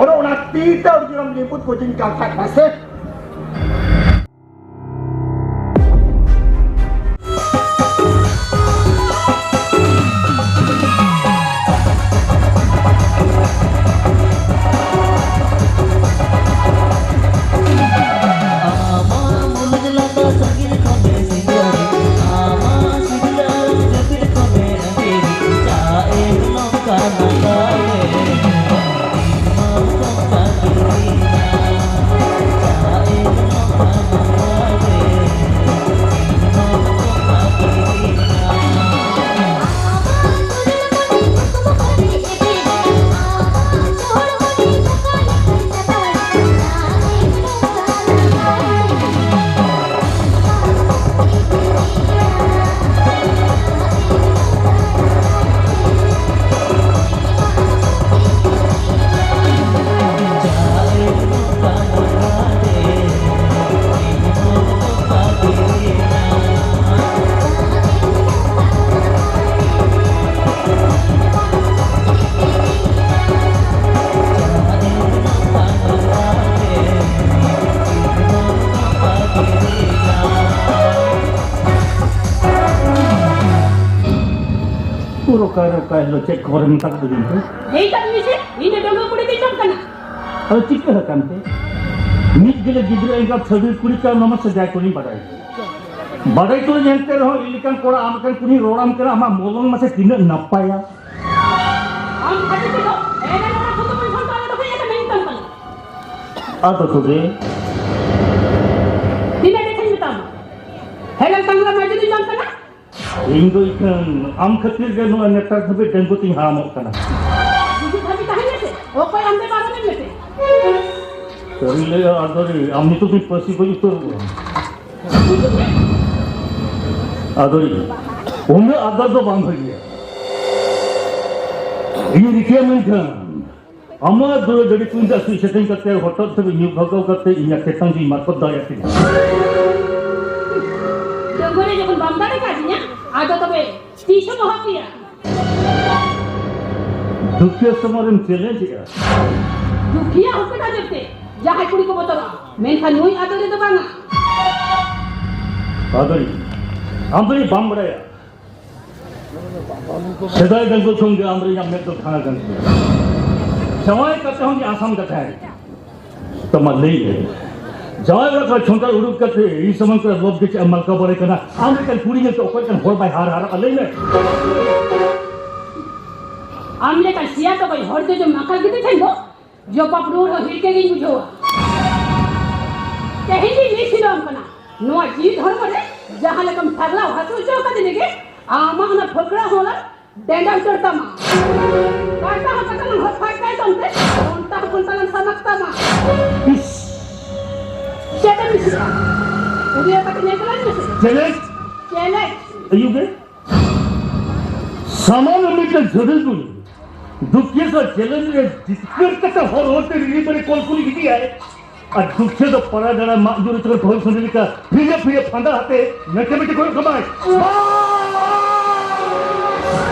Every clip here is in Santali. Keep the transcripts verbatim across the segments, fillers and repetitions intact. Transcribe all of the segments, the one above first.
ᱟᱫᱚ ᱚᱱᱟ ᱛᱤ ᱛᱮ ᱟᱹᱰᱤ ᱡᱳᱨᱮᱢ ᱞᱤᱵᱩᱫ ᱠᱚᱪᱤᱧ ᱠᱟᱱ ᱠᱷᱟᱡ ᱢᱟᱥᱮ᱾ ᱩᱠᱩᱨ ᱚᱠᱟᱨᱮ ᱚᱠᱟ ᱦᱤᱞᱳᱜ ᱪᱮᱫ ᱠᱷᱚᱵᱚᱨᱮᱢ ᱢᱮᱛᱟ ᱠᱚ ᱫᱤᱧ ᱛᱮ? ᱞᱟᱹᱭ ᱠᱟᱜ ᱢᱮᱥᱮ, ᱤᱧ ᱫᱚ ᱰᱟᱺᱜᱩᱣᱟᱹ ᱠᱩᱲᱤ ᱫᱚᱧ ᱵᱟᱝ ᱠᱟᱱᱟ᱾ ᱟᱫᱚ ᱪᱤᱠᱟᱹ ᱟᱠᱟᱱ ᱛᱮ? ᱢᱤᱫ ᱜᱮᱞᱮ ᱜᱤᱫᱽᱨᱟᱹ ᱮᱸᱜᱟᱛ ᱥᱟᱹᱜᱟᱹᱭ ᱠᱩᱲᱤ ᱠᱟᱱ, ᱚᱱᱟ ᱢᱟ ᱥᱮᱫᱟᱭ ᱠᱷᱚᱱᱤᱧ ᱵᱟᱰᱟᱭ᱾ ᱵᱟᱰᱟᱭ ᱠᱚ ᱮᱱᱛᱮ ᱨᱮᱦᱚᱸ ᱤᱧ ᱞᱮᱠᱟᱱ ᱠᱚᱲᱟ ᱟᱢ ᱞᱮᱠᱟᱱ ᱠᱩᱲᱤᱧ ᱨᱚᱲᱟᱢ ᱠᱟᱱᱟ, ᱟᱢᱟᱜ ᱢᱚᱞᱚᱝ ᱢᱟᱥᱮ ᱛᱤᱱᱟᱹᱜ ᱱᱟᱯᱟᱭᱟ᱾ ᱟᱢ ᱠᱷᱟᱹᱛᱤᱨ ᱛᱮᱫᱚ ᱮᱱᱮ ᱞᱚᱲᱟ ᱠᱷᱚᱱ ᱫᱚ ᱵᱟᱹᱧ ᱥᱟᱢᱴᱟᱣ ᱫᱟᱲᱮ ᱠᱟᱱᱟ᱾ ᱟᱫᱚ ᱛᱚᱵᱮ? ᱛᱤᱱᱟᱹᱜ ᱡᱚᱠᱷᱚᱱ ᱢᱮᱛᱟᱢᱟ? ᱦᱮᱞᱮᱞ ᱛᱟᱝᱜᱽᱨᱟ ᱢᱟᱹᱡᱷᱤ ᱫᱚᱧ ᱵᱟᱝ ᱠᱟᱱᱟ᱾ ᱤᱧ ᱫᱚ ᱤᱠᱷᱟᱹᱱ ᱟᱢ ᱠᱷᱟᱹᱛᱤᱨ ᱜᱮ ᱱᱚᱣᱟ ᱱᱮᱛᱟᱨ ᱫᱷᱟᱹᱵᱤᱡ ᱰᱟᱺᱜᱩ ᱛᱤᱧ ᱦᱟᱲᱟᱢᱚᱜ ᱠᱟᱱᱟ᱾ ᱜᱩᱡᱩᱜ ᱫᱷᱟᱹᱵᱤᱡ ᱛᱟᱦᱮᱸ ᱢᱮᱥᱮ, ᱚᱠᱚᱭ ᱟᱢ ᱫᱚ ᱵᱟᱨᱚᱱᱮᱢ ᱢᱮᱥᱮ᱾ ᱥᱟᱹᱨᱤ ᱞᱟᱹᱭᱟ ᱟᱫᱚᱨᱤ, ᱟᱢ ᱱᱤᱛᱚᱜ ᱫᱚᱧ ᱯᱟᱹᱥᱤ ᱜᱚᱡ ᱩᱛᱟᱹᱨᱚᱜᱼᱟ᱾ ᱟᱫᱚᱨᱤ, ᱩᱱᱟᱹᱜ ᱟᱫᱚᱨ ᱫᱚ ᱵᱟᱝ ᱵᱷᱟᱹᱜᱤᱭᱟ᱾ ᱤᱧ ᱨᱤᱠᱟᱹᱭᱟ ᱢᱮᱱᱠᱷᱟᱱ ᱟᱢᱟᱜ ᱫᱩᱲᱟᱹ ᱰᱟᱹᱰᱤ ᱠᱩᱧ ᱫᱟᱜ ᱥᱩᱭ ᱥᱮᱛᱮᱧ ᱠᱟᱛᱮ ᱦᱚᱴᱚᱜ ᱫᱷᱟᱹᱵᱤᱡ ᱧᱩᱨ ᱵᱷᱟᱜᱟᱣ ᱠᱟᱛᱮ ᱤᱧᱟᱹᱜ ᱛᱮᱛᱟᱝ ᱡᱤᱣᱤ ᱢᱟᱨᱠᱚᱛ ᱫᱟᱲᱮᱭᱟᱜ ᱛᱤᱧᱟ᱾ ᱰᱟᱺᱜᱩᱣᱟᱹ ᱨᱮ ᱡᱚᱠᱷᱚᱱ ᱵᱟᱢ ᱫᱟᱲᱮ ᱠᱟᱫᱤᱧᱟ, ᱟᱫᱚ ᱛᱚᱵᱮ ᱛᱤᱥ ᱦᱚᱸ ᱵᱟᱦᱟ ᱯᱮᱭᱟ? ᱫᱩᱠᱷᱤᱭᱟᱹ ᱥᱚᱢᱚᱭ ᱨᱮᱢ ᱪᱮᱞᱮᱧᱡᱽ ᱮᱜᱼᱟ᱾ ᱫᱩᱠᱷᱤᱭᱟᱹ ᱦᱚᱯᱚᱱ ᱟᱡᱚᱨ ᱛᱮ ᱡᱟᱦᱟᱸᱭ ᱠᱩᱲᱤ ᱠᱚ ᱵᱚᱛᱚᱨᱚᱜᱼᱟ, ᱢᱮᱱᱠᱷᱟᱱ ᱱᱩᱭ ᱟᱫᱚᱨᱤ ᱫᱚ ᱵᱟᱝᱟ᱾ ᱟᱫᱚᱨᱤ, ᱟᱢ ᱫᱚ ᱵᱟᱢ ᱵᱟᱲᱟᱭᱟ᱾ ᱥᱮᱫᱟᱭ ᱰᱟᱺᱜᱩᱣᱟᱹ ᱠᱷᱚᱱ ᱜᱮ ᱟᱢ ᱨᱮᱱᱟᱜ ᱢᱮᱫ ᱫᱚ ᱠᱷᱟᱲᱟ ᱠᱟᱱ ᱛᱤᱧᱟ᱾ ᱡᱟᱶᱟᱭ ᱠᱟᱛᱮ ᱦᱚᱸ ᱜᱮ ᱟᱥᱟᱢ ᱠᱟᱛᱷᱟᱭ᱾ ᱛᱚ ᱢᱟ ᱞᱟᱹᱭ ᱢᱮ, ᱡᱟᱶᱟᱭ ᱚᱲᱟᱜ ᱠᱷᱚᱱ ᱪᱷᱚᱸᱫᱟ ᱩᱰᱩᱠ ᱠᱟᱛᱮ ᱤᱧ ᱥᱟᱢᱟᱝ ᱠᱚᱨᱮ ᱞᱚᱵ ᱜᱮ ᱪᱮᱫ ᱮᱢ ᱢᱟᱞᱠᱟ ᱵᱟᱲᱟᱭ ᱠᱟᱱᱟ? ᱟᱢ ᱞᱮᱠᱟᱱ ᱠᱩᱲᱤ ᱧᱮᱞᱛᱮ ᱚᱠᱚᱭ ᱞᱮᱠᱟᱱ ᱦᱚᱲ ᱵᱟᱭ ᱦᱟᱨ ᱦᱟᱨᱟᱜᱼᱟ? ᱞᱟᱹᱭ ᱢᱮ᱾ ᱟᱢ ᱞᱮᱠᱟᱱ ᱥᱤᱭᱟ ᱛᱚ ᱵᱟᱭ ᱦᱚᱲ ᱡᱚᱡᱚ ᱢᱟᱠᱟᱞ ᱜᱤᱫᱤ ᱴᱷᱮᱱ ᱫᱚ ᱡᱚᱵᱟᱵ ᱨᱩᱣᱟᱹᱲ ᱦᱚᱸ ᱦᱤᱨᱠᱟᱹ ᱜᱤᱧ ᱵᱩᱡᱷᱟᱹᱣᱟ᱾ ᱛᱮᱦᱮᱧ ᱜᱤᱧ ᱞᱟᱹᱭ ᱥᱤᱫᱚᱜ ᱟᱢ ᱠᱟᱱᱟ, ᱱᱚᱣᱟ ᱡᱤᱣᱤ ᱦᱚᱲᱢᱚ ᱨᱮ ᱡᱟᱦᱟᱸ ᱞᱮᱠᱟᱢ ᱛᱷᱟᱜᱞᱟᱣ ᱦᱟᱹᱥᱩ ᱦᱚᱪᱚ ᱟᱠᱟᱫᱤᱧᱟ ᱜᱮ, ᱟᱢᱟᱜ ᱚᱱᱟ ᱯᱷᱟᱹᱠᱲᱟ ᱦᱚᱸ ᱞᱟᱝ ᱰᱮᱸᱰᱟ ᱩᱛᱟᱹᱨ ᱛᱟᱢᱟ᱾ ᱠᱟᱴᱟ ᱦᱚᱸ ᱠᱟᱴᱟ ᱞᱟᱝ ᱦᱚᱨ ᱯᱷᱟᱸᱠ ᱠᱟᱭ ᱛᱟᱢ ᱛᱮ, ᱚᱱᱛᱟ ᱦᱚᱸ ᱠᱚᱱᱛᱟ ᱞᱟᱝ ᱥᱟᱢᱟᱠ ᱛᱟᱢᱟ᱾ ᱤᱥ! ᱪᱮᱫ ᱮᱢ ᱢᱤᱥᱤᱜᱼᱟ? ᱩᱫᱩᱭᱟ ᱠᱟᱛᱮ ᱧᱮᱞ ᱛᱟᱞᱟᱝ ᱢᱮᱥᱮ᱾ ᱪᱮᱞᱮᱧᱡᱽ? ᱪᱮᱞᱮᱧᱡᱽ᱾ ᱟᱹᱭᱩᱵ ᱨᱮ ᱥᱟᱢᱟᱱ ᱢᱤᱫᱴᱮᱱ ᱡᱷᱟᱹᱞᱤ ᱫᱩᱞ, ᱫᱩᱠᱷᱤᱭᱟᱹ ᱥᱟᱶ ᱪᱮᱞᱮᱧᱡᱽ ᱨᱮ ᱡᱤᱛᱠᱟᱹᱨ ᱠᱟᱛᱮ ᱦᱚᱨ ᱦᱚᱨ ᱛᱮ ᱨᱤᱞᱤ ᱵᱟᱹᱲᱤ ᱠᱚᱞ ᱠᱩᱞᱤ ᱜᱤᱰᱤᱭᱟᱭ᱾ ᱟᱨ ᱫᱩᱠᱷᱤᱭᱟᱹ ᱫᱚ ᱯᱟᱲᱟ ᱜᱟᱰᱟ ᱢᱟᱜ ᱡᱩᱨ ᱪᱚᱠᱚᱨ ᱵᱷᱚᱵᱤᱥᱚᱛ ᱞᱮᱠᱟ ᱯᱷᱤᱨᱭᱟᱹ ᱯᱷᱤᱨᱭᱟᱹ ᱯᱷᱟᱸᱫᱟ ᱦᱟᱛᱮ ᱢᱮᱴᱮ ᱢᱮᱴᱮ ᱠᱚᱭᱚᱜ ᱠᱟᱢᱟᱭ᱾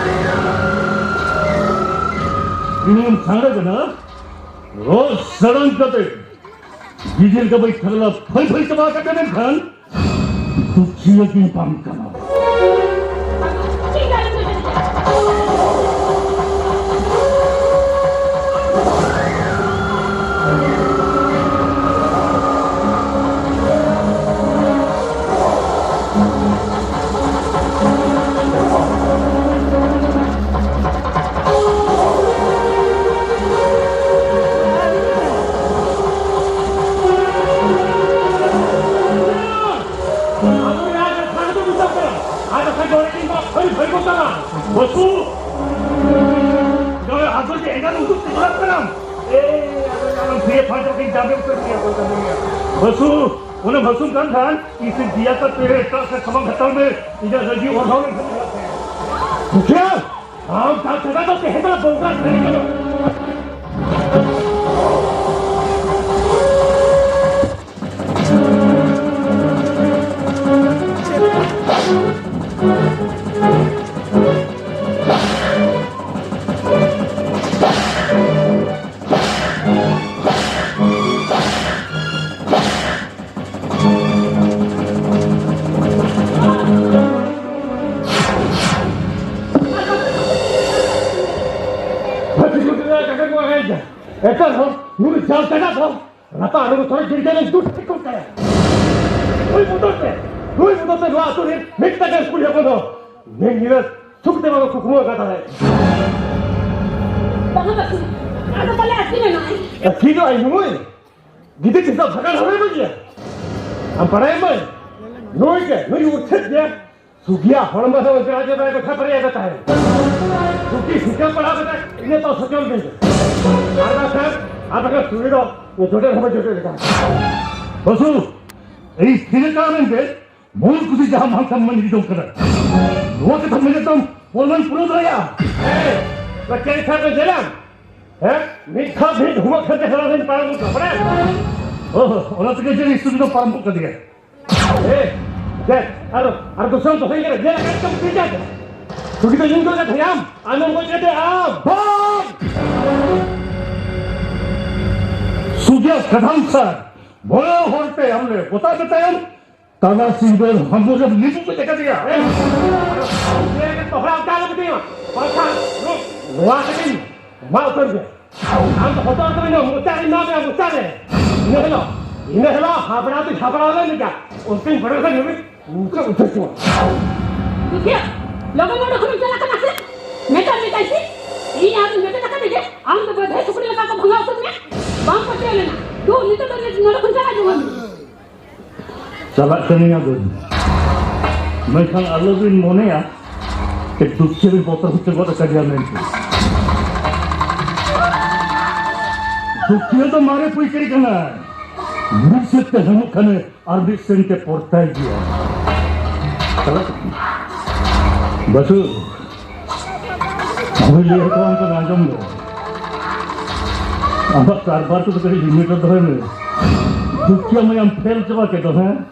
ᱤᱧᱤᱧ ᱥᱟᱸᱜᱲᱟ ᱠᱟᱱᱟ, ᱨᱚᱲ ᱥᱟᱲᱟᱝ ᱠᱟᱛᱮ ᱜᱤᱫᱤᱨ ᱜᱟᱵᱟᱹᱭ ᱠᱷᱟᱜᱽᱞᱟ ᱯᱷᱟᱹᱭ ᱯᱷᱟᱹᱭ ᱪᱟᱵᱟ ᱠᱟᱛᱮ ᱢᱮᱱᱠᱷᱟᱱ ᱫᱩᱠᱷᱤᱭᱟᱹ ᱜᱮ ᱵᱟᱝ ᱠᱟᱱᱟ᱾ ᱟᱫᱚ ᱨᱟᱡᱽ ᱨᱟᱡᱽ ᱫᱚ ᱢᱮᱛᱟᱜ ᱠᱟᱱᱟ᱾ ᱟᱨ ᱵᱟᱠᱷᱟᱱ ᱫᱚ ᱤᱧ ᱢᱟ ᱯᱷᱟᱹᱨᱤ ᱯᱷᱟᱹᱨᱤ ᱠᱚ ᱛᱟᱞᱟ᱾ ᱵᱟᱹᱥᱩ! ᱱᱚᱜᱼᱚᱭ ᱟᱫᱚ ᱡᱮ ᱮᱸᱜᱟᱞ ᱩᱫᱩᱜ ᱛᱮ ᱪᱟᱞᱟᱜ ᱠᱟᱱᱟᱢ᱾ ᱮ, ᱟᱫᱚ ᱟᱞᱚᱢ ᱛᱷᱤᱭᱟᱹ ᱯᱷᱟᱸᱫᱽ ᱨᱮ ᱡᱟᱢᱮ ᱩᱛᱟᱹᱨ ᱜᱮᱭᱟ, ᱚᱠᱚᱭ ᱠᱟᱹᱢᱤᱭᱟ? ᱵᱟᱹᱥᱩ! ᱚᱱᱟ ᱵᱟᱹᱥᱩᱢ ᱠᱟᱱ ᱠᱷᱟᱱ ᱤᱧ ᱥᱮ ᱫᱤᱭᱟ ᱠᱟᱛᱮ ᱮᱴᱟᱜ ᱥᱮᱫ ᱥᱟᱢᱟᱝ ᱦᱟᱛᱟᱲ ᱢᱮ᱾ ᱤᱧᱟᱹᱜ ᱨᱟᱹᱜᱤ ᱚᱨᱦᱟᱣ ᱞᱮᱱᱠᱷᱟᱱ ᱪᱟᱞᱟᱜ ᱢᱮ᱾ ᱢᱩᱠᱷᱤᱭᱟᱹ! ᱟᱢ ᱫᱟᱜ ᱪᱷᱟᱰᱟ ᱫᱚ ᱛᱟᱦᱮᱸ ᱠᱟᱱᱟ ᱵᱚᱸᱜᱟ ᱴᱷᱮᱱ ᱠᱟᱱᱟ᱾ ᱮᱴᱟᱜ ᱦᱚᱲ ᱱᱩᱭ ᱡᱟᱞ ᱪᱟᱸᱜᱟ ᱫᱚ ᱨᱟᱯᱟᱜ ᱟᱹᱰᱩ ᱛᱷᱚᱲᱟ ᱡᱤᱨᱜᱟᱹ ᱞᱮᱱ ᱫᱩ ᱴᱷᱤᱠ ᱠᱚ ᱠᱟᱭᱟ᱾ ᱱᱩᱭ ᱵᱚᱫᱚᱞ ᱛᱮ, ᱱᱩᱭ ᱵᱚᱫᱚᱞ ᱛᱮ ᱱᱚᱣᱟ ᱟᱹᱛᱩ ᱨᱮ ᱢᱤᱫᱴᱟᱝ ᱜᱟᱱ ᱠᱩᱲᱤ ᱦᱚᱯᱚᱱ ᱫᱚ ᱢᱤᱫ ᱧᱤᱫᱟᱹ ᱥᱩᱠ ᱛᱮ ᱵᱟᱠᱚ ᱠᱩᱠᱢᱩ ᱟᱠᱟᱫ ᱛᱟᱦᱮᱸᱫ᱾ ᱵᱟᱝᱟ ᱵᱟᱹᱥᱩ, ᱟᱫᱚ ᱯᱟᱞᱮ ᱟᱹᱛᱠᱤᱨ ᱮᱱᱟᱭ᱾ ᱟᱹᱛᱠᱤᱨ ᱫᱚ ᱟᱭ ᱱᱩᱭ ᱜᱤᱫᱟᱹᱨ ᱪᱮᱫᱟᱜ ᱵᱷᱟᱜᱟᱲ ᱦᱚᱲ ᱮᱢ ᱜᱮᱭᱟ? ᱟᱢ ᱵᱟᱲᱟᱭ ᱢᱟᱹᱭ, ᱱᱩᱭ ᱜᱮ, ᱱᱩᱭ ᱩᱨᱪᱷᱮᱫ ᱜᱮ᱾ ᱥᱩᱜᱤᱭᱟ ᱦᱚᱲᱢᱚ ᱫᱚ ᱚᱡᱽᱨᱟ ᱚᱡᱽᱨᱟ ᱠᱟᱛᱷᱟ ᱯᱮᱨᱮᱡ ᱟᱠᱟᱫ ᱛᱟᱦᱮᱸᱫ᱾ ᱥᱩᱜᱤ ᱥᱤᱠᱟᱹ ᱯᱟᱲᱟᱣ ᱠᱟᱛᱮ ᱤᱱᱟᱹ ᱛᱟᱣ ᱥᱚᱪᱚᱞ ᱜᱮ᱾ ᱟᱨ ᱵᱟᱠᱷᱟᱱ, ᱟᱨ ᱵᱟᱠᱷᱟᱱ ᱥᱩᱜᱤ ᱫᱚ ᱡᱚᱴᱮᱫ ᱦᱚᱸ ᱵᱟᱭ ᱡᱚᱴᱮᱫ ᱞᱮᱫᱟ᱾ ᱵᱟᱹᱥᱩ, ᱮᱭ ᱛᱤᱱᱟᱹᱜ ᱠᱟᱱ ᱮᱱᱛᱮ ᱢᱚᱱ ᱠᱩᱥᱤ ᱡᱟᱦᱟᱸ ᱢᱟᱱ ᱥᱚᱱᱢᱟᱱ ᱤᱫᱤ ᱡᱚᱝ ᱠᱟᱱᱟ᱾ ᱱᱚᱣᱟ ᱠᱟᱛᱷᱟ ᱢᱮᱱᱮᱫ ᱛᱟᱢ ᱯᱚᱨᱢᱟᱱ ᱯᱩᱨᱟᱹᱣ ᱫᱟᱲᱮᱭᱟᱜᱼᱟ? ᱮᱭ, ᱱᱚᱣᱟ ᱪᱮᱫ ᱠᱷᱟᱱ ᱠᱚ ᱡᱮᱞᱟᱢ? ᱦᱮᱸ? ᱢᱤᱫ ᱫᱷᱟᱣ ᱵᱷᱤᱲ ᱦᱩᱢᱟᱹᱜ ᱠᱷᱟᱱ ᱜᱮ ᱥᱟᱨᱟ ᱫᱤᱱ ᱯᱟᱨᱚᱢ ᱜᱚᱫᱚᱜ ᱠᱟᱱᱟ᱾ ᱚ, ᱚᱱᱟ ᱛᱮᱜᱮ ᱡᱟᱹᱱᱤᱡ ᱥᱩᱵᱤᱫᱷᱟ ᱯᱟᱨᱚᱢᱚᱜ ᱠᱟᱱ ᱜᱮᱭᱟ᱾ ᱮ, ᱫᱮᱠᱷ, ᱟᱨ, ᱟᱨ ᱫᱚᱥᱟᱨ ᱫᱚᱥᱟᱨ ᱧᱮᱞ ᱟᱠᱟᱫ ᱠᱚᱢ ᱪᱮᱫ ᱪᱮᱫ? ᱥᱩᱵᱤᱫᱷᱟ ᱧᱩᱢ ᱠᱚ ᱠᱟᱛᱷᱟᱭᱟᱢ, ᱟᱢᱮᱢ ᱜᱚᱡ ᱠᱟᱛᱮ ᱟᱢ᱾ ᱵᱟᱝ! ᱥᱩᱡᱟ ᱠᱟᱫᱷᱟᱢ ᱥᱟᱨ, ᱵᱚᱲᱚ ᱦᱚᱲ ᱛᱮ ᱟᱢ ᱞᱮ ᱜᱚᱴᱟ ᱠᱟᱛᱮ ᱟᱢ, ᱛᱟᱞᱟ ᱥᱤᱸᱜᱟᱹᱲ ᱦᱟᱢᱵᱩᱨ ᱨᱮᱢ ᱞᱤᱵᱩ ᱠᱚ ᱪᱮᱠᱟ ᱫᱮᱭᱟ? ᱮ, ᱛᱚᱦᱲᱟ ᱩᱛᱟᱹᱨ ᱞᱮ ᱵᱤᱴᱤᱭᱟ, ᱵᱟᱝᱠᱷᱟᱱ ᱱᱚᱣᱟ ᱠᱟᱹᱴᱤᱡ ᱢᱟ ᱩᱛᱟᱹᱨ ᱜᱮ᱾ ᱟᱢ ᱫᱚ ᱦᱚᱛᱚ ᱦᱚᱛᱚ ᱤᱧ ᱫᱚ ᱢᱚᱪᱟ ᱨᱮᱧ ᱮᱢᱟ ᱢᱮᱭᱟ, ᱢᱚᱪᱟ ᱨᱮ᱾ ᱤᱱᱟᱹ ᱦᱤᱞᱳᱜ, ᱤᱱᱟᱹ ᱦᱤᱞᱳᱜ ᱦᱟᱵᱲᱟ ᱫᱚᱧ ᱦᱟᱵᱲᱟ ᱞᱮᱱ ᱜᱮᱭᱟ᱾ ᱚᱱᱛᱮᱧ ᱵᱚᱞᱚ ᱞᱮᱱᱠᱷᱟᱱ ᱱᱩᱭ ᱢᱚᱪᱟ ᱩᱛᱟᱹᱨ ᱠᱚᱣᱟ᱾ ᱫᱩᱠᱷᱤᱭᱟᱹ, ᱞᱚᱜᱚᱱ ᱱᱚᱰᱮ ᱠᱷᱚᱱᱮᱢ ᱪᱟᱞᱟᱜ ᱠᱟᱱᱟ ᱥᱮ? ᱢᱮᱛᱟᱜ ᱢᱮ ᱛᱟᱭ ᱥᱮ, ᱤᱧ ᱟᱢ ᱢᱮᱛᱟᱜ ᱠᱟᱱᱟ ᱡᱮ ᱟᱢ ᱫᱚ ᱵᱟᱹᱫᱷᱟᱹᱭ ᱥᱩᱠᱨᱤ ᱞᱮᱠᱟ ᱠᱚ ᱵᱷᱟᱜᱟᱣ ᱩᱛᱟᱹᱨ ᱢᱮ᱾ ᱵᱟᱢ ᱯᱟᱹᱛᱭᱟᱹᱣ ᱞᱮᱱᱟ᱾ ᱫᱩ, ᱱᱤᱛᱚᱜ ᱫᱚ ᱱᱚᱰᱮ ᱠᱷᱚᱱ ᱪᱟᱞᱟᱜ ᱡᱚᱝ ᱢᱮ᱾ ᱪᱟᱞᱟᱜ ᱠᱟᱹᱱᱟᱹᱧ ᱟᱫᱚ᱾ ᱢᱮᱱᱠᱷᱟᱱ ᱟᱞᱚᱵᱤᱱ ᱢᱚᱱᱮᱭᱟ ᱡᱮ ᱫᱩᱠᱷᱤᱭᱟᱹ ᱵᱤᱱ ᱵᱚᱛᱚᱨ ᱦᱚᱪᱚ ᱜᱚᱫ ᱟᱠᱟᱫᱮᱭᱟ ᱢᱮᱱᱛᱮ᱾ ᱫᱩᱠᱷᱤᱭᱟᱹ ᱫᱚ ᱢᱟᱨᱮ ᱯᱟᱹᱭᱠᱟᱹᱨᱤ ᱠᱟᱱᱟᱭ᱾ ᱢᱤᱫ ᱥᱮᱫ ᱛᱮ ᱦᱟᱹᱢᱩᱜ ᱠᱷᱟᱱᱮ ᱟᱨ ᱢᱤᱫ ᱥᱮᱱ ᱛᱮ ᱯᱚᱨᱛᱟᱭ ᱜᱮᱭᱟ᱾ ᱪᱟᱞᱟᱜ ᱠᱟᱹᱱᱟᱹᱧ᱾ ᱵᱟᱹᱥᱩ, ᱦᱳᱭ, ᱞᱟᱹᱭ ᱦᱚᱴᱚᱣᱟᱢ ᱠᱟᱱᱟ, ᱟᱸᱡᱚᱢ ᱢᱮ᱾ ᱟᱢᱟᱜ ᱠᱟᱨᱵᱟᱨ ᱠᱚᱫᱚ ᱠᱟᱹᱴᱤᱡ ᱞᱤᱢᱤᱴ ᱨᱮ ᱫᱚᱦᱚᱭ ᱢᱮ᱾ ᱫᱩᱠᱷᱤᱭᱟᱹ ᱢᱟᱭᱟᱢ ᱯᱷᱮᱞ ᱪᱟᱵᱟ ᱠᱮᱫ ᱫᱚ, ᱦᱮᱸ?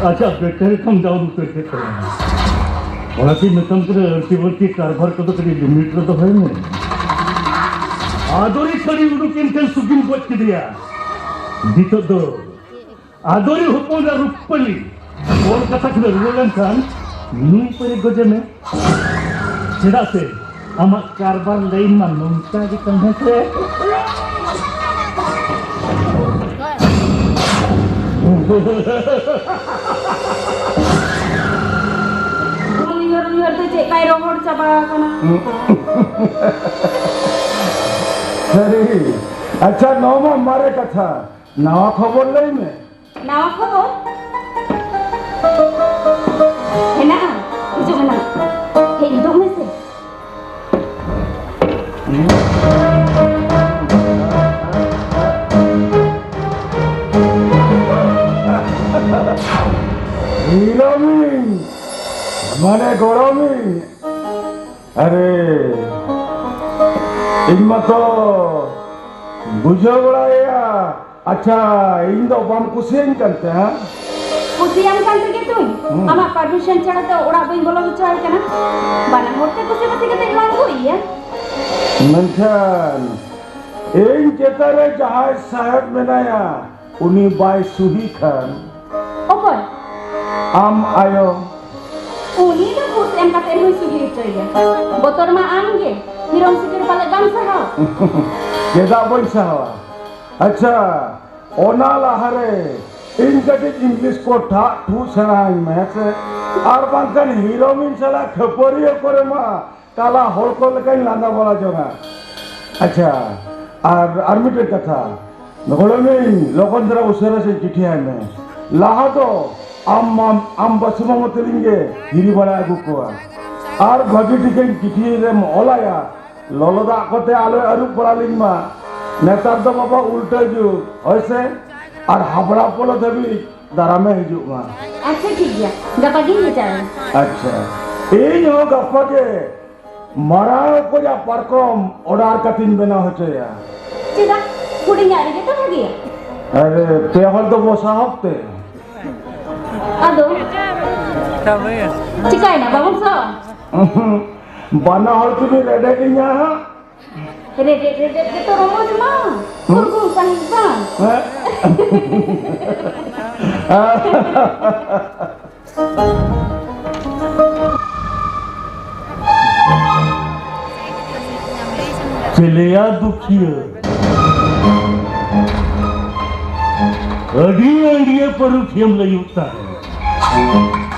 ᱟᱪᱪᱷᱟ, ᱵᱮᱴᱟᱨᱤ ᱠᱷᱚᱱ ᱰᱟᱣᱩᱱ ᱩᱛᱟᱹᱨ ᱠᱮᱫ ᱛᱟᱢᱟ᱾ ᱚᱱᱟᱛᱮᱧ ᱢᱮᱛᱟᱢ ᱠᱟᱱᱟ, ᱟᱹᱲᱛᱤ ᱵᱟᱹᱲᱛᱤ ᱠᱟᱨᱵᱟᱨ ᱠᱚᱫᱚ ᱠᱟᱹᱴᱤᱡ ᱞᱤᱢᱤᱴ ᱨᱮ ᱫᱚᱦᱚᱭ ᱢᱮ᱾ ᱟᱫᱚᱨᱤ ᱥᱟᱹᱲᱤ ᱩᱰᱩᱠ ᱮᱱ ᱠᱷᱟᱱ ᱥᱩᱜᱤᱢ ᱜᱚᱡ ᱠᱮᱫᱮᱭᱟ᱾ ᱱᱤᱛᱚᱜ ᱫᱚ ᱟᱫᱚᱨᱤ ᱦᱚᱯᱚᱱ ᱟᱨ ᱨᱩᱯᱟᱹᱞᱤ ᱠᱳᱞᱠᱟᱛᱟ ᱠᱷᱚᱱ ᱨᱩᱣᱟᱹᱲ ᱞᱮᱱᱠᱷᱟᱱ ᱱᱩᱭ ᱯᱟᱹᱨᱤ ᱜᱚᱡᱮ ᱢᱮ᱾ ᱪᱮᱫᱟᱜ ᱥᱮ ᱟᱢᱟᱜ ᱠᱟᱨᱵᱟᱨ ᱞᱟᱭᱤᱱ ᱢᱟ ᱱᱚᱝᱠᱟ ᱜᱮ ᱛᱟᱦᱮᱸ ᱥᱮ᱾ ᱩᱭᱦᱟᱹᱨ ᱩᱭᱦᱟᱹᱨ ᱛᱮ ᱪᱮᱫ ᱠᱟᱭ ᱨᱚᱦᱚᱲ ᱪᱟᱵᱟ ᱟᱠᱟᱱᱟ᱾ ᱥᱟᱹᱨᱤ᱾ ᱟᱪᱪᱷᱟ, ᱱᱚᱣᱟ ᱢᱟ ᱢᱟᱨᱮ ᱠᱟᱛᱷᱟ, ᱱᱟᱣᱟ ᱠᱷᱚᱵᱚᱨ ᱞᱟᱹᱭ ᱢᱮ᱾ ᱱᱟᱣᱟ ᱠᱷᱚᱵᱚᱨ? ᱦᱮᱱᱟᱜᱼᱟ, ᱦᱤᱡᱩᱜ ᱢᱮ ᱱᱟᱦᱟᱜ᱾ ᱦᱮᱡ ᱢᱤᱫᱚᱜ ᱢᱮᱥᱮ᱾ ᱦᱤᱨᱳᱢᱤ, ᱢᱟᱱᱮ ᱜᱚᱲᱚᱢᱤ᱾ ᱟᱨᱮ, ᱤᱧ ᱢᱟᱛᱚ ᱵᱩᱡᱷᱟᱹᱣ ᱵᱟᱲᱟᱭᱮᱭᱟ᱾ ᱟᱪᱪᱷᱟ, ᱤᱧ ᱫᱚ ᱵᱟᱢ ᱠᱩᱥᱤᱭᱟᱹᱧ ᱠᱟᱱ ᱛᱮ, ᱦᱮᱸ? ᱠᱩᱥᱤᱭᱟᱢ ᱠᱟᱱ ᱛᱮᱜᱮ ᱛᱚᱧ᱾ ᱦᱩᱸ᱾ ᱟᱢᱟᱜ permission ᱪᱷᱟᱲᱟ ᱛᱚ ᱚᱲᱟᱜ ᱵᱟᱹᱧ ᱵᱚᱞᱚ ᱦᱚᱪᱚᱣᱟᱭ ᱠᱟᱱᱟ᱾ ᱵᱟᱱᱟ ᱦᱚᱲ ᱛᱮ ᱠᱩᱥᱤ ᱠᱩᱥᱤ ᱠᱟᱛᱮ ᱞᱟᱝ ᱟᱹᱜᱩᱭᱮᱭᱟ᱾ ᱢᱮᱱᱠᱷᱟᱱ ᱤᱧ ᱪᱮᱛᱟᱱ ᱨᱮ ᱡᱟᱦᱟᱸᱭ ᱥᱟᱦᱮᱵ ᱢᱮᱱᱟᱭᱟ, ᱩᱱᱤ ᱵᱟᱭ ᱥᱩᱦᱤ ᱠᱷᱟᱱ᱾ ᱚᱠᱚᱭ? ᱟᱢ ᱟᱭᱳ᱾ ᱩᱱᱤ ᱫᱚ ᱜᱷᱩᱥ ᱮᱢ ᱠᱟᱛᱮ ᱦᱚᱸᱭ ᱥᱩᱦᱤ ᱦᱚᱪᱚᱭᱮᱭᱟ᱾ ᱵᱚᱛᱚᱨ ᱢᱟ ᱟᱢ ᱜᱮ᱾ ᱦᱤᱨᱚᱢ ᱥᱤᱠᱤᱲ ᱯᱟᱞᱮ ᱵᱟᱢ ᱥᱟᱦᱟᱣᱟ? ᱪᱮᱫᱟᱜ ᱵᱟᱹᱧ ᱥᱟᱦᱟᱣᱟ? ᱟᱪᱪᱷᱟ, ᱚᱱᱟ ᱞᱟᱦᱟᱨᱮ ᱤᱧ ᱠᱟᱹᱴᱤᱡ English ᱠᱚ ᱴᱷᱟᱜ ᱴᱷᱩ ᱥᱮᱬᱟᱧ ᱢᱮ, ᱦᱮᱸ ᱥᱮ? ᱟᱨ ᱵᱟᱝᱠᱷᱟᱱ ᱦᱤᱨᱚᱢᱤᱧ ᱥᱟᱞᱟᱜ ᱠᱷᱟᱹᱯᱟᱹᱨᱤᱭᱟᱹ ᱠᱚᱨᱮ ᱢᱟ ᱠᱟᱞᱟ ᱦᱚᱲ ᱠᱚ ᱞᱮᱠᱟᱧ ᱞᱟᱸᱫᱟ ᱵᱟᱲᱟ ᱡᱚᱝᱟ᱾ ᱟᱪᱪᱷᱟ, ᱟᱨ, ᱟᱨ ᱢᱤᱫᱴᱮᱱ ᱠᱟᱛᱷᱟ, ᱜᱚᱲᱚᱢᱤᱧ, ᱞᱚᱜᱚᱱ ᱫᱷᱟᱨᱟ ᱩᱥᱟᱹᱨᱟ ᱥᱮ ᱪᱤᱴᱷᱤ ᱟᱭ ᱢᱮ᱾ ᱞᱟᱦᱟ ᱫᱚ ᱟᱢ, ᱟᱢ, ᱟᱢ ᱵᱟᱹᱥᱩ ᱢᱟᱢᱚ ᱛᱟᱹᱞᱤᱧ ᱜᱮ ᱦᱤᱨᱤ ᱵᱟᱲᱟ ᱟᱹᱜᱩ ᱠᱚᱣᱟ᱾ ᱟᱨ ᱵᱷᱟᱹᱜᱤ ᱴᱷᱤᱠᱟᱹᱧ ᱪᱤᱴᱷᱤ ᱨᱮᱢ ᱚᱞᱟᱭᱟ, ᱞᱚᱞᱚ ᱫᱟᱜ ᱠᱚᱛᱮ ᱟᱞᱚᱭ ᱟᱹᱨᱩᱵ ᱵᱟᱲᱟ ᱞᱤᱧ ᱢᱟ᱾ ᱱᱮᱛᱟᱨ ᱫᱚ ᱵᱟᱵᱟ ᱩᱞᱴᱟᱹ ᱡᱩᱜᱽ, ᱦᱳᱭ ᱥᱮ? ᱟᱨ ᱦᱟᱵᱲᱟ ᱯᱚᱞᱚ ᱫᱷᱟᱹᱵᱤᱡ ᱫᱟᱨᱟᱢᱮ ᱦᱤᱡᱩᱜ ᱢᱟ᱾ ᱟᱪᱪᱷᱟ, ᱴᱷᱤᱠ ᱜᱮᱭᱟ, ᱜᱟᱯᱟ ᱜᱤᱧ ᱵᱷᱮᱡᱟᱭᱟ᱾ ᱟᱪᱪᱷᱟ, ᱤᱧ ᱦᱚᱸ ᱜᱟᱯᱟ ᱜᱮ ᱢᱟᱨᱟᱝ ᱚᱠᱚᱡᱟᱜ ᱯᱟᱨᱠᱚᱢ order ᱠᱟᱛᱮᱧ ᱵᱮᱱᱟᱣ ᱦᱚᱪᱚᱭᱟ᱾ ᱪᱮᱫᱟᱜ? ᱦᱩᱰᱤᱧᱟᱜ ᱨᱮᱜᱮ ᱛᱚ ᱵᱷᱟᱜᱮᱭᱟ᱾ ᱟᱨᱮ, ᱯᱮ ᱦᱚᱲ ᱫᱚ ᱵᱚ ᱥᱟᱦᱚᱵ ᱛᱮ᱾ ᱟᱫᱚ? ᱪᱤᱠᱟᱹᱭᱮᱱᱟ, ᱵᱟᱵᱚᱱ ᱥᱟᱦᱚᱵᱼᱟ? ᱵᱟᱱᱟ ᱦᱚᱲ ᱛᱮᱵᱤᱱ ᱨᱮᱰᱮᱫ ᱞᱤᱧᱟ ᱦᱟᱸᱜ᱾ ᱨᱮᱰᱮᱫ ᱨᱮᱰᱮᱫ ᱜᱮᱛᱚ ᱨᱚᱢᱚᱡᱽ ᱢᱟ᱾ ᱦᱩᱸ? ᱥᱩᱨᱜᱩᱱ ᱥᱟᱺᱦᱤᱡ ᱵᱟᱝ? ᱦᱮᱸ? ᱦᱮᱸ? ᱪᱮᱞᱮᱭᱟ ᱫᱩᱠᱷᱤᱭᱟᱹ, ᱟᱹᱰᱤ ᱟᱹᱰᱤᱭᱟᱹ ᱯᱟᱹᱨᱩᱠᱷᱤᱭᱟᱹᱢ ᱞᱟᱹᱭᱩᱜ ᱛᱟᱦᱮᱸ᱾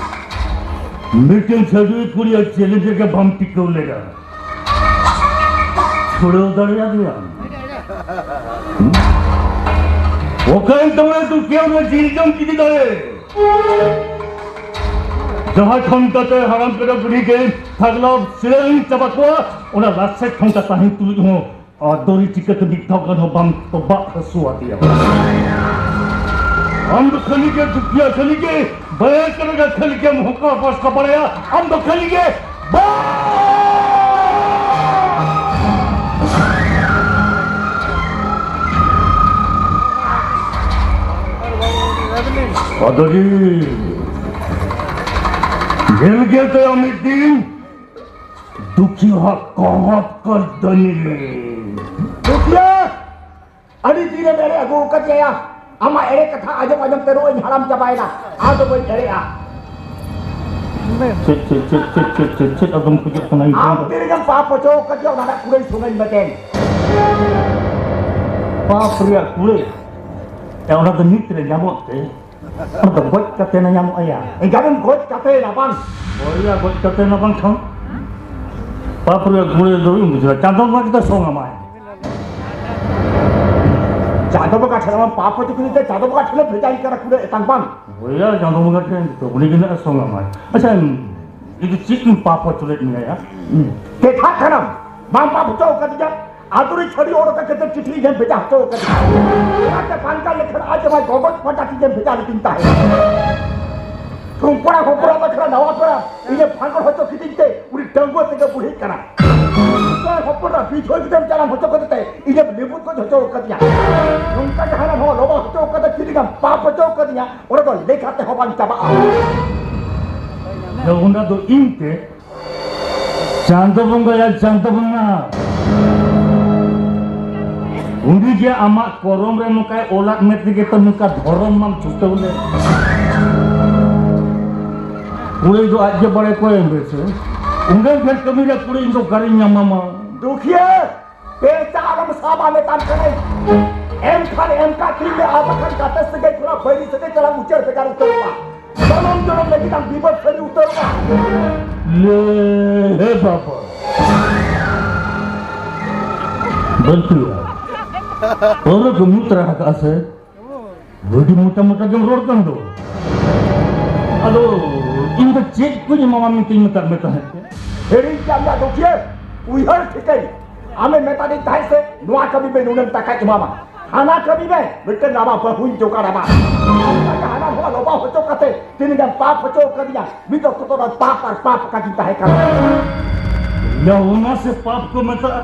ᱢᱤᱫᱴᱮᱱ ᱪᱷᱟᱹᱰᱣᱤ ᱠᱩᱲᱤᱭᱟᱜ ᱪᱮᱞᱮᱧᱡᱽ ᱨᱮᱜᱮ ᱵᱟᱢ ᱴᱤᱠᱟᱹᱣ ᱞᱮᱫᱟ᱾ ᱪᱷᱩᱲᱟᱹᱣ ᱫᱟᱲᱮᱭᱟᱫᱮᱭᱟᱢ? ᱦᱩᱸ? ᱚᱠᱟᱭᱮᱱ ᱛᱟᱢᱟ ᱫᱩᱠᱷᱤᱭᱟᱹ ᱚᱱᱟ ᱡᱤᱞ ᱡᱚᱢ ᱪᱤᱫᱤ ᱫᱟᱲᱮ? ᱡᱟᱦᱟᱸ ᱴᱷᱚᱱᱴᱟ ᱛᱮ ᱦᱟᱲᱟᱢ ᱠᱟᱰᱟ ᱵᱩᱰᱷᱤ ᱜᱟᱹᱭ ᱛᱷᱟᱜᱞᱟᱣ ᱥᱤᱨᱟᱹ ᱤᱧ ᱪᱟᱵᱟ ᱠᱚᱣᱟ, ᱚᱱᱟ ᱞᱟᱥᱮᱨ ᱴᱷᱚᱱᱴᱟ ᱛᱟᱦᱮᱸ ᱛᱩᱞᱩᱡ ᱦᱚᱸ ᱟᱫᱚᱨᱤ ᱪᱤᱠᱟᱹᱛᱮ ᱢᱤᱫ ᱫᱷᱟᱣ ᱜᱟᱱ ᱦᱚᱸ ᱵᱟᱢ ᱛᱚᱵᱟᱜ ᱦᱟᱹᱥᱩ ᱟᱫᱮᱭᱟ? ᱟᱢ ᱫᱚ ᱠᱷᱟᱹᱞᱤ ᱜᱮ ᱫᱩᱠᱷᱤᱭᱟᱹ, ᱠᱷᱟᱹᱞᱤ ᱜᱮ ᱵᱟᱭᱟ ᱠᱟᱱᱟ, ᱠᱷᱟᱹᱞᱤ ᱜᱮᱢ ᱦᱚᱠᱟ ᱯᱟᱥᱠᱟ ᱵᱟᱲᱟᱭᱟ᱾ ᱟᱢ ᱫᱚ ᱠᱷᱟᱹᱞᱤ ᱜᱮ ᱵᱟ- ᱟᱫᱚᱨᱤ, ᱧᱮᱞ ᱜᱮ ᱛᱟᱭᱚᱢ ᱢᱤᱫ ᱫᱤᱱ ᱫᱩᱠᱷᱤᱭᱟᱹ ᱦᱟᱜ ᱠᱚᱦᱚᱸ ᱠᱚᱨᱫᱚᱱᱤ ᱨᱮ᱾ ᱫᱩᱠᱷᱤᱭᱟᱹ! ᱟᱹᱰᱤ ᱫᱤᱱᱮᱢ ᱮᱲᱮ ᱟᱹᱜᱩ ᱟᱠᱟᱫᱮᱭᱟ᱾ ᱟᱢᱟᱜ ᱮᱲᱮ ᱠᱟᱛᱷᱟ ᱟᱸᱡᱚᱢ ᱟᱸᱡᱚᱢ ᱛᱮ ᱱᱚᱜᱼᱚᱭ ᱤᱧ ᱦᱟᱲᱟᱢ ᱪᱟᱵᱟᱭᱮᱱᱟ᱾ ᱟᱫᱚ ᱵᱟᱹᱧ ᱮᱲᱮᱜᱼᱟ᱾ ᱪᱮᱫ, ᱪᱮᱫ, ᱪᱮᱫ, ᱪᱮᱫ, ᱪᱮᱫ, ᱪᱮᱫ, ᱪᱮᱫ ᱟᱫᱚᱢ ᱠᱷᱚᱡᱚᱜ ᱠᱟᱱᱟ ᱤᱧ ᱟᱢ ᱴᱷᱮᱱ ᱫᱚ? ᱛᱤ ᱨᱮᱜᱮᱢ ᱯᱟᱯ ᱦᱚᱪᱚ ᱟᱠᱟᱫᱮᱭᱟ, ᱚᱱᱟ ᱨᱮᱱᱟᱜ ᱠᱩᱲᱟᱹᱭ ᱥᱚᱸᱜᱮᱧ ᱢᱮ ᱛᱮᱧ᱾ ᱯᱟᱯ ᱨᱮᱭᱟᱜ ᱠᱩᱲᱟᱹᱭ? ᱮ, ᱚᱱᱟ ᱫᱚ ᱱᱤᱛ ᱨᱮ ᱧᱟᱢᱚᱜ ᱛᱮ? ᱚᱱᱟ ᱫᱚ ᱜᱚᱡ ᱠᱟᱛᱮ ᱱᱟ ᱧᱟᱢᱚᱜ ᱟᱭᱟ᱾ ᱮᱸᱜᱟᱛᱮᱢ ᱜᱚᱡ ᱠᱟᱛᱮ ᱱᱟ ᱵᱟᱝ? ᱦᱳᱭ ᱭᱟ, ᱜᱚᱡ ᱠᱟᱛᱮ ᱱᱟ ᱵᱟᱝ ᱠᱷᱟᱱ? ᱯᱟᱯ ᱨᱮᱭᱟᱜ ᱠᱩᱲᱟᱹᱭ ᱫᱚ ᱤᱧ ᱵᱩᱡᱷᱟᱹᱣᱟ, ᱪᱟᱸᱫᱚ ᱵᱚᱸᱜᱟ ᱜᱮᱛᱚ ᱥᱚᱝ ᱟᱢᱟᱭ᱾ ᱪᱟᱸᱫᱚ ᱵᱚᱸᱜᱟ ᱴᱷᱮᱱ ᱟᱢ ᱯᱟᱯ ᱦᱚᱪᱚ ᱠᱮᱫᱮ ᱛᱮ ᱪᱟᱸᱫᱚ ᱵᱚᱸᱜᱟ ᱴᱷᱮᱱ ᱮ ᱵᱷᱮᱡᱟᱭ ᱠᱟᱱᱟ ᱠᱩᱲᱟᱹᱭ ᱮᱛᱟᱝ ᱵᱟᱝ? ᱦᱳᱭ ᱭᱟ, ᱪᱟᱸᱫᱚ ᱵᱚᱸᱜᱟ ᱴᱷᱮᱱ ᱛᱚ ᱩᱱᱤ ᱜᱮ ᱱᱟᱜ ᱮ ᱥᱚᱝ ᱟᱢᱟᱭ᱾ ᱟᱪᱪᱷᱟ, ᱤᱧ ᱫᱚ ᱪᱮᱫ ᱤᱧ ᱯᱟᱯ ᱦᱚᱪᱚ ᱞᱮᱫ ᱢᱮᱭᱟ ᱭᱟ? ᱦᱩᱸ᱾ ᱪᱮᱴᱷᱟᱜ ᱠᱟᱱᱟᱢ, ᱵᱟᱢ ᱯᱟᱯ ᱦᱚᱪᱚ ᱟᱠᱟᱫᱤᱧᱟ᱾ ᱟᱫᱚ ᱨᱮ ᱪᱷᱟᱹᱲᱤ ᱚᱰᱚᱠ ᱠᱟᱛᱮ ᱪᱤᱴᱷᱤ ᱤᱧ ᱵᱷᱮᱡᱟ ᱦᱚᱪᱚ ᱟᱠᱟᱫᱤᱧᱟ᱾ ᱚᱱᱟᱛᱮ ᱵᱟᱝᱜᱟᱞ ᱞᱮᱠᱷᱟᱱ ᱟᱡ ᱡᱟᱶᱟᱭ ᱜᱚᱜᱚᱡ ᱯᱟᱴᱟ ᱛᱤᱧ ᱵᱷᱮᱡᱟ ᱞᱮᱫᱤᱧ ᱛᱟᱦᱮᱸᱫ᱾ ᱠᱚᱲᱟ ᱦᱚᱯᱚᱱ ᱵᱟᱠᱷᱨᱟ ᱱᱟᱣᱟ ᱯᱮᱲᱟ ᱤᱧᱮ ᱯᱷᱟᱸᱠᱚᱲ ᱦᱚᱪᱚ ᱠᱤᱫᱤᱧ ᱛᱮ ᱩᱱᱤ ᱰᱟᱺᱜᱩᱣᱟᱹ ᱛᱮᱜᱮ ᱵᱩᱲᱦᱤᱜ ᱠᱟᱱᱟ᱾ ᱠᱚᱲᱟ ᱦᱚᱯᱚᱱ ᱨᱮ ᱵᱤᱪᱷᱚᱭ ᱜᱤᱫᱟᱹᱨ ᱡᱟᱱᱟᱢ ᱦᱚᱪᱚ ᱠᱟᱛᱮ ᱤᱧᱮᱢ ᱞᱤᱵᱩᱫ ᱜᱚᱡ ᱦᱚᱪᱚ ᱟᱠᱟᱫᱤᱧᱟ᱾ ᱱᱚᱝᱠᱟ ᱡᱟᱦᱟᱸ ᱨᱮ ᱦᱚᱸ ᱞᱚᱵᱟ ᱦᱚᱪᱚ ᱟᱠᱟᱫᱟ, ᱛᱤᱱᱟᱹᱜ ᱮᱢ ᱯᱟᱯ ᱦᱚᱪᱚ ᱟᱠᱟᱫᱤᱧᱟ, ᱚᱱᱟ ᱫᱚ ᱞᱮᱠᱷᱟ ᱛᱮᱦᱚᱸ ᱵᱟᱝ ᱪᱟᱵᱟᱜᱼᱟ᱾ ᱚᱱᱟ ᱫᱚ ᱤᱧ ᱛᱮ ᱪᱟᱸᱫᱚ ᱵᱚᱸᱜᱟᱭᱟ, ᱪᱟᱸᱫᱚ ᱵᱚᱸᱜᱟ᱾ ᱩᱱᱤ ᱜᱮ ᱟᱢᱟᱜ ᱠᱚᱨᱚᱢ ᱨᱮ ᱱᱚᱝᱠᱟᱭ ᱚᱞᱟᱫ ᱢᱮ ᱛᱮᱜᱮ ᱛᱚ ᱱᱚᱝᱠᱟ ᱫᱷᱚᱨᱚᱢ ᱢᱟᱢ ᱪᱷᱩᱴᱟᱹᱣ ᱞᱮ᱾ ᱠᱩᱲᱟᱹᱭ ᱫᱚ ᱟᱡ ᱜᱮ ᱵᱟᱲᱟᱭ ᱠᱚᱭ ᱮᱢ ᱨᱮᱥᱮ᱾ ᱩᱱᱟᱹᱜ ᱰᱷᱮᱨ ᱠᱟᱹᱢᱤ ᱨᱮ ᱠᱩᱲᱟᱹᱭ ᱤᱧ ᱫᱚ ᱚᱠᱟᱨᱤᱧ ᱧᱟᱢᱟᱢᱟ? ᱫᱩᱠᱷᱤᱭᱟᱹ! ᱯᱮ ᱪᱟ ᱟᱞᱚᱢ ᱥᱟᱵᱟ ᱢᱮᱛᱟᱢ ᱠᱟᱹᱱᱟᱹᱧ᱾ ᱮᱢ ᱠᱷᱟᱱ ᱮᱢ ᱠᱟᱜ ᱛᱤᱧ ᱢᱮ, ᱟᱨ ᱵᱟᱠᱷᱟᱱ ᱜᱟᱛᱮ ᱥᱟᱹᱜᱟᱹᱭ ᱠᱷᱚᱱᱟᱜ ᱵᱟᱹᱭᱨᱤ ᱥᱟᱹᱜᱟᱹᱭ ᱪᱟᱞᱟᱣ ᱩᱪᱟᱹᱲ ᱵᱷᱮᱜᱟᱨ ᱩᱛᱟᱹᱨᱚᱜᱼᱟ᱾ ᱡᱚᱱᱚᱢ ᱡᱚᱱᱚᱢ ᱞᱟᱹᱜᱤᱫ ᱟᱢ ᱵᱤᱵᱟᱹᱫ ᱥᱟᱹᱨᱤ ᱩᱛᱟᱹᱨᱚᱜᱼᱟ᱾ ᱞᱮ ᱦᱮ ᱵᱟᱵᱟ᱾ ᱵᱟᱹᱞᱛᱤᱭᱟ᱾ ᱯᱟᱹᱣᱨᱟᱹ ᱠᱚ ᱧᱩ ᱛᱚᱨᱟ ᱟᱠᱟᱫᱼᱟ ᱥᱮ? ᱟᱹᱰᱤ ᱢᱚᱴᱟ ᱢᱚᱴᱟ ᱜᱮᱢ ᱨᱚᱲ ᱠᱟᱱ ᱫᱚ᱾ ᱟᱫᱚ ᱤᱧ ᱫᱚ ᱪᱮᱫ ᱠᱚᱧ ᱮᱢᱟᱢᱟ ᱢᱮᱱᱛᱮᱧ ᱢᱮᱛᱟᱫ ᱢᱮ ᱛᱟᱦᱮᱸᱫ? ᱦᱤᱲᱤᱧ ᱠᱮᱫ ᱢᱮᱭᱟ ᱫᱩᱠᱷᱤᱭᱟᱹ, ᱩᱭᱦᱟᱹᱨ ᱴᱷᱤᱠᱟᱹᱧ᱾ ᱟᱢᱮ ᱢᱮᱛᱟᱫᱤᱧ ᱛᱟᱦᱮᱸᱫ ᱥᱮ, ᱱᱚᱣᱟ ᱠᱟᱹᱢᱤ ᱢᱮ, ᱱᱩᱱᱟᱹᱜ ᱴᱟᱠᱟᱧ ᱮᱢᱟᱢᱟ᱾ ᱦᱟᱱᱟ ᱠᱟᱹᱢᱤ ᱢᱮ, ᱢᱤᱫᱴᱮᱱ ᱱᱟᱣᱟ ᱵᱟᱹᱦᱩᱧ ᱡᱚᱜᱟᱲ ᱟᱢᱟ᱾ ᱦᱟᱱᱟ ᱱᱚᱣᱟ ᱞᱚᱵᱟ ᱦᱚᱪᱚ ᱠᱟᱛᱮ ᱛᱤᱱᱟᱹᱜ ᱮᱢ ᱯᱟᱯ ᱦᱚᱪᱚ ᱠᱟᱫᱤᱧᱟ᱾ ᱢᱤᱫ ᱚᱠᱛᱚ ᱫᱚ ᱯᱟᱯ ᱟᱨ ᱯᱟᱯ ᱠᱟᱛᱤᱧ ᱛᱟᱦᱮᱸ ᱠᱟᱱᱟ᱾ ᱭᱟ, ᱚᱱᱟ ᱥᱮ ᱯᱟᱯ ᱠᱚ ᱢᱮᱛᱟᱜᱼᱟ?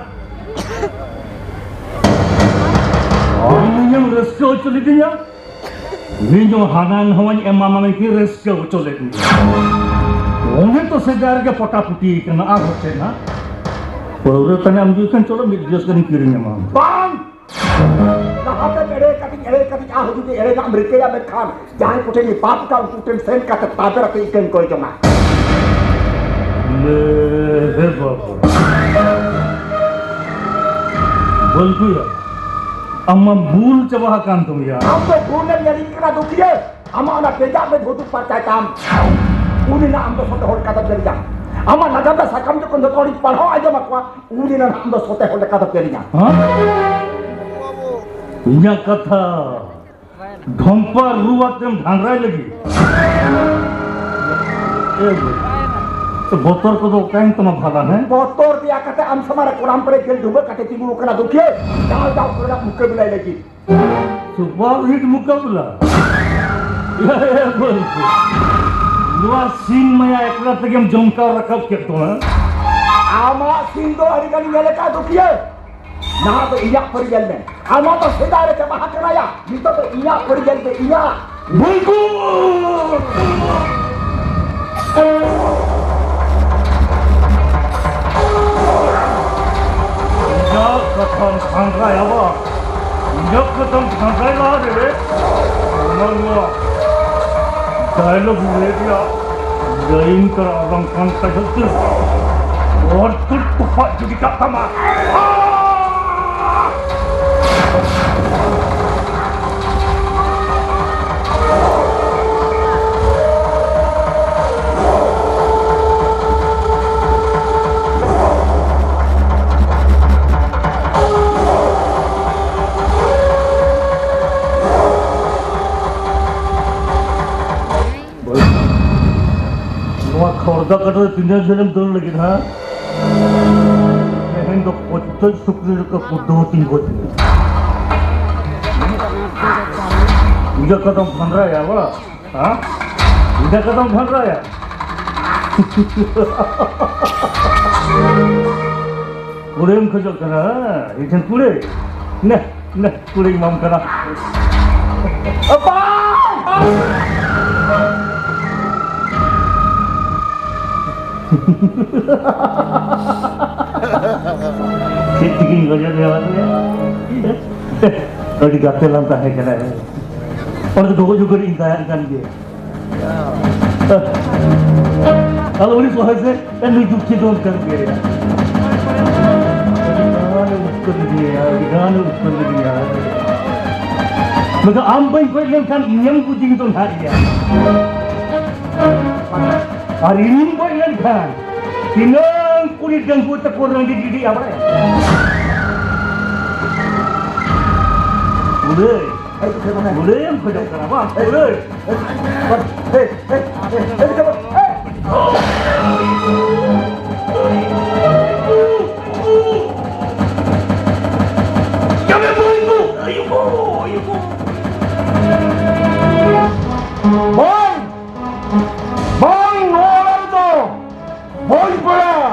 ᱟᱢ ᱤᱧᱮᱢ ᱨᱟᱹᱥᱠᱟᱹ ᱦᱚᱪᱚ ᱞᱤᱫᱤᱧᱟ, ᱤᱧ ᱦᱚᱸ ᱦᱟᱱᱟ ᱱᱟᱣᱟᱧ ᱮᱢᱟᱢᱟ ᱢᱮᱱᱛᱮ ᱨᱟᱹᱥᱠᱟᱹ ᱦᱚᱪᱚ ᱞᱮᱫ ᱢᱮᱭᱟ᱾ ᱚᱱᱮ ᱛᱚ ᱥᱮᱫᱟᱭ ᱨᱮᱜᱮ ᱯᱚᱴᱟ ᱯᱩᱴᱤ ᱠᱟᱱᱟ, ᱟᱨ ᱦᱚᱸ ᱪᱮᱫ ᱱᱟ? ᱯᱟᱹᱣᱨᱟᱹ ᱛᱟᱱᱮ ᱟᱢ ᱡᱩᱫᱤ ᱠᱷᱟᱱ ᱪᱚᱞᱚ ᱢᱤᱫ ᱜᱤᱞᱟᱹᱥ ᱜᱟᱱᱤᱧ ᱠᱤᱨᱤᱧ ᱟᱢᱟ᱾ ᱵᱟᱝ! ᱞᱟᱦᱟᱛᱮᱢ ᱮᱲᱮ ᱠᱟᱹᱫᱤᱧ, ᱮᱲᱮ ᱠᱟᱹᱫᱤᱧ, ᱟᱨ ᱡᱩᱫᱤ ᱮᱲᱮᱱᱟᱜ ᱮᱢ ᱨᱤᱠᱟᱹᱭᱟ, ᱢᱮᱱᱠᱷᱟᱱ ᱡᱟᱦᱟᱸᱭ ᱠᱚᱴᱷᱮᱱ ᱤᱧ ᱯᱟᱯ ᱟᱠᱟᱫ, ᱩᱱᱠᱩ ᱴᱷᱮᱱ ᱥᱮᱱ ᱠᱟᱛᱮ ᱛᱟᱵᱮᱨ ᱟᱛᱮ ᱤᱠᱟᱹᱧ ᱠᱚᱭ ᱡᱚᱝᱟ᱾ ᱞᱮ, ᱦᱮ ᱵᱟᱵᱟ᱾ ᱵᱟᱹᱞᱠᱩᱭᱟ, ᱟᱢ ᱢᱟ ᱵᱩᱞ ᱪᱟᱵᱟ ᱟᱠᱟᱱ ᱛᱟᱢ ᱭᱟ᱾ ᱟᱢ ᱫᱚ ᱵᱩᱞ ᱮᱢ ᱧᱮᱞᱤᱧ ᱠᱟᱱᱟ, ᱫᱩᱠᱷᱤᱭᱟᱹ᱾ ᱟᱢᱟᱜ ᱚᱱᱟ ᱵᱮᱡᱟᱜ ᱢᱮ ᱵᱷᱩᱛᱩ ᱯᱟᱨᱪᱟᱭ ᱛᱟᱢ᱾ ᱩᱱᱤ ᱱᱟᱜ ᱟᱢ ᱫᱚ ᱥᱚᱛᱮ ᱦᱚᱲ ᱞᱮᱠᱟ ᱫᱚᱢ ᱧᱮᱞᱤᱧᱟ᱾ ᱟᱢᱟᱜ ᱱᱟᱜᱟᱢ ᱨᱮ ᱥᱟᱠᱟᱢ ᱡᱚᱠᱷᱚᱱ ᱡᱚᱛᱚ ᱦᱚᱲᱤᱧ ᱯᱟᱲᱦᱟᱣ ᱟᱸᱡᱚᱢ ᱟᱠᱚᱣᱟ, ᱩᱱᱤ ᱱᱟᱜ ᱟᱢ ᱫᱚ ᱥᱚᱛᱮ ᱦᱚᱲ ᱞᱮᱠᱟ ᱫᱚᱢ ᱧᱮᱞᱤᱧᱟ᱾ ᱦᱮᱸ? ᱤᱧᱟᱹᱜ ᱠᱟᱛᱷᱟ ᱰᱷᱚᱢᱯᱟ ᱨᱩ ᱟᱛᱮᱢ ᱰᱷᱟᱸᱰᱨᱟᱭ ᱞᱟᱹᱜᱤᱫ? ᱮ ᱵᱟᱹᱵᱩ, ᱵᱚᱛᱚᱨ ᱠᱚᱫᱚ ᱚᱠᱟᱭᱮᱱ ᱛᱟᱢᱟ ᱵᱷᱟᱞᱟ, ᱦᱮᱸ? ᱵᱚᱛᱚᱨ ᱫᱮᱭᱟ ᱠᱟᱛᱮ ᱟᱢ ᱥᱟᱢᱟᱝ ᱨᱮ ᱠᱚᱲᱟᱢ ᱠᱚᱨᱮ ᱜᱮᱞ ᱰᱩᱵᱟᱹ ᱠᱟᱛᱮ ᱛᱤᱸᱜᱩ ᱟᱠᱟᱱᱟ ᱫᱩᱠᱷᱤᱭᱟᱹ, ᱡᱟᱣ ᱡᱟᱣ ᱠᱚᱨᱮᱱᱟᱜ ᱢᱩᱠᱟᱹᱵᱮᱞᱟᱭ ᱞᱟᱹᱜᱤᱫ᱾ Super hit ᱢᱩᱠᱟᱵᱞᱟ᱾ ᱮ ᱵᱟᱹᱵᱩ, ᱱᱚᱣᱟ ᱥᱤᱝ ᱢᱟᱭᱟ ᱮᱠᱞᱟ ᱛᱮᱜᱮᱢ ᱡᱚᱢᱠᱟᱣ ᱨᱟᱠᱟᱵ ᱠᱮᱫ ᱛᱟᱢᱟ᱾ ᱟᱢᱟᱜ ᱥᱤᱝ ᱫᱚ ᱟᱹᱰᱤ ᱜᱟᱱᱤᱧ ᱧᱮᱞ ᱟᱠᱟᱫ ᱫᱩᱠᱷᱤᱭᱟᱹ᱾ ᱱᱟᱦᱟᱜ ᱫᱚ ᱤᱧᱟᱹᱜ ᱯᱟᱹᱨᱤ ᱧᱮᱞ ᱢᱮ᱾ ᱟᱢᱟᱜ ᱫᱚ ᱥᱮᱫᱟᱭ ᱨᱮ ᱪᱟᱵᱟ ᱟᱠᱟᱱᱟ ᱭᱟ, ᱱᱤᱛᱚᱜ ᱫᱚ ᱤᱧᱟᱹᱜ ᱯᱟᱹᱨᱤ ᱧᱮᱞ ᱢᱮ, ᱤᱧᱟᱹᱜ᱾ ᱵᱩᱞᱠᱩᱞ! ᱤᱧᱟᱹᱜ ᱠᱟᱛᱷᱟᱢ ᱠᱷᱟᱱᱰᱨᱟᱭᱟ ᱵᱟ? ᱤᱧᱟᱹᱜ ᱠᱟᱛᱷᱟᱢ ᱠᱷᱟᱱᱰᱨᱟᱭ ᱞᱟᱦᱟ ᱨᱮ ᱚᱱᱟ ᱱᱚᱣᱟ ᱰᱟᱭᱞᱚᱜ ᱞᱟᱹᱭ ᱨᱮᱭᱟᱜ ᱞᱟᱭᱤᱱ ᱠᱟᱱᱟ, ᱵᱟᱝᱠᱷᱟᱱ ᱠᱟᱡᱚᱞ ᱛᱮ ᱚᱨ ᱛᱩᱫ ᱛᱚᱯᱟᱜ ᱜᱤᱰᱤ ᱠᱟᱜ ᱛᱟᱢᱟ᱾ ᱱᱚᱣᱟ ᱠᱷᱚᱲᱫᱟ ᱠᱟᱴᱟ ᱨᱮ ᱛᱤᱱᱟᱹᱜ ᱡᱷᱟᱹᱞᱮᱢ ᱫᱟᱹᱲ ᱞᱟᱹᱜᱤᱫ, ᱦᱮᱸ? ᱛᱮᱦᱮᱧ ᱫᱚ ᱯᱚᱪᱪᱚᱡ ᱥᱩᱠᱨᱤ ᱞᱮᱠᱟ ᱠᱩᱰᱟᱹᱢ ᱛᱤᱧ ᱜᱚᱡ ᱢᱮᱭᱟ᱾ ᱤᱧᱟᱹᱜ ᱠᱟᱛᱷᱟᱢ ᱵᱷᱟᱸᱰᱨᱟᱭᱟ ᱵᱟ? ᱦᱮᱸ? ᱤᱧᱟᱹᱜ ᱠᱟᱛᱷᱟᱢ ᱵᱷᱟᱸᱰᱨᱟᱭᱟ? ᱠᱩᱲᱟᱹᱭᱮᱢ ᱠᱷᱚᱡᱚᱜ ᱠᱟᱱᱟ, ᱦᱮᱸ? ᱤᱧ ᱴᱷᱮᱱ ᱠᱩᱲᱟᱹᱭ? ᱱᱮ, ᱱᱮ, ᱠᱩᱲᱟᱹᱭ ᱮᱢᱟᱢ ᱠᱟᱱᱟ᱾ ᱟᱯᱟ! ᱪᱮᱫ ᱛᱮᱜᱤᱧ ᱜᱚᱡᱚᱜ ᱢᱮᱭᱟ, ᱵᱟᱝ? ᱟᱹᱰᱤ ᱜᱟᱛᱮ ᱞᱟᱝ ᱛᱟᱦᱮᱸ ᱠᱟᱱᱟ᱾ ᱚᱸᱰᱮ ᱫᱚ ᱜᱚᱜᱚ ᱡᱩᱜᱟᱹᱲ ᱤᱧ ᱛᱟᱦᱮᱸ ᱠᱟᱱ ᱜᱮᱭᱟ᱾ ᱟᱫᱚ ᱩᱱᱤ ᱥᱚᱦᱚᱡ ᱥᱮ ᱱᱩᱭ ᱫᱩᱠᱷᱤ ᱫᱚ ᱚᱱᱠᱟᱱ ᱜᱮᱭᱟ᱾ ᱟᱹᱰᱤ ᱜᱟᱱᱮ ᱩᱥᱠᱟᱹᱣ ᱞᱤᱫᱤᱧᱟ, ᱟᱹᱰᱤ ᱜᱟᱱᱮ ᱩᱥᱠᱟᱹᱣ ᱞᱤᱫᱤᱧᱟ᱾ ᱢᱮᱱᱠᱷᱟᱱ ᱟᱢ ᱵᱟᱹᱧ ᱜᱚᱡ ᱞᱮᱱᱠᱷᱟᱱ ᱤᱧᱮᱢ ᱜᱩᱡᱤ ᱫᱚ ᱱᱟᱦᱟᱜ ᱜᱮᱭᱟ᱾ ᱟᱨ ᱤᱧᱤᱧ ᱜᱚᱡ ᱞᱮᱱᱠᱷᱟᱱ ᱛᱤᱱᱟᱹᱝ ᱠᱩᱲᱤ ᱰᱟᱺᱜᱩᱣᱟᱹ ᱛᱮᱠᱚ ᱨᱟᱺᱰᱤ ᱜᱤᱰᱤᱜᱼᱟ ᱵᱟᱲᱟᱭᱟᱢ? ᱠᱩᱲᱟᱹᱭ, ᱠᱩᱲᱟᱹᱭᱮᱢ ᱠᱷᱚᱡᱚᱜ ᱠᱟᱱᱟ ᱵᱟᱝ? ᱠᱩᱲᱟᱹᱭ᱾ ᱵᱟᱝ! ᱵᱟᱝ, ᱱᱚᱣᱟ ᱚᱲᱟᱜ ᱨᱮᱫᱚ ᱵᱟᱹᱧ ᱯᱟᱲᱟᱜᱼᱟ᱾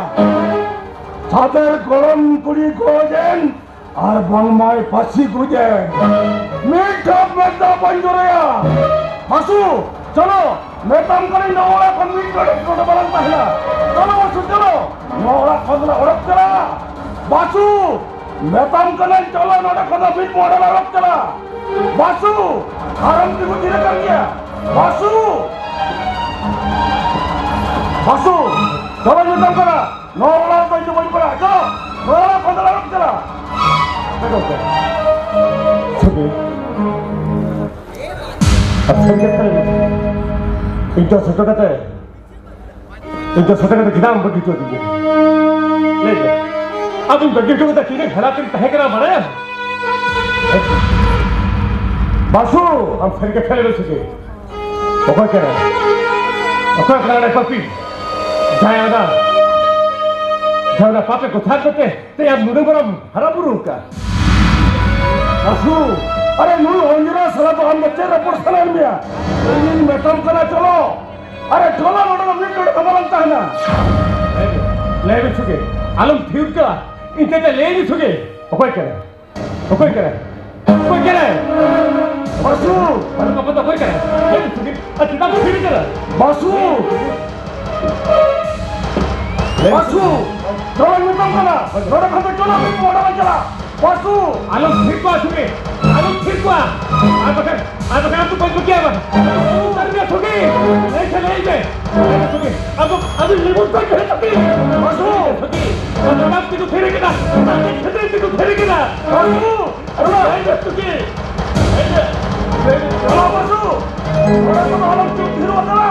ᱥᱟᱫᱮᱨ ᱜᱚᱲᱚᱢ ᱠᱩᱲᱤ ᱜᱚᱡ ᱮᱱ ᱟᱨ ᱵᱟᱝᱢᱟᱭ ᱯᱟᱹᱥᱤ ᱜᱚᱡ ᱮᱱ᱾ ᱢᱤᱫ ᱰᱷᱟᱯ ᱢᱮᱫ ᱫᱟᱜ ᱵᱟᱹᱧ ᱡᱚᱨᱚᱭᱟ᱾ ᱵᱟᱥᱩ, ᱪᱚᱞᱚ, ᱢᱮᱛᱟᱢ ᱠᱟᱹᱱᱟᱹᱧ ᱱᱚᱣᱟ ᱚᱲᱟᱜ ᱠᱷᱚᱱ ᱢᱤᱫ ᱜᱷᱟᱹᱲᱤᱡ ᱱᱚᱰᱮ ᱵᱟᱞᱟᱝ ᱛᱟᱦᱮᱱᱟ᱾ ᱪᱚᱞᱚ ᱵᱟᱥᱩ, ᱪᱚᱞᱚ, ᱱᱚᱣᱟ ᱚᱲᱟᱜ ᱠᱷᱚᱱ ᱫᱚᱞᱮ ᱚᱰᱚᱠ ᱪᱟᱞᱟᱜᱼᱟ᱾ ᱵᱟᱥᱩ, ᱢᱮᱛᱟᱢ ᱠᱟᱹᱱᱟᱹᱧ, ᱪᱚᱞᱚ ᱱᱚᱰᱮ ᱠᱷᱚᱱ ᱫᱚ ᱢᱤᱫ ᱢᱚᱦᱰᱟ ᱞᱟᱲᱚᱜ ᱪᱟᱞᱟᱜ᱾ ᱵᱟᱥᱩ, ᱟᱨᱮᱢ ᱛᱤᱸᱜᱩ ᱛᱷᱤᱨ ᱟᱠᱟᱱ ᱜᱮᱭᱟ? ᱵᱟᱥᱩ! ᱵᱟᱥᱩ! ᱪᱚᱞᱚᱧ ᱢᱮᱛᱟᱢ ᱠᱟᱱᱟ, ᱱᱚᱣᱟ ᱚᱲᱟᱜ ᱨᱮᱫᱚ ᱤᱧ ᱫᱚ ᱵᱟᱹᱧ ᱯᱟᱲᱟᱜ᱾ ᱪᱚᱞᱚ, ᱱᱚᱣᱟ ᱚᱲᱟᱜ ᱠᱷᱚᱱ ᱫᱚ ᱞᱟᱲᱚᱜ ᱪᱟᱞᱟᱜ᱾ ᱟᱨ ᱥᱟᱹᱨᱤ ᱠᱟᱛᱷᱟ ᱞᱟᱹᱭ ᱢᱮ, ᱤᱧ ᱫᱚ ᱥᱮᱴᱮᱨ ᱠᱟᱛᱮ, ᱤᱧ ᱫᱚ ᱥᱮᱴᱮᱨ ᱠᱟᱛᱮ ᱪᱮᱫᱟᱜ ᱮᱢ ᱵᱟᱹᱜᱤ ᱦᱚᱴᱚ ᱟᱹᱫᱤᱧᱟ? ᱞᱟᱹᱭ ᱢᱮ, ᱟᱫᱚᱧ ᱵᱟᱹᱜᱤ ᱦᱚᱴᱚ ᱠᱟᱫᱟ, ᱛᱤᱱᱟᱹᱜ ᱦᱟᱞᱟᱛ ᱨᱤᱧ ᱛᱟᱦᱮᱸ ᱠᱟᱱᱟ ᱵᱟᱲᱟᱭᱟᱢ? ᱵᱟᱥᱩ, ᱟᱢ ᱥᱟᱹᱨᱤ ᱠᱟᱛᱷᱟ ᱞᱟᱹᱭ ᱢᱮ ᱥᱮ ᱪᱮᱫ? ᱚᱠᱚᱭ ᱠᱟᱱᱟᱭ? ᱚᱠᱚᱭ ᱠᱟᱱᱟᱭ ᱚᱸᱰᱮ ᱯᱟᱯᱤ? ᱡᱟᱦᱟᱸᱭ ᱚᱱᱟ, ᱡᱟᱦᱟᱸᱭ ᱚᱱᱟ ᱯᱟᱯᱮ ᱠᱚᱛᱷᱟ ᱠᱚᱛᱮ ᱛᱮ ᱟᱢ ᱱᱩᱱᱟᱹᱜ ᱢᱟᱨᱟᱝ ᱦᱟᱨᱟ ᱵᱩᱨᱩ ᱟᱠᱟᱱ᱾ ᱵᱟᱥᱩ, ᱟᱨᱮ ᱱᱩᱭ ᱚᱧᱡᱚᱱᱟ ᱥᱟᱞᱟ ᱫᱚ ᱟᱢ ᱫᱚ ᱪᱮᱫ ᱨᱚᱯᱚᱲ ᱥᱟᱱᱟᱭᱮᱫ ᱢᱮᱭᱟ? ᱤᱧᱤᱧ ᱢᱮᱛᱟᱢ ᱠᱟᱱᱟ, ᱪᱚᱞᱚ᱾ ᱟᱨᱮ ᱪᱚᱞᱚ, ᱱᱚᱰᱮ ᱫᱚ ᱢᱤᱫ ᱜᱷᱟᱹᱲᱤ ᱦᱚᱸ ᱵᱟᱞᱟᱝ ᱛᱟᱦᱮᱱᱟ᱾ ᱞᱟᱹᱭ ᱢᱮ, ᱞᱟᱹᱭ ᱢᱮ ᱥᱩᱜᱮ, ᱟᱞᱚᱢ ᱛᱷᱤᱨ ᱠᱚᱜᱼᱟ᱾ ᱤᱧ ᱛᱮ ᱞᱟᱹᱭ ᱢᱮ ᱥᱩᱜᱮ, ᱚᱠᱚᱭ ᱠᱟᱱᱟᱭ? ᱚᱠᱚᱭ ᱠᱟᱱᱟᱭ? ᱚᱠᱚᱭ ᱠᱟᱱᱟᱭ? ᱵᱟᱥᱩ! ᱟᱨ ᱵᱟᱵᱟ ᱫᱚ ᱚᱠᱚᱭ ᱠᱟᱱᱟᱭ? ᱞᱟᱹᱭ ᱢᱮ ᱥᱩᱜᱮ, ᱟᱨ ᱪᱮᱫᱟᱜ ᱮᱢ ᱛᱷᱤᱨ ᱠᱟᱱᱟ? ᱵᱟᱥᱩ! ᱵᱟᱥᱩ! ᱱᱚᱰᱮ ᱢᱮᱛᱟᱢ ᱠᱟᱱᱟ, ᱱᱚᱰᱮ ᱠᱷᱚᱱ ᱫᱚ ᱪᱚᱞᱚ, ᱢᱤᱫ ᱢᱚᱦᱰᱟ ᱵᱟᱝ ᱪᱟᱞᱟᱜ᱾ ᱵᱟᱥᱩ! ᱟᱞᱚᱢ ᱛᱷᱤᱨ ᱠᱚᱣᱟ ᱥᱩᱜᱮ, ᱟᱞᱚᱢ ᱛᱷᱤᱨ ᱠᱚᱣᱟ᱾ ᱟᱨ ᱵᱟᱠᱷᱟᱱ, ᱟᱨ ᱵᱟᱠᱷᱟᱱ ᱟᱢ ᱫᱚ ᱵᱟᱹᱧ ᱵᱟᱹᱜᱤᱭᱟ ᱵᱟᱝ᱾ ᱩᱛᱟᱹᱨ ᱢᱮ ᱥᱩᱜᱮ᱾ ᱞᱟᱹᱭ ᱠᱷᱟᱱ ᱞᱟᱹᱭ ᱢᱮ᱾ ᱞᱟᱹᱭ ᱢᱮ ᱥᱩᱜᱮ᱾ ᱟᱢ ᱫᱚ, ᱟᱢ ᱫᱚ ᱞᱤᱵᱩ ᱩᱛᱟᱹᱨ ᱢᱮ ᱥᱩᱜᱮ᱾ ᱵᱟᱥᱩ! ᱥᱩᱜᱮ᱾ ᱟᱢ ᱫᱚ ᱵᱟᱢ ᱛᱤᱸᱜᱩ ᱛᱷᱤᱨ ᱠᱟᱱᱟ᱾ ᱟᱢ ᱫᱚ ᱠᱷᱟᱹᱛᱤᱨ ᱛᱤᱸᱜᱩ ᱛᱷᱤᱨ ᱠᱟᱱᱟ᱾ ᱵᱟᱥᱩ! ᱟᱨ ᱞᱟᱹᱭ ᱢᱮ ᱥᱩᱜᱮ᱾ ᱞᱟᱹᱭ ᱢᱮ᱾ ᱪᱟᱞᱟᱣ ᱵᱟᱥᱩ! ᱱᱚᱰᱮ ᱠᱷᱚᱱ ᱟᱞᱚᱢ ᱪᱩᱯ ᱛᱷᱤᱨᱚᱜ ᱠᱟᱱᱟ᱾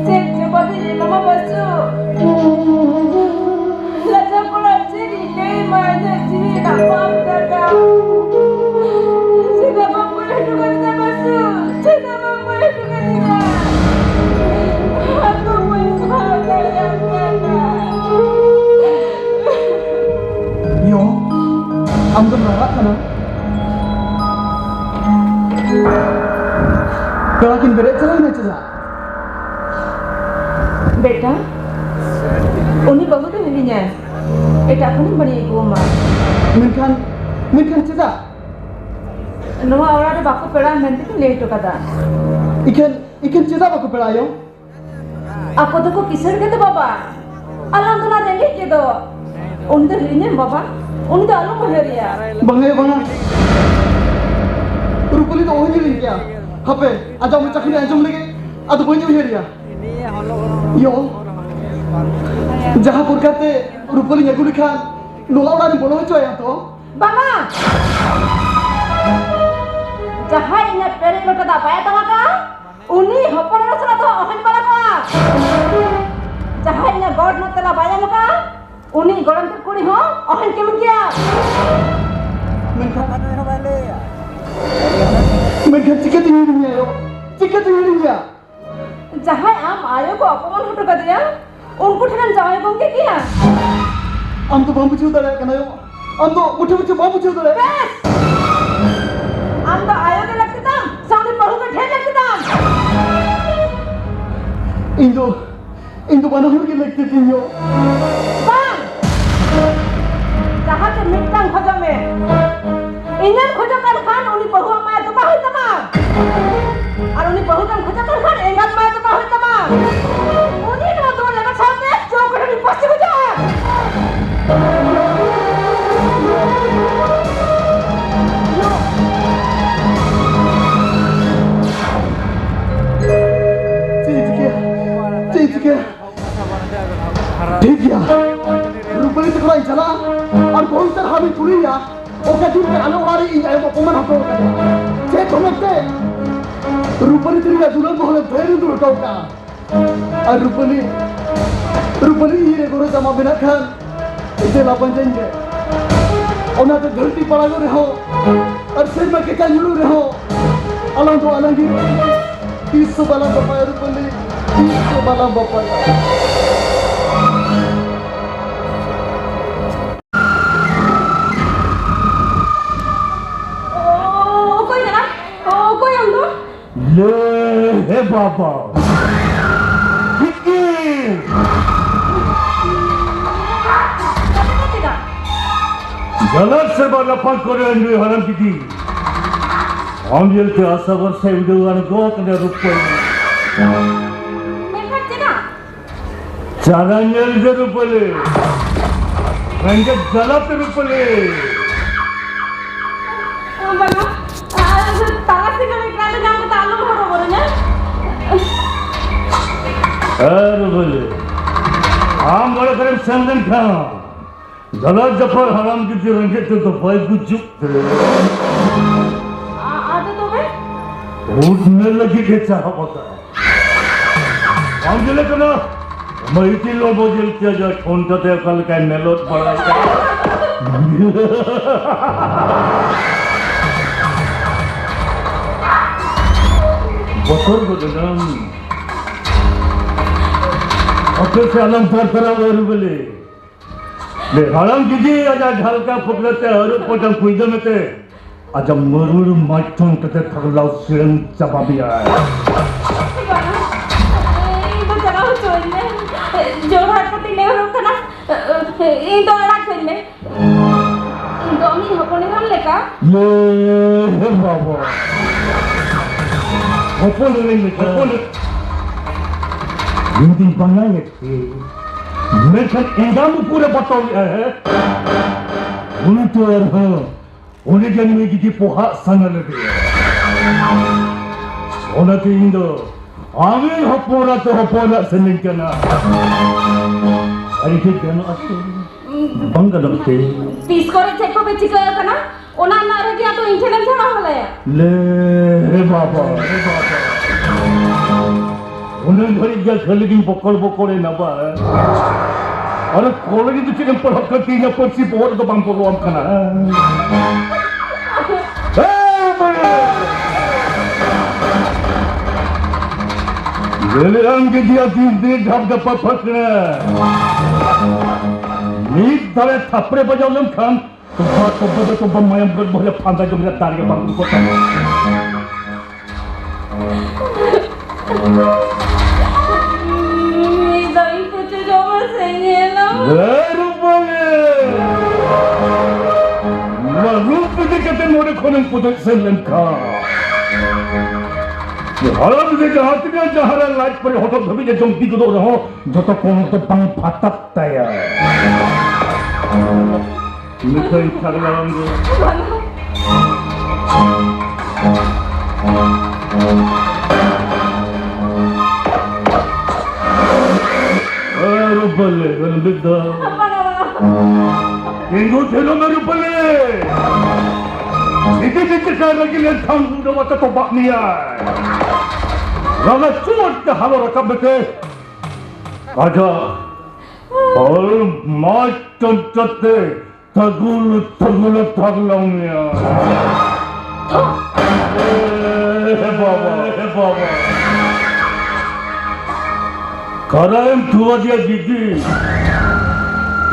ᱪᱮᱫ ᱡᱚᱵᱟᱵᱤᱧ ᱮᱢᱟᱢᱟ ᱵᱟᱹᱪᱩ? ᱞᱟᱡᱟᱣ ᱯᱟᱲᱟᱜ ᱪᱮᱫ ᱤᱧ ᱞᱟᱹᱭ ᱟᱢᱟ, ᱤᱧᱟᱹᱜ ᱡᱤᱣᱤ ᱨᱮᱱᱟᱜ ᱯᱟᱯ ᱠᱟᱱᱟ᱾ ᱪᱮᱫᱟᱜ ᱵᱟᱢ ᱜᱚᱡ ᱦᱚᱪᱚ ᱠᱟᱫᱤᱧᱟ ᱵᱟᱹᱪᱩ? ᱪᱮᱫᱟᱜ ᱵᱟᱢ ᱜᱚᱡ ᱦᱚᱪᱚ ᱠᱟᱫᱤᱧᱟ? ᱟᱫᱚ ᱵᱟᱹᱧ ᱥᱟᱦᱟᱣ ᱫᱟᱲᱮᱭᱟᱜ ᱠᱟᱱᱟ᱾ ᱭᱚ, ᱟᱢ ᱫᱚᱢ ᱨᱟᱨᱟᱜ ᱠᱟᱱᱟ? ᱯᱮᱲᱟ ᱠᱤᱱ ᱵᱮᱨᱮᱫ ᱪᱟᱞᱟᱣᱮᱱᱟ ᱪᱮᱫᱟᱜ? ᱵᱮᱴᱟ, ᱩᱱᱤ ᱵᱟᱹᱦᱩ ᱫᱚ ᱢᱮᱱᱟᱧᱟ, ᱮᱴᱟᱜ ᱠᱷᱚᱱᱤᱧ ᱵᱟᱹᱧ ᱟᱹᱜᱩ ᱟᱢᱟ᱾ ᱢᱮᱱᱠᱷᱟᱱ, ᱢᱮᱱᱠᱷᱟᱱ ᱪᱮᱫᱟᱜ? ᱱᱚᱣᱟ ᱚᱲᱟᱜ ᱨᱮ ᱵᱟᱠᱚ ᱯᱮᱲᱟ ᱢᱮᱱᱛᱮ ᱠᱤᱱ ᱞᱟᱹᱭ ᱦᱚᱴᱚ ᱠᱟᱫᱟ᱾ ᱤᱠᱷᱟᱹᱱ, ᱤᱠᱷᱟᱹᱱ ᱪᱮᱫᱟᱜ ᱵᱟᱠᱚ ᱯᱮᱲᱟ ᱟᱭᱳ? ᱟᱠᱚ ᱫᱚᱠᱚ ᱠᱤᱥᱟᱹᱬ ᱜᱮᱫᱚ ᱵᱟᱵᱟ, ᱟᱞᱟᱝ ᱫᱚᱞᱟᱝ ᱨᱮᱸᱜᱮᱡ ᱜᱮᱫᱚ᱾ ᱩᱱᱤ ᱫᱚ ᱦᱤᱲᱤᱧᱮᱢ ᱵᱟᱵᱟ, ᱩᱱᱤ ᱫᱚ ᱟᱞᱚᱢ ᱩᱭᱦᱟᱹᱨᱮᱭᱟ᱾ ᱵᱟᱝᱟ ᱭᱳ, ᱵᱟᱝᱟ᱾ ᱨᱩᱯᱟᱹᱞᱤ ᱫᱚ ᱚᱦᱚᱧ ᱦᱤᱲᱤᱧ ᱠᱮᱭᱟ᱾ ᱦᱟᱯᱮ, ᱟᱡᱟᱜ ᱢᱚᱪᱟ ᱠᱷᱚᱱ ᱟᱸᱡᱚᱢ ᱞᱮᱜᱮ, ᱟᱫᱚ ᱵᱟᱹᱧ ᱩᱭᱦᱟᱹᱨᱮᱭᱟ᱾ ᱭᱳ, ᱡᱟᱦᱟᱸ ᱯᱨᱚᱠᱟᱨ ᱛᱮ ᱨᱩᱯᱟᱹᱞᱤᱧ ᱟᱹᱜᱩ ᱞᱮᱠᱷᱟᱱ ᱱᱚᱣᱟ ᱚᱲᱟᱜ ᱨᱮ ᱵᱚᱞᱚ ᱦᱚᱪᱚᱭᱟ ᱛᱚ? ᱵᱟᱝᱟ! ᱡᱟᱦᱟᱸᱭ ᱤᱧᱟᱹᱜ ᱯᱮᱨᱮᱡ ᱞᱚᱴᱟ ᱫᱟᱜ ᱵᱟᱭ ᱟᱛᱟᱝ ᱟᱠᱟᱫᱼᱟ, ᱩᱱᱤ ᱦᱚᱯᱚᱱ ᱮᱨᱟ ᱥᱟᱞᱟᱜ ᱫᱚ ᱚᱦᱚᱧ ᱵᱟᱞᱟ ᱠᱚᱜᱼᱟ᱾ ᱡᱟᱦᱟᱸᱭ ᱤᱧᱟᱹᱜ ᱜᱚᱰ ᱨᱮᱱᱟᱜ ᱛᱮᱞᱟ ᱵᱟᱭ ᱮᱢ ᱟᱠᱟᱫᱼᱟ, ᱩᱱᱤ ᱜᱚᱲᱚᱢ ᱛᱮᱫ ᱠᱩᱲᱤ ᱦᱚᱸ ᱚᱦᱚᱧ ᱠᱟᱹᱢᱤ ᱠᱮᱭᱟ᱾ ᱢᱮᱱᱠᱷᱟᱱ, ᱢᱮᱱᱠᱷᱟᱱ ᱪᱤᱠᱟᱹᱛᱮᱧ ᱦᱤᱲᱤᱧᱟ ᱭᱳ? ᱪᱤᱠᱟᱹᱛᱮᱧ ᱦᱤᱲᱤᱧᱟ? ᱡᱟᱦᱟᱸᱭ ᱟᱢ ᱟᱭᱳ ᱠᱚ ᱚᱯᱚᱢᱟᱱ ᱦᱚᱴᱚ ᱠᱟᱫᱮᱭᱟ, ᱩᱱᱠᱩ ᱴᱷᱮᱱᱮᱢ ᱡᱟᱶᱟᱭ ᱜᱚᱝᱠᱮ ᱠᱮᱭᱟ? ᱟᱢ ᱫᱚ ᱵᱟᱢ ᱵᱩᱡᱷᱟᱹᱣ ᱫᱟᱲᱮᱭᱟᱜ ᱠᱟᱱᱟ ᱭᱳ᱾ ᱟᱢ ᱫᱚ ᱢᱩᱴᱷᱮ ᱢᱩᱴᱷᱮ ᱵᱟᱢ ᱵᱩᱡᱷᱟᱹᱣ ᱫᱟᱲᱮᱭᱟᱜ ᱠᱟᱱᱟ᱾ ᱵᱮᱥ! ᱟᱢ ᱫᱚ ᱟᱭᱳ ᱜᱮ ᱞᱟᱹᱠᱛᱤ ᱛᱟᱢ, ᱥᱮ ᱩᱱᱤ ᱵᱟᱹᱦᱩ ᱜᱮ ᱰᱷᱮᱨ ᱞᱟᱹᱠᱛᱤ ᱛᱟᱢ? ᱤᱧ ᱫᱚ, ᱤᱧ ᱫᱚ ᱵᱟᱱᱟ ᱦᱚᱲ ᱜᱮ ᱞᱟᱹᱠᱛᱤ ᱛᱤᱧ ᱭᱳ᱾ ᱵᱟᱝ! ᱡᱟᱦᱟᱸ ᱜᱮ ᱢᱤᱫᱴᱟᱝ ᱠᱷᱚᱡᱚᱜ ᱢᱮ᱾ ᱤᱧᱮᱢ ᱠᱷᱚᱡᱚᱜ ᱠᱟᱱ ᱠᱷᱟᱱ ᱩᱱᱤ ᱵᱟᱹᱦᱩᱣᱟᱜ ᱢᱟᱭᱟ ᱛᱚᱯᱟ ᱦᱩᱭᱩᱜ ᱛᱟᱢᱟ᱾ ᱟᱨ ᱩᱱᱤ ᱵᱟᱹᱦᱩ ᱜᱮᱢ ᱠᱷᱚᱡᱚᱜ ᱠᱟᱱ ᱠᱷᱟᱱ ᱮᱸᱜᱟᱛ ᱢᱟᱭᱟ ᱛᱚᱯᱟ ᱦᱩᱭᱩᱜ ᱛᱟᱢᱟ᱾ ᱩᱱᱤ ᱱᱚᱣᱟ ᱫᱩᱣᱟᱹᱨ ᱞᱮᱵᱮᱫ ᱥᱟᱶᱛᱮ ᱪᱚᱣ ᱠᱚᱴᱷᱮᱱᱤᱧ ᱯᱟᱹᱥᱤ ᱜᱚᱡᱚᱜᱼᱟ᱾ ᱪᱮᱫ ᱤᱧ ᱪᱤᱠᱟᱹᱭᱟ? ᱪᱮᱫ ᱤᱧ ᱪᱤᱠᱟᱹᱭᱟ? ᱴᱷᱤᱠ ᱜᱮᱭᱟ, ᱨᱩᱯᱟᱹᱞᱤ ᱛᱟᱠᱚ ᱚᱲᱟᱜ ᱤᱧ ᱪᱟᱞᱟᱜᱼᱟ ᱟᱨ ᱵᱚᱦᱩ ᱩᱛᱟᱹᱨ ᱦᱟᱢᱤᱧ ᱠᱩᱞᱤᱭᱟ, ᱚᱠᱟ ᱫᱤᱱ ᱨᱮ ᱟᱞᱮ ᱚᱲᱟᱜ ᱨᱮ ᱤᱧ ᱟᱭᱳ ᱵᱟᱯᱟ ᱢᱟᱱ ᱦᱚᱴᱚ ᱠᱟᱫᱮᱭᱟ᱾ ᱪᱮᱫ ᱫᱷᱚᱢᱚᱠ ᱛᱮ? ᱨᱩᱯᱟᱹᱞᱤ ᱛᱤᱨᱞᱟᱹ ᱫᱩᱞᱟᱹᱲ ᱢᱚᱦᱚᱞᱮ ᱫᱷᱟᱹᱨ ᱫᱩᱲ ᱦᱚᱴᱚ ᱠᱟᱜᱼᱟ᱾ ᱟᱨ ᱨᱩᱯᱟᱹᱞᱤ, ᱨᱩᱯᱟᱹᱞᱤ ᱤᱧ ᱨᱮ ᱜᱚᱨᱚ ᱡᱟᱢᱟ ᱢᱮᱱᱟᱜ ᱠᱷᱟᱱ ᱫᱮᱞᱟ ᱯᱟᱸᱡᱟᱧ ᱢᱮ᱾ ᱚᱱᱟᱛᱮ ᱫᱷᱟᱹᱨᱛᱤ ᱯᱟᱲᱟᱜᱚᱜ ᱨᱮᱦᱚᱸ ᱟᱨ ᱥᱮᱨᱢᱟ ᱠᱮᱪᱟ ᱧᱩᱨᱩᱜ ᱨᱮᱦᱚᱸ ᱟᱞᱟᱝ ᱫᱚ ᱟᱞᱟᱝ ᱜᱮ᱾ ᱛᱤᱥ ᱦᱚᱸ ᱵᱟᱞᱟᱝ ᱵᱟᱯᱟᱭᱟ ᱨᱩᱯᱟᱹᱞᱤ, ᱛᱤᱥ ᱦᱚᱸ ᱵᱟᱞᱟᱝ ᱵᱟᱯᱟᱭᱟ᱾ ᱚᱠᱚᱭ ᱠᱟᱱᱟ? ᱚᱠᱚᱭ ᱟᱢ ᱫᱚ? ᱞᱮ ᱦᱮ ᱵᱟᱵᱟ᱾ ᱪᱮᱫᱟᱜ? ᱡᱟᱞᱟᱨ ᱥᱮᱵᱟ ᱞᱟᱯᱷᱟᱝ ᱠᱚᱨᱮ ᱱᱩᱭ ᱦᱟᱲᱟᱢ ᱜᱤᱫᱤ᱾ ᱟᱢ ᱧᱮᱞᱛᱮ ᱟᱥᱟ ᱵᱷᱚᱨᱥᱟ ᱩᱰᱟᱹᱣ ᱟᱬᱜᱚ ᱟᱠᱟᱱᱟ ᱨᱩᱯᱟᱹᱞᱤ᱾ ᱢᱮᱱᱠᱷᱟᱱ ᱪᱮᱫᱟᱜ? ᱪᱟᱨᱟ ᱧᱮᱞ ᱜᱮ ᱨᱩᱯᱟᱹᱞᱤ᱾ ᱨᱮᱸᱜᱮᱡ ᱡᱟᱞᱟᱛᱮ ᱨᱩᱯᱟᱹᱞᱤ᱾ ᱵᱟᱝᱟ, ᱟᱨ ᱛᱟᱨᱟᱥᱤᱧ ᱠᱷᱚᱱ ᱮᱠᱞᱟ ᱛᱮ ᱧᱟᱢ ᱠᱟᱛᱮ ᱟᱞᱚᱢ ᱦᱚᱨᱚᱵᱚᱨᱚᱧᱟ᱾ ᱮ ᱨᱩᱯᱟᱹᱞᱤ, ᱟᱢ ᱚᱲᱟᱜ ᱠᱚᱨᱮᱢ ᱥᱮᱱ ᱞᱮᱱᱠᱷᱟᱱ ᱡᱟᱞᱟ ᱡᱟᱯᱟᱜ ᱦᱟᱲᱟᱢ ᱡᱩᱫᱤ ᱨᱮᱸᱜᱮᱡ ᱛᱮᱫᱚ ᱵᱟᱭ ᱜᱩᱡᱩᱜ ᱛᱮ᱾ ᱟ-, ᱟᱫᱚ ᱛᱚᱵᱮ? ᱩᱫ ᱧᱮᱞ ᱞᱟᱹᱜᱤᱫ ᱮ ᱪᱟᱦᱟᱣ ᱟᱠᱟᱫ᱾ ᱵᱟᱝ ᱧᱮᱞᱮ ᱠᱟᱱᱟ? ᱢᱟᱹᱭᱛᱤ ᱞᱚᱵᱚ ᱧᱮᱞ ᱠᱮᱭᱟ ᱡᱟ ᱴᱷᱚᱱᱴᱟ ᱛᱮ ᱚᱠᱟ ᱞᱮᱠᱟᱭ ᱢᱮᱞᱚᱰ ᱵᱟᱲᱟᱭ ᱠᱟᱱᱟ᱾ ᱵᱚᱛᱚᱨ ᱜᱚᱫ ᱮᱱᱟᱢ᱾ ᱟᱯᱮ ᱥᱮ ᱟᱞᱚᱢ ᱛᱟᱨ ᱛᱟᱨᱟ ᱵᱟᱹᱨᱩ ᱵᱮᱞᱮ᱾ ᱞᱮ ᱦᱟᱲᱟᱢ ᱡᱩᱫᱤ ᱟᱡᱟᱜ ᱰᱷᱟᱞᱠᱟ ᱯᱷᱩᱠᱨᱟᱹ ᱛᱮ ᱟᱹᱨᱩᱵ ᱯᱚᱴᱚᱢ ᱠᱩᱭᱫᱟᱹ ᱢᱮᱛᱮ, ᱟᱡᱟᱜ ᱢᱟᱹᱨᱩᱲ ᱢᱟᱭᱴᱷᱚᱝ ᱠᱟᱛᱮ ᱛᱷᱟᱜᱞᱟᱣ ᱥᱤᱲᱟᱹᱝ ᱪᱟᱵᱟ ᱢᱮᱭᱟᱭ᱾ ᱵᱟᱝᱟ, ᱤᱧ ᱫᱚ ᱪᱟᱞᱟᱣ ᱦᱚᱪᱚᱣᱟᱹᱧ ᱢᱮ᱾ ᱡᱚᱦᱟᱨ ᱠᱟᱛᱮᱧ ᱱᱮᱦᱚᱨᱚᱜ ᱠᱟᱱᱟ, ᱤᱧ ᱫᱚ ᱟᱲᱟᱜ ᱠᱟᱹᱧ ᱢᱮ᱾ ᱤᱧ ᱫᱚ ᱟᱢᱤᱡ ᱦᱚᱯᱚᱱ ᱮᱨᱟᱧ ᱞᱮᱠᱟ᱾ ᱞᱮ ᱵᱟᱵᱟ, ᱦᱚᱯᱚᱱ ᱮᱨᱟᱧ ᱞᱮᱠᱟ? ᱦᱚᱯᱚᱱ ᱮᱨᱟ᱾ ᱤᱧ ᱫᱩᱧ ᱵᱟᱝᱟᱭᱮᱫ ᱯᱮ, ᱢᱮᱱᱠᱷᱟᱱ ᱮᱸᱜᱟᱢ ᱩᱠᱩᱨᱮ ᱵᱟᱛᱟᱣ ᱞᱮᱫᱼᱟ, ᱦᱮᱸ? ᱩᱱᱤ ᱛᱚ ᱟᱨᱦᱚᱸ ᱩᱱᱤ ᱜᱮ ᱱᱩᱭ ᱜᱤᱫᱤ ᱯᱚᱦᱟᱜ ᱥᱟᱱᱟ ᱞᱮᱫᱮᱭᱟ᱾ ᱚᱱᱟᱛᱮ ᱤᱧ ᱫᱚ ᱟᱢᱤᱡ ᱦᱚᱯᱚᱱ ᱮᱨᱟ ᱛᱮ ᱦᱚᱯᱚᱱ ᱮᱨᱟ ᱥᱟᱱᱟᱧ ᱠᱟᱱᱟ᱾ ᱟᱹᱰᱤ ᱴᱷᱤᱠ ᱜᱟᱱᱚᱜᱼᱟ ᱥᱮ? ᱵᱟᱝ ᱜᱟᱱᱚᱜ ᱛᱮ? ᱛᱤᱥ ᱠᱚᱨᱮ ᱪᱮᱫ ᱠᱚᱯᱮ ᱪᱤᱠᱟᱹ ᱟᱠᱟᱱᱟ, ᱚᱱᱟ ᱨᱮᱱᱟᱜ ᱨᱟᱹᱜᱤ ᱟᱫᱚ ᱤᱧ ᱴᱷᱮᱱᱮᱢ ᱡᱷᱟᱲᱟᱣ ᱦᱚᱞᱟᱭᱟ? ᱞᱮ ᱵᱟᱵᱟ, ᱞᱮ ᱵᱟᱵᱟ᱾ ᱩᱱᱟᱹᱜ ᱜᱷᱟᱹᱲᱤᱡ ᱜᱮ ᱠᱷᱟᱹᱞᱤ ᱜᱤᱧ ᱵᱚᱠᱚᱲ ᱵᱚᱠᱚᱲ ᱮᱱᱟ ᱵᱟ᱾ ᱟᱨ ᱠᱚᱞᱮᱡᱽ ᱫᱚ ᱪᱮᱫ ᱮᱢ ᱯᱟᱲᱦᱟᱜ ᱠᱟᱱ ᱛᱤᱧᱟ, ᱯᱟᱹᱨᱥᱤ ᱵᱚᱦᱚᱜ ᱨᱮᱫᱚ ᱵᱟᱝ ᱵᱚᱞᱚᱣᱟᱢ ᱠᱟᱱᱟ᱾ ᱞᱟᱹᱭ ᱞᱮᱫᱟᱢ ᱜᱤᱫᱤᱭᱟ ᱫᱤᱱ ᱫᱤᱱ ᱰᱷᱟᱯ ᱰᱷᱟᱯᱟ ᱯᱷᱟᱹᱠᱲᱟᱹ᱾ ᱢᱤᱫ ᱫᱷᱟᱣᱮ ᱛᱷᱟᱯᱲᱮ ᱵᱟᱡᱟᱣ ᱞᱮᱱᱠᱷᱟᱱ ᱛᱚᱵᱟ ᱛᱚᱵᱟ ᱫᱚ ᱛᱚᱵᱟ ᱢᱟᱭᱟᱢ ᱜᱚᱡ ᱵᱚᱞᱮ ᱯᱷᱟᱸᱫᱟ ᱡᱚᱢ ᱨᱮ ᱫᱟᱲᱮ ᱵᱟᱝ ᱩᱰᱩᱠᱚᱜ ᱛᱟᱢᱟ᱾ ᱢᱤᱫ ᱫᱷᱟᱣ ᱤᱧ ᱠᱩᱪᱩ ᱡᱚᱢ ᱥᱮ ᱧᱮᱞᱟᱢ᱾ ᱮ ᱨᱩᱯᱟᱹᱞᱤ! ᱱᱚᱣᱟ ᱨᱩᱯ ᱤᱫᱤ ᱠᱟᱛᱮ ᱱᱚᱰᱮ ᱠᱷᱚᱱᱮᱢ ᱯᱩᱫᱩᱡ ᱥᱮᱱ ᱞᱮᱱᱠᱷᱟᱱ, ᱦᱟᱲᱟᱢ ᱜᱮ ᱡᱟᱦᱟᱸ ᱛᱤᱱᱟᱹᱜ ᱡᱟᱦᱟᱸ ᱨᱮ ᱞᱟᱡ ᱯᱚᱨᱮ ᱦᱚᱴᱚᱜ ᱫᱷᱟᱹᱵᱤᱡ ᱮ ᱡᱚᱢ ᱤᱫᱤ ᱜᱚᱫᱚᱜ ᱨᱮᱦᱚᱸ, ᱡᱚᱛᱚ ᱠᱚ ᱫᱚ ᱵᱟᱝ ᱯᱷᱟᱴᱟᱜ ᱛᱟᱭᱟ᱾ ᱢᱤᱴᱷᱟᱹᱭ ᱪᱷᱟᱜᱽᱞᱟᱣᱟᱢ ᱜᱮ᱾ ᱮ ᱨᱩᱯᱟᱹᱞᱤ, ᱨᱚᱱᱵᱤᱨ ᱫᱟ᱾ ᱛᱤᱸᱜᱩ ᱛᱷᱤᱨᱚᱜ ᱢᱮ ᱨᱩᱯᱟᱹᱞᱤ᱾ ᱤᱫᱤ ᱤᱫᱤ ᱛᱮ ᱨᱟᱹᱜᱤ ᱞᱮᱱᱠᱷᱟᱱ ᱩᱱ ᱫᱚ ᱵᱟᱛᱟ ᱛᱚᱯᱟᱜ ᱢᱮᱭᱟᱭ᱾ ᱨᱟᱜᱟ ᱪᱩᱣᱟᱹᱴ ᱛᱮ ᱦᱟᱞᱚ ᱨᱟᱠᱟᱵ ᱢᱮᱛᱮ᱾ ᱟᱡᱟᱜ ᱦᱚᱲᱢᱚ ᱪᱚᱱᱪᱚ ᱛᱮ ᱛᱟᱹᱜᱩᱞ ᱛᱟᱹᱜᱩᱞ ᱛᱷᱟᱨᱞᱟᱢ ᱢᱮᱭᱟ᱾ ᱮ ᱵᱟᱵᱟ, ᱮ ᱵᱟᱵᱟ᱾ ᱠᱟᱨᱟᱭᱮᱢ ᱛᱷᱩᱣᱟ ᱫᱤᱭᱟ ᱜᱤᱫᱤ᱾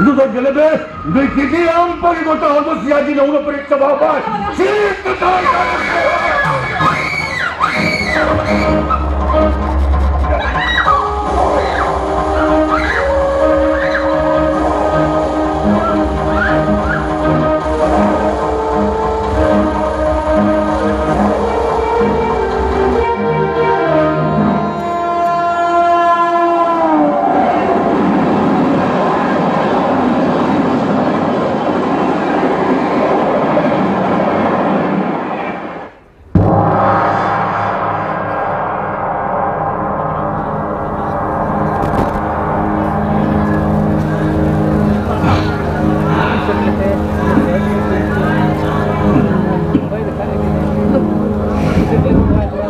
ᱱᱩ ᱫᱚ ᱜᱮᱞᱮ ᱵᱮ, ᱱᱩᱭ ᱜᱤᱫᱤ ᱟᱢ ᱯᱟᱹᱨᱤ ᱜᱚᱴᱟ ᱦᱚᱲᱢᱚ ᱥᱤᱭᱟ ᱡᱤ ᱱᱚᱣᱟ ᱯᱟᱹᱨᱤ ᱪᱟᱵᱟ ᱵᱟᱭ᱾ ᱪᱤᱠ ᱠᱟᱛᱷᱟ᱾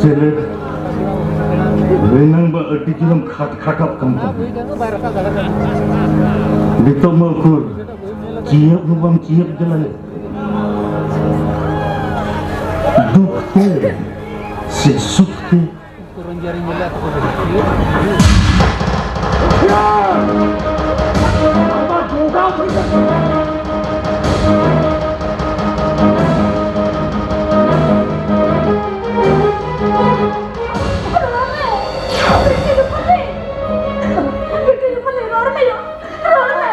ᱪᱮᱞᱮ, ᱮᱱᱟᱝ ᱵᱟ ᱟᱹᱰᱤ ᱡᱳᱨᱮᱢ ᱠᱷᱟᱴ ᱠᱷᱟᱴᱟᱜ ᱠᱟᱱ ᱛᱟᱦᱮᱸ᱾ ᱱᱤᱛᱚᱜ ᱢᱟ ᱩᱠᱩᱨ ᱪᱤᱭᱟᱹᱵ ᱦᱚᱸ ᱵᱟᱢ ᱪᱤᱭᱟᱹᱵ ᱫᱮᱞᱟᱭᱟ᱾ ᱫᱩᱠ ᱛᱮ ᱥᱮ ᱥᱩᱠ ᱛᱮ? ᱨᱚᱲ ᱢᱮ! ᱵᱤᱴᱤ ᱨᱩᱯᱟᱹᱞᱤ! ᱵᱤᱴᱤ ᱨᱩᱯᱟᱹᱞᱤ, ᱨᱚᱲ ᱢᱮ ᱭᱳ! ᱨᱚᱲ ᱢᱮ!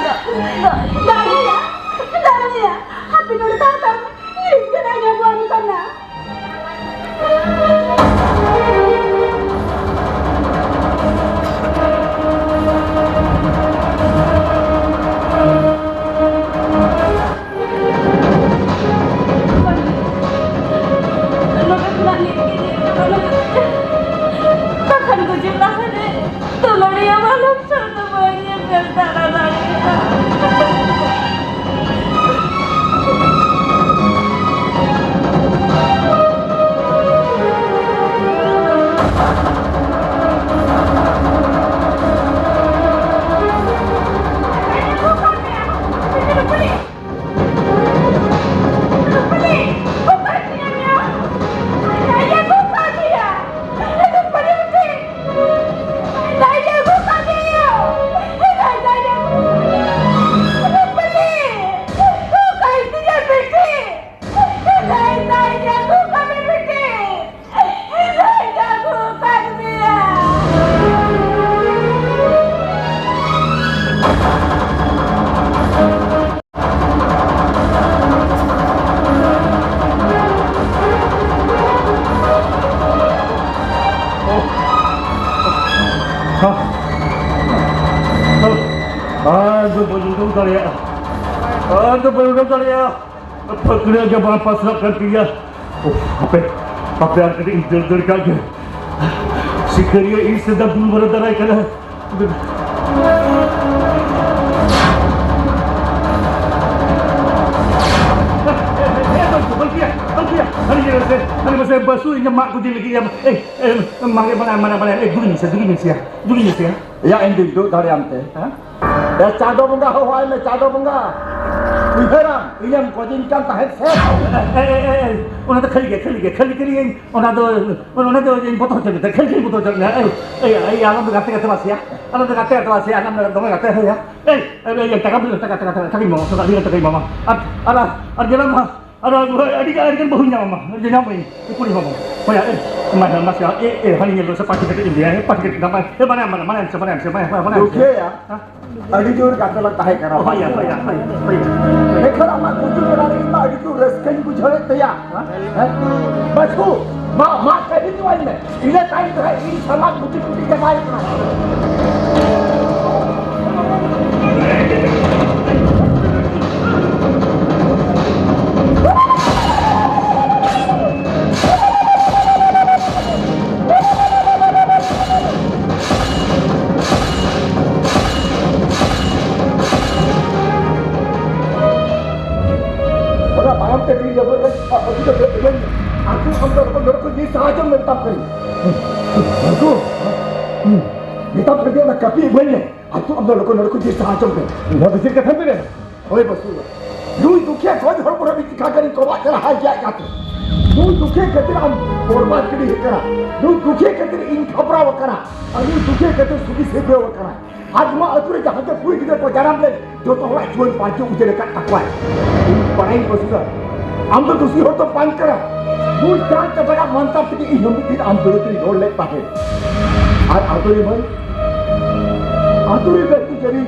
ᱫᱟ-, ᱫᱟ-, ᱫᱟᱲᱮᱭᱟ! ᱫᱟᱲᱮᱭᱟ! ᱦᱟᱯᱮ ᱱᱚᱰᱮ ᱛᱟᱦᱮᱸ ᱦᱟᱛᱟᱲ ᱢᱮ! ᱤᱧ ᱪᱟᱞᱟᱜ ᱤᱧ ᱟᱹᱜᱩᱣᱟᱢ ᱠᱟᱱᱟ᱾ ᱟᱨ ᱫᱚ ᱵᱟᱹᱧ ᱩᱰᱩᱠ ᱫᱟᱲᱮᱭᱟᱜᱼᱟ᱾ ᱟᱨ ᱫᱚ ᱵᱟᱹᱧ ᱩᱰᱩᱠ ᱫᱟᱲᱮᱭᱟᱜᱼᱟ᱾ ᱯᱷᱟᱹᱠᱲᱟᱹ ᱜᱮ ᱵᱟᱝ ᱯᱟᱥᱱᱟᱜ ᱠᱟᱱ ᱛᱤᱧᱟ᱾ ᱩᱯᱷ, ᱦᱟᱯᱮ, ᱦᱟᱯᱮ, ᱟᱨ ᱠᱟᱹᱴᱤᱡ ᱤᱧ ᱫᱟᱹᱲ ᱫᱟᱹᱲ ᱠᱟᱜ ᱜᱮ᱾ ᱥᱤᱠᱟᱹᱨᱤᱭᱟᱹ ᱤᱧ ᱥᱮᱫ ᱫᱩᱞ ᱵᱚᱨᱮ ᱫᱟᱨᱟᱭ ᱠᱟᱱᱟ᱾ ᱦᱟᱹᱱᱤ ᱢᱟᱥᱮ, ᱦᱟᱹᱱᱤ ᱢᱟᱥᱮ ᱵᱟᱹᱥᱩ ᱤᱧ ᱢᱟᱜ ᱜᱚᱡᱮ ᱞᱟᱹᱜᱤᱫ ᱮᱢ᱾ ᱮᱭ, ᱮᱭ, ᱢᱟᱜᱮ ᱢᱟᱱᱟ, ᱢᱟᱱᱟ, ᱢᱟᱱᱟ, ᱮᱭ, ᱫᱩᱜᱤᱧ ᱢᱮᱥᱮ, ᱫᱩᱜᱤᱧ ᱢᱮᱥᱮᱭᱟ, ᱫᱩᱜᱤᱧ ᱢᱮᱥᱮᱭᱟ᱾ ᱭᱟ, ᱤᱧ ᱫᱩᱧ ᱫᱩᱜ ᱫᱟᱲᱮᱭᱟᱢ ᱛᱮ᱾ ᱦᱮᱸ? ᱮ ᱪᱟᱸᱫᱚ ᱵᱚᱸᱜᱟ, ᱦᱚᱦᱚᱣᱟᱭ ᱢᱮ, ᱪᱟᱸᱫᱚ ᱵᱚᱸᱜᱟ᱾ ᱩᱭᱦᱟᱹᱨᱟᱢ, ᱤᱧᱮᱢ ᱜᱚᱡᱤᱧ ᱠᱟᱱ ᱛᱟᱦᱮᱸᱫ ᱥᱮ? ᱮ, ᱮ, ᱮ, ᱮ, ᱚᱱᱟ ᱫᱚ ᱠᱷᱟᱹᱞᱤ ᱜᱮ, ᱠᱷᱟᱹᱞᱤ ᱜᱮ, ᱠᱷᱟᱹᱞᱤ, ᱠᱷᱟᱹᱞᱤ ᱜᱮ, ᱚᱱᱟ ᱫᱚ, ᱚᱱᱟ ᱫᱚ ᱤᱧ ᱵᱚᱛᱚᱨ ᱦᱚᱪᱚ ᱢᱮ, ᱠᱷᱟᱹᱞᱤ ᱜᱮ ᱵᱚᱛᱚᱨ ᱦᱚᱪᱚ ᱢᱮ᱾ ᱮᱭ, ᱮᱭ, ᱮᱭ, ᱟᱞᱚᱢ ᱜᱟᱛᱮ, ᱜᱟᱛᱮ ᱢᱟᱥᱮᱭᱟ, ᱟᱞᱚᱢ ᱜᱟᱛᱮ, ᱜᱟᱛᱮ ᱢᱟᱥᱮᱭᱟ, ᱟᱞᱚᱢ ᱫᱚᱢᱮ ᱜᱟᱛᱮ ᱦᱩᱭᱟ᱾ ᱮᱭ, ᱮᱭ, ᱮᱭ, ᱴᱟᱠᱟ ᱵᱚᱞᱮ, ᱴᱟᱠᱟ, ᱴᱟᱠᱟ, ᱴᱟᱠᱟ, ᱴᱟᱠᱟᱧ ᱮᱢᱟᱢᱟ, ᱴᱟᱠᱟ, ᱴᱟᱠᱟ, ᱴᱟᱠᱟᱧ ᱮᱢᱟᱢᱟ᱾ ᱟᱨ, ᱟᱨ, ᱟᱨ ᱧᱮᱞᱟᱢ ᱦᱟᱸᱜ, ᱟᱨ ᱟᱹᱰᱤ ᱜᱟᱱ, ᱟᱹᱰᱤ ᱜᱟᱱ ᱵᱟᱹᱦᱩᱧ ᱧᱟᱢ ᱟᱢᱟ, ᱡᱮ ᱧᱟᱢ ᱟᱹᱧ, ᱠᱩᱲᱤ ᱦᱚᱯᱚᱱ᱾ ᱦᱳᱭ, ᱮ, ᱢᱟ, ᱢᱟ, ᱢᱟ, ᱮ, ᱮ, ᱦᱟᱹᱱᱤ ᱧᱮᱞ ᱢᱮᱥᱮ, ᱯᱟᱸᱪ ᱴᱤᱠᱤᱴ ᱤᱧ ᱤᱫᱤᱭᱟ, ᱮ, ᱯᱟᱸᱪ ᱴᱤᱠᱤᱴ ᱫᱟᱢ, ᱮ, ᱢᱟᱱᱮ, ᱢᱟᱱᱮ, ᱢᱟᱱᱮ, ᱢᱟᱱᱮ, ᱢᱟᱱᱮ, ᱫᱩᱠᱷᱤᱭᱟᱹᱭᱟ᱾ ᱦᱮᱸ? ᱟᱹᱰᱤ ᱡᱳᱨ ᱜᱟᱛᱮ ᱞᱟᱝ ᱛᱟᱦᱮᱸ ᱠᱟᱱᱟ᱾ ᱦᱳᱭ, ᱦᱳᱭ, ᱦᱳᱭ, ᱦᱳᱭ᱾ ᱮᱱᱠᱷᱟᱱ ᱟᱢᱟᱜ ᱜᱩᱡᱩᱜ ᱵᱮᱲᱟ ᱨᱮ ᱤᱧ ᱢᱟ ᱟᱹᱰᱤ ᱡᱳᱨ ᱨᱟᱹᱥᱠᱟᱹᱧ ᱵᱩᱡᱷᱟᱹᱣᱮᱫ ᱛᱟᱭᱟ᱾ ᱦᱮᱸ? ᱵᱟᱹᱥᱩ, ᱢᱟ, ᱢᱟ, ᱠᱟᱹᱦᱤᱞ ᱧᱩᱣᱟᱹᱧ ᱢᱮ᱾ ᱤᱱᱟᱹ ᱛᱟᱭᱚᱢ ᱫᱚ ᱦᱟᱸᱜ ᱤᱧ ᱥᱟᱞᱟᱜ ᱜᱩᱴᱤ ᱜᱩᱴᱤ ᱪᱟᱵᱟᱭ ᱠᱟᱱᱟ᱾ ᱟᱹᱛᱩ ᱫᱚ ᱤᱢᱟᱹᱧ ᱢᱮ᱾ ᱟᱹᱛᱩ ᱟᱢ ᱫᱚ ᱞᱚᱜᱚᱱ ᱱᱚᱰᱮ ᱠᱷᱚᱱ ᱡᱤᱣᱤ ᱥᱟᱦᱟ ᱦᱚᱪᱚ ᱢᱮ ᱢᱮᱛᱟᱢ ᱠᱟᱹᱱᱟᱹᱧ᱾ ᱟᱹᱛᱩ ᱢᱮᱛᱟᱢ ᱠᱟᱹᱱᱟᱹᱧ, ᱚᱱᱟ ᱠᱟᱹᱯᱤ ᱤᱢᱟᱹᱧ ᱢᱮ᱾ ᱟᱹᱛᱩ ᱟᱢ ᱫᱚ ᱞᱚᱜᱚᱱ ᱱᱚᱰᱮ ᱠᱷᱚᱱ ᱡᱤᱣᱤ ᱥᱟᱦᱟ ᱦᱚᱪᱚ ᱢᱮ᱾ ᱱᱚᱣᱟ ᱫᱚ ᱪᱮᱫ ᱠᱟᱛᱷᱟᱢ ᱢᱮᱱᱮᱫᱼᱟ? ᱦᱳᱭ ᱵᱟᱹᱥᱩ, ᱱᱩᱭ ᱫᱩᱠᱷᱤᱭᱟᱹ ᱜᱚᱡ ᱦᱚᱲ ᱠᱚᱨᱮ ᱢᱤᱫ ᱪᱤᱠᱟ ᱠᱟᱹᱨᱤ ᱠᱚᱵᱟᱜ ᱠᱟᱱᱟ, ᱦᱟᱭ ᱡᱟᱛ᱾ ᱱᱩᱭ ᱫᱩᱠᱷᱤᱭᱟᱹ ᱠᱷᱟᱹᱛᱤᱨ ᱟᱢ ᱵᱚᱨᱵᱟᱫ ᱜᱤᱰᱤ ᱦᱩᱭᱩᱜ ᱠᱟᱱᱟ᱾ ᱱᱩᱭ ᱫᱩᱠᱷᱤᱭᱟᱹ ᱠᱷᱟᱹᱛᱤᱨ ᱤᱧ ᱠᱷᱟᱯᱨᱟᱣ ᱟᱠᱟᱱᱟ᱾ ᱟᱨ ᱱᱩᱭ ᱫᱩᱠᱷᱤᱭᱟᱹ ᱠᱷᱟᱹᱛᱤᱨ ᱥᱩᱠᱤ ᱥᱤᱨᱡᱟᱹᱣ ᱟᱠᱟᱱᱟ᱾ ᱟᱨ ᱱᱚᱣᱟ ᱟᱹᱛᱩ ᱨᱮ ᱡᱟᱦᱟᱸ ᱛᱤᱱᱟᱹᱜ ᱠᱩᱲᱤ ᱜᱤᱫᱽᱨᱟᱹ ᱠᱚ ᱡᱟᱱᱟᱢ ᱞᱮᱱ, ᱡᱚᱛᱚ ᱦᱚᱲᱟᱜ ᱡᱩᱣᱟᱹᱱ ᱯᱟᱨᱪᱮ ᱩᱡᱟᱹᱲ ᱟᱠᱟᱫ ᱛᱟᱠᱚᱣᱟᱭ᱾ ᱤᱧ ᱵᱟᱲᱟᱭᱤᱧ ᱵᱟᱹᱥᱩᱫᱟ, ᱟᱢ ᱫᱚ ᱫᱩᱥᱤ ᱦᱚᱲ ᱫᱚ ᱵᱟᱝ ᱠᱟᱱᱟ᱾ ᱱᱩᱭ ᱡᱟᱦᱟᱸ ᱠᱟᱛᱷᱟ ᱢᱟᱱᱛᱟᱨ ᱛᱮᱜᱮ ᱤᱧ ᱦᱚᱸ ᱢᱤᱫ ᱫᱤᱱ ᱟᱢ ᱵᱤᱨᱩᱫᱷ ᱨᱤᱧ ᱨᱚᱲ ᱞᱮᱫ ᱛᱟᱦᱮᱸᱫ᱾ ᱟᱨ ᱟᱹᱛᱩ ᱨᱮ ᱢᱟᱹᱭ, ᱟᱹᱛᱩ ᱨᱮ ᱜᱟᱹᱰᱤ ᱡᱟᱹᱨᱤ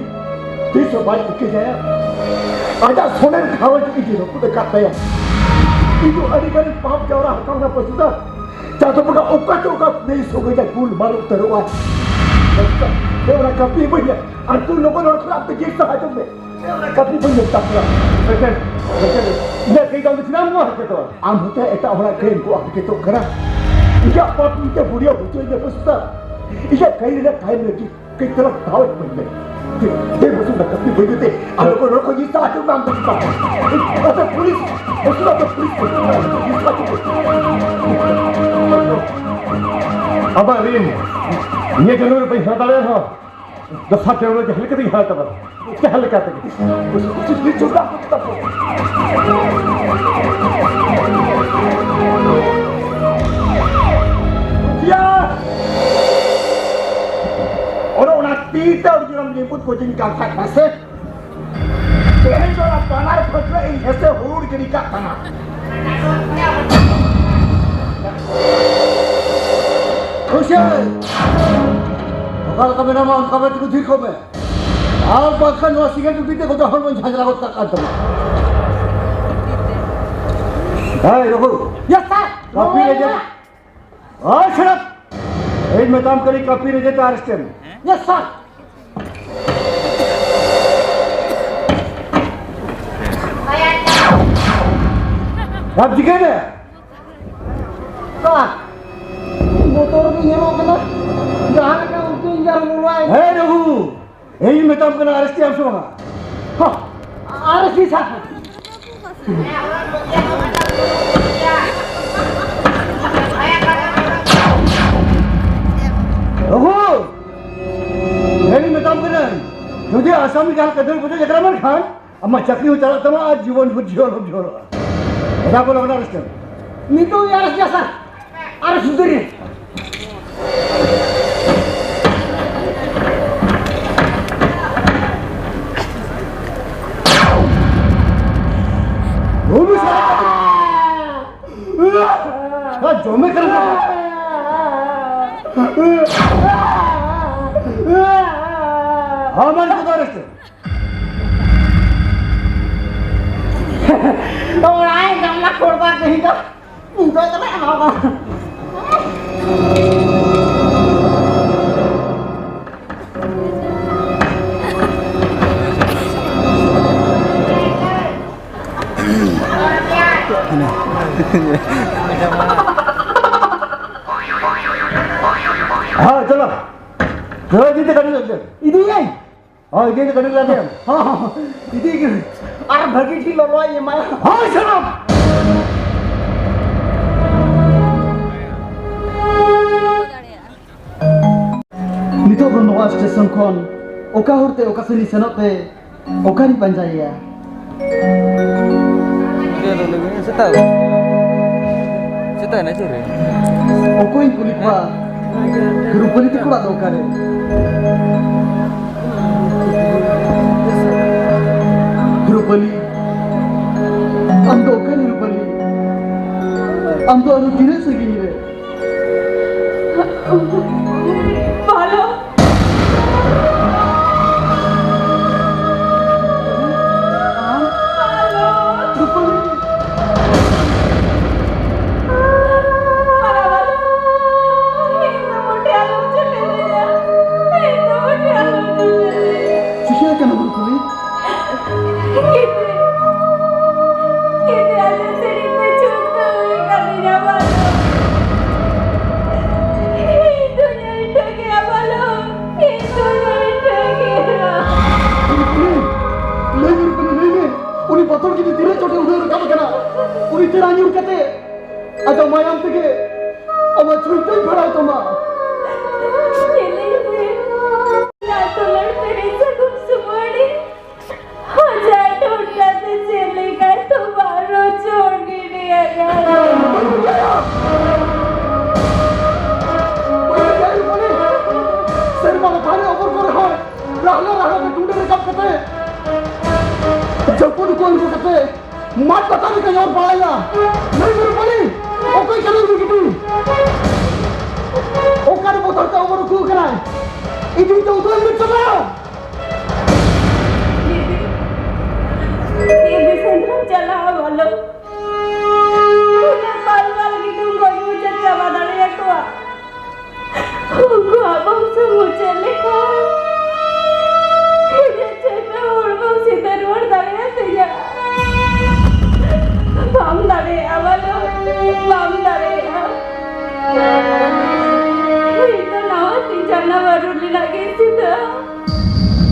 ᱛᱤᱥ ᱦᱚᱸ ᱵᱟᱭ ᱤᱠᱟᱹᱭᱟ᱾ ᱟᱡᱟᱜ ᱥᱚᱱᱮᱨ ᱜᱷᱟᱨᱚᱸᱡᱽ ᱤᱫᱤ ᱨᱟᱹᱯᱩᱫ ᱟᱠᱟᱫ ᱛᱟᱭᱟ᱾ ᱤᱧ ᱫᱚ ᱟᱹᱰᱤ ᱜᱟᱱᱤᱧ ᱯᱟᱯ ᱡᱟᱣᱨᱟ ᱟᱠᱟᱱᱟ ᱵᱟᱹᱥᱩᱫᱟ᱾ ᱪᱟᱸᱫᱚ ᱵᱚᱸᱜᱟ ᱚᱠᱟ ᱪᱚ ᱚᱠᱟ ᱠᱩᱲᱤ ᱥᱚᱸᱜᱮ ᱡᱟ ᱜᱩᱞ ᱢᱟᱞ ᱩᱛᱟᱹᱨᱚᱜᱼᱟ᱾ ᱵᱟᱹᱥᱩᱫᱟ, ᱦᱮᱸ, ᱚᱱᱟ ᱠᱟᱹᱯᱤ ᱵᱟᱹᱧ ᱟᱨ ᱛᱩ ᱞᱚᱜᱚᱱ ᱦᱚᱲ ᱠᱷᱚᱱᱟᱜ ᱟᱯᱮ ᱡᱤᱞ ᱥᱟᱦᱟ ᱦᱚᱪᱚ ᱢᱮ᱾ ᱦᱮᱸ, ᱚᱱᱟ ᱠᱟᱹᱯᱤ ᱵᱟᱹᱧ ᱢᱮᱛᱟ ᱯᱮᱭᱟ᱾ ᱵᱮᱴᱮᱱ, ᱵᱮᱴᱮᱱ, ᱤᱧᱟᱹᱜ ᱠᱟᱹᱭ ᱫᱚ ᱟᱢ ᱫᱚ ᱪᱮᱫᱟᱜ ᱮᱢ ᱱᱚᱣᱟ ᱦᱚᱨᱠᱮᱛᱚᱜᱼᱟ? ᱟᱢ ᱦᱚᱸᱛᱚ ᱮᱴᱟᱜ ᱦᱚᱲᱟᱜ ᱠᱟᱹᱭ ᱮᱢ ᱜᱚᱜ ᱦᱚᱨᱠᱮᱛᱚᱜ ᱠᱟᱱᱟ᱾ ᱤᱧᱟᱹᱜ ᱯᱟᱯ ᱤᱧ ᱛᱮ ᱵᱩᱲᱤᱭᱟᱹ ᱦᱚᱪᱚᱭ ᱢᱮ ᱵᱟᱹᱥᱩᱫᱟ᱾ ᱤᱧᱟᱹᱜ ᱠᱟᱹᱭ ᱨᱮᱱᱟᱜ ᱴᱟᱭᱤᱢ ᱞᱟᱹᱜᱤᱫ ᱠᱟᱹᱡ ᱛᱟᱞᱟᱝ ᱫᱟᱣ ᱤᱧ ᱢᱮ᱾ ᱫᱮ, ᱫᱮ ᱵᱟᱹᱥᱩᱫᱟ, ᱠᱟᱹᱯᱤ ᱵᱟᱹᱧ ᱢᱮᱛᱮ, ᱟᱞᱚ ᱠᱚ ᱨᱚᱲ ᱠᱚ ᱡᱤᱛᱟ ᱟᱹᱛᱩ ᱵᱟᱝ ᱵᱟᱹᱥᱩᱫᱟ᱾ ᱟᱪᱪᱷᱟ, ᱯᱩᱞᱤᱥ, ᱵᱟᱹᱥᱩᱫᱟ ᱫᱚ ᱯᱩᱞᱤᱥ ᱠᱚ᱾ ᱟᱢᱟᱜ ᱨᱤᱱ ᱱᱤᱭᱟᱹ ᱡᱚᱱᱢ ᱨᱮ ᱵᱟᱹᱧ ᱦᱟᱛᱟᱣ ᱫᱟᱲᱮᱭᱟᱜ ᱨᱮᱦᱚᱸ, ᱫᱚᱥᱟᱨ ᱡᱚᱱᱢ ᱨᱮ ᱡᱟᱦᱟᱸ ᱞᱮᱠᱟ ᱛᱮᱜᱮᱧ ᱦᱟᱛᱟᱣ ᱛᱟᱢᱟ, ᱡᱟᱦᱟᱸ ᱞᱮᱠᱟ ᱛᱮᱜᱮ᱾ ᱤᱭᱟ! ᱚᱱᱮ ᱚᱱᱟ ᱛᱤ ᱛᱮ ᱟᱹᱰᱤ ᱡᱳᱨᱮᱢ ᱞᱤᱵᱩᱫ ᱠᱚᱡᱤᱧ ᱠᱟᱱ ᱠᱷᱟᱡ ᱢᱟᱥᱮ᱾ ᱛᱮᱦᱮᱧ ᱫᱚ ᱚᱱᱟ ᱵᱟᱱᱟᱨ ᱯᱷᱟᱹᱴᱞᱟᱹᱜ ᱤᱧ ᱦᱮᱸᱥᱮ ᱦᱩᱲᱩᱲ ᱜᱤᱰᱤ ᱠᱟᱜ ᱛᱟᱢᱟ᱾ ᱠᱷᱩᱥᱤ! ᱚᱠᱟ ᱞᱮᱠᱟ ᱢᱮᱱᱟᱢᱟ ᱚᱱᱠᱟ ᱢᱮ ᱛᱮᱜᱮ ᱛᱷᱤᱨ ᱠᱚᱜ ᱢᱮ᱾ ᱟᱨ ᱵᱟᱝᱠᱷᱟᱱ ᱱᱚᱣᱟ ᱥᱤᱜᱟᱨᱮᱴ ᱵᱤᱴᱤ ᱛᱮ ᱜᱚᱴᱟ ᱦᱚᱲᱢᱚᱧ ᱡᱷᱟᱸᱡᱽᱨᱟ ᱜᱚᱫ ᱠᱟᱜ ᱠᱟᱱ ᱛᱟᱢᱟ᱾ ᱦᱮᱸ, ᱨᱚᱜᱷᱩ᱾ ᱭᱮᱥ, ᱥᱟᱨ᱾ ᱠᱟᱹᱯᱤ ᱨᱮ ᱡᱮ ᱦᱳᱭ, ᱥᱟᱨ᱾ ᱤᱧ ᱢᱮᱛᱟᱢ ᱠᱟᱹᱱᱟᱹᱧ, ᱠᱟᱹᱯᱤ ᱨᱮ ᱡᱮᱛᱮ ᱟᱨᱮᱥᱴ ᱮᱢ᱾ ᱭᱮᱥ, ᱥᱟᱨ᱾ ᱟᱢ ᱪᱤᱠᱟᱹᱭᱮᱱᱟ? ᱥᱟᱨ, ᱵᱚᱛᱚᱨ ᱜᱮ ᱧᱮᱞᱚᱜ ᱠᱟᱱᱟ᱾ ᱡᱟᱦᱟᱸ ᱞᱮᱠᱟ ᱩᱛᱩᱧ ᱧᱟᱢ ᱱᱚᱣᱟ᱾ ᱦᱮᱸ, ᱨᱚᱜᱷᱩ᱾ ᱤᱧ ᱢᱮᱛᱟᱢ ᱠᱟᱱᱟ, ᱟᱨᱮᱥᱴ ᱮᱭᱟᱢ ᱥᱮ ᱵᱟᱝᱟ? ᱦᱚᱸ, ᱟᱨᱮᱥᱴ ᱜᱮ ᱥᱟᱨ᱾ ᱵᱟᱹᱵᱩ, ᱧᱮᱞᱤᱧ ᱢᱮᱛᱟᱢ ᱠᱟᱹᱱᱟᱹᱧ, ᱡᱩᱫᱤ ᱟᱥᱟᱢᱤ ᱡᱟᱦᱟᱸ ᱞᱮᱠᱟ ᱫᱟᱹᱲ ᱵᱚᱡᱚᱜ ᱡᱟᱛᱨᱟ ᱢᱮᱱᱠᱷᱟᱱ, ᱟᱢᱟᱜ ᱪᱟᱹᱠᱨᱤ ᱦᱚᱸ ᱪᱟᱞᱟᱜ ᱛᱟᱢᱟ ᱟᱨ ᱡᱤᱵᱚᱱ ᱵᱷᱳᱨ ᱡᱤᱭᱚᱱ ᱦᱚᱸᱢ ᱡᱤᱭᱚᱱᱚᱜᱼᱟ᱾ ᱚᱱᱟ ᱠᱚ ᱞᱚᱜᱚᱱ arrest ᱮᱢ᱾ ᱱᱤᱛᱚᱜ ᱜᱮ arrest ᱮᱭᱟ, sir᱾ Arrest ᱩᱛᱟᱹᱨ ᱮᱭᱟ᱾ ᱩᱱᱤ ᱥᱟᱞᱟ ᱠᱟᱹᱴᱤᱡ ᱡᱚᱢᱮ ᱠᱟᱱᱟ᱾ ᱦᱚᱸ, ᱢᱟ ᱱᱤᱛᱚᱜ ᱫᱚ arrest ᱮᱢ᱾ ᱚᱲᱟᱜ ᱮ ᱡᱚᱢ ᱞᱟ ᱠᱷᱚᱲ ᱫᱟ ᱛᱮᱦᱮᱧ ᱫᱚ᱾ ᱤᱧ ᱫᱚ ᱪᱟᱞᱟᱜ ᱮᱢᱟ ᱠᱚᱣᱟ᱾ ᱦᱮᱸ, ᱪᱚᱞᱚ᱾ ᱪᱚᱞᱚ, ᱤᱫᱤ ᱛᱮ ᱜᱟᱹᱰᱤ ᱫᱚ᱾ ᱤᱫᱤᱭᱟᱹᱧ᱾ ᱦᱳᱭ, ᱤᱫᱤ ᱠᱟᱹᱴᱤᱡ ᱞᱟᱫᱮᱭᱟᱢ᱾ ᱦᱚᱸ, ᱦᱚᱸ, ᱤᱫᱤ ᱜᱮ᱾ ᱟᱨ ᱵᱷᱟᱹᱜᱤ ᱴᱷᱤᱠ ᱞᱚᱞᱚᱭ ᱮᱢᱟᱭᱟ᱾ ᱦᱳᱭ, ᱥᱟᱱᱟᱢ᱾ ᱱᱤᱛᱚᱜ ᱫᱚ ᱱᱚᱣᱟ ᱥᱴᱮᱥᱚᱱ ᱠᱷᱚᱱ ᱚᱠᱟ ᱦᱚᱨᱛᱮ ᱚᱠᱟ ᱥᱮᱱᱤᱧ ᱥᱮᱱᱚᱜ ᱛᱮ ᱚᱠᱟᱨᱤᱧ ᱯᱟᱸᱡᱟᱭᱮᱭᱟ? ᱥᱮᱛᱟᱜ ᱮᱱᱟ ᱪᱮᱫ ᱨᱮ? ᱚᱠᱚᱭᱤᱧ ᱠᱩᱞᱤ ᱠᱚᱣᱟ? ᱨᱩᱯᱟᱹᱞᱤ ᱛᱟᱠᱚ ᱚᱲᱟᱜ ᱫᱚ ᱚᱠᱟᱨᱮ? ᱨᱩᱯᱟᱹᱞᱤ, ᱟᱢ ᱫᱚ ᱚᱠᱟᱨᱮ ᱨᱩᱯᱟᱹᱞᱤ? ᱟᱢ ᱫᱚ ᱟᱨᱦᱚᱸ ᱛᱤᱱᱟᱹᱜ ᱥᱟᱺᱜᱤᱧ ᱨᱮ? ᱵᱷᱟᱞᱚ᱾ ᱨᱩᱯᱟᱹᱞᱤ᱾ ᱪᱤᱠᱟᱹ ᱟᱠᱟᱱᱟ ᱨᱩᱯᱟᱹᱞᱤ? ᱜᱤᱫᱽᱨᱟᱹ, ᱜᱤᱫᱽᱨᱟᱹ ᱟᱞᱮ ᱥᱮᱨᱮᱧ ᱯᱮ ᱪᱷᱩᱴᱟᱹᱣ ᱠᱟᱫᱤᱧᱟ ᱵᱟᱞᱚ᱾ ᱤᱧ ᱫᱚᱧ ᱟᱹᱭᱴᱷᱟᱹ ᱜᱮᱭᱟ ᱵᱟᱞᱚ᱾ ᱤᱧ ᱫᱚᱧ ᱟᱹᱭᱴᱷᱟᱹ ᱜᱮᱭᱟ᱾ ᱞᱟᱹᱭ ᱢᱮ ᱨᱩᱯᱟᱹᱞᱤ, ᱞᱟᱹᱭ ᱢᱮ᱾ ᱩᱱᱤ ᱵᱚᱛᱚᱨ ᱜᱤᱫᱤ ᱛᱤᱱᱟᱹᱜ ᱪᱚᱴᱮ ᱩᱰᱟᱹᱣ ᱨᱟᱠᱟᱵ ᱟᱠᱟᱱᱟ᱾ ᱯᱤᱛᱟᱹᱨᱟ ᱧᱩᱨ ᱠᱟᱛᱮ ᱟᱡᱟᱜ ᱢᱟᱭᱟᱢ ᱛᱮᱜᱮ ᱟᱢᱟᱜ ᱪᱷᱩᱨᱤ ᱛᱮᱧ ᱯᱷᱮᱲᱟᱣ ᱛᱟᱢᱟ᱾ ᱧᱮᱞᱮᱧ ᱢᱮ, ᱤᱧᱟᱜ ᱫᱩᱞᱟᱹᱲ ᱯᱮᱨᱮᱡ ᱥᱟᱹᱜᱩᱱ ᱥᱩᱢᱟᱹᱲᱤ ᱟᱡᱟᱜ ᱴᱚᱴᱷᱟ ᱛᱮ ᱪᱮᱫ ᱞᱮᱠᱟᱭ ᱛᱚᱯᱟᱜ ᱨᱚᱪᱚᱲ ᱜᱤᱰᱤ ᱟᱠᱟᱫᱟ᱾ ᱵᱟᱹᱧ ᱯᱟᱸᱡᱟᱭᱟ᱾ ᱵᱟᱹᱧ ᱯᱟᱸᱡᱟᱭᱟ, ᱨᱩᱯᱟᱹᱞᱤ᱾ ᱥᱮᱨᱢᱟ ᱞᱟᱛᱟᱨ ᱨᱮ ᱚᱢᱚᱨ ᱠᱚᱨᱮ ᱦᱚᱸ ᱨᱟᱦᱞᱟ ᱨᱟᱦᱞᱟ ᱛᱮ ᱴᱩᱸᱰᱟᱹ ᱨᱟᱠᱟᱵ ᱠᱟᱛᱮ, ᱡᱟᱹᱯᱩᱫ ᱠᱚ ᱟᱹᱜᱩ ᱠᱟᱛᱮ, ᱢᱟᱫ ᱞᱟᱛᱟᱨ ᱞᱮᱠᱟ ᱧᱚᱨ ᱵᱟᱲᱟᱭᱟ᱾ ᱞᱟᱹᱭ ᱢᱮ ᱨᱩᱯᱟᱹᱞᱤ, ᱚᱠᱚᱭ ᱠᱟᱱᱟᱭ ᱩᱱᱤ ᱜᱤᱫᱤ? ᱚᱠᱟᱨᱮ ᱵᱚᱛᱚᱨ ᱛᱮ ᱚᱢᱚᱨ ᱩᱠᱩ ᱟᱠᱟᱱᱟᱭ? ᱤᱫᱤ ᱛᱮ ᱩᱫᱩᱜ ᱟᱹᱧ ᱢᱮ ᱪᱟᱞᱟᱣ᱾ ᱤᱫᱤ, ᱤᱫᱤ ᱥᱮᱸᱫᱽᱨᱟ ᱪᱟᱞᱟᱣ ᱵᱟᱞᱚ᱾ ᱩᱱᱟᱹᱜ ᱯᱟᱞᱣᱟᱞ ᱜᱤᱫᱤᱢ ᱜᱚᱡ ᱢᱩᱪᱟᱹᱫ ᱪᱟᱵᱟ ᱫᱟᱲᱮᱭᱟᱠᱚᱣᱟ᱾ ᱩᱱᱠᱩᱣᱟᱜ ᱵᱚᱝᱥᱚ ᱢᱩᱪᱟᱹᱫ ᱞᱮᱠᱷᱟᱱ ᱤᱧᱟᱹᱜ ᱪᱮᱛᱱᱟ ᱦᱚᱲᱢᱚᱢ ᱥᱤᱫᱷᱟᱹ ᱨᱩᱣᱟᱹᱲ ᱫᱟᱲᱮᱭᱟᱛᱤᱧᱟ᱾ ᱵᱟᱢ ᱫᱟᱲᱮᱭᱟᱜᱼᱟ ᱵᱟᱞᱚ, ᱵᱟᱢ ᱫᱟᱲᱮᱭᱟᱜᱼᱟ᱾ ᱤᱧ ᱫᱚ ᱱᱟᱣᱟ ᱛᱤ ᱡᱟᱱᱟᱢ ᱟᱹᱨᱩ ᱨᱮᱱᱟᱜ ᱜᱮ ᱥᱤᱫᱷᱟᱹ,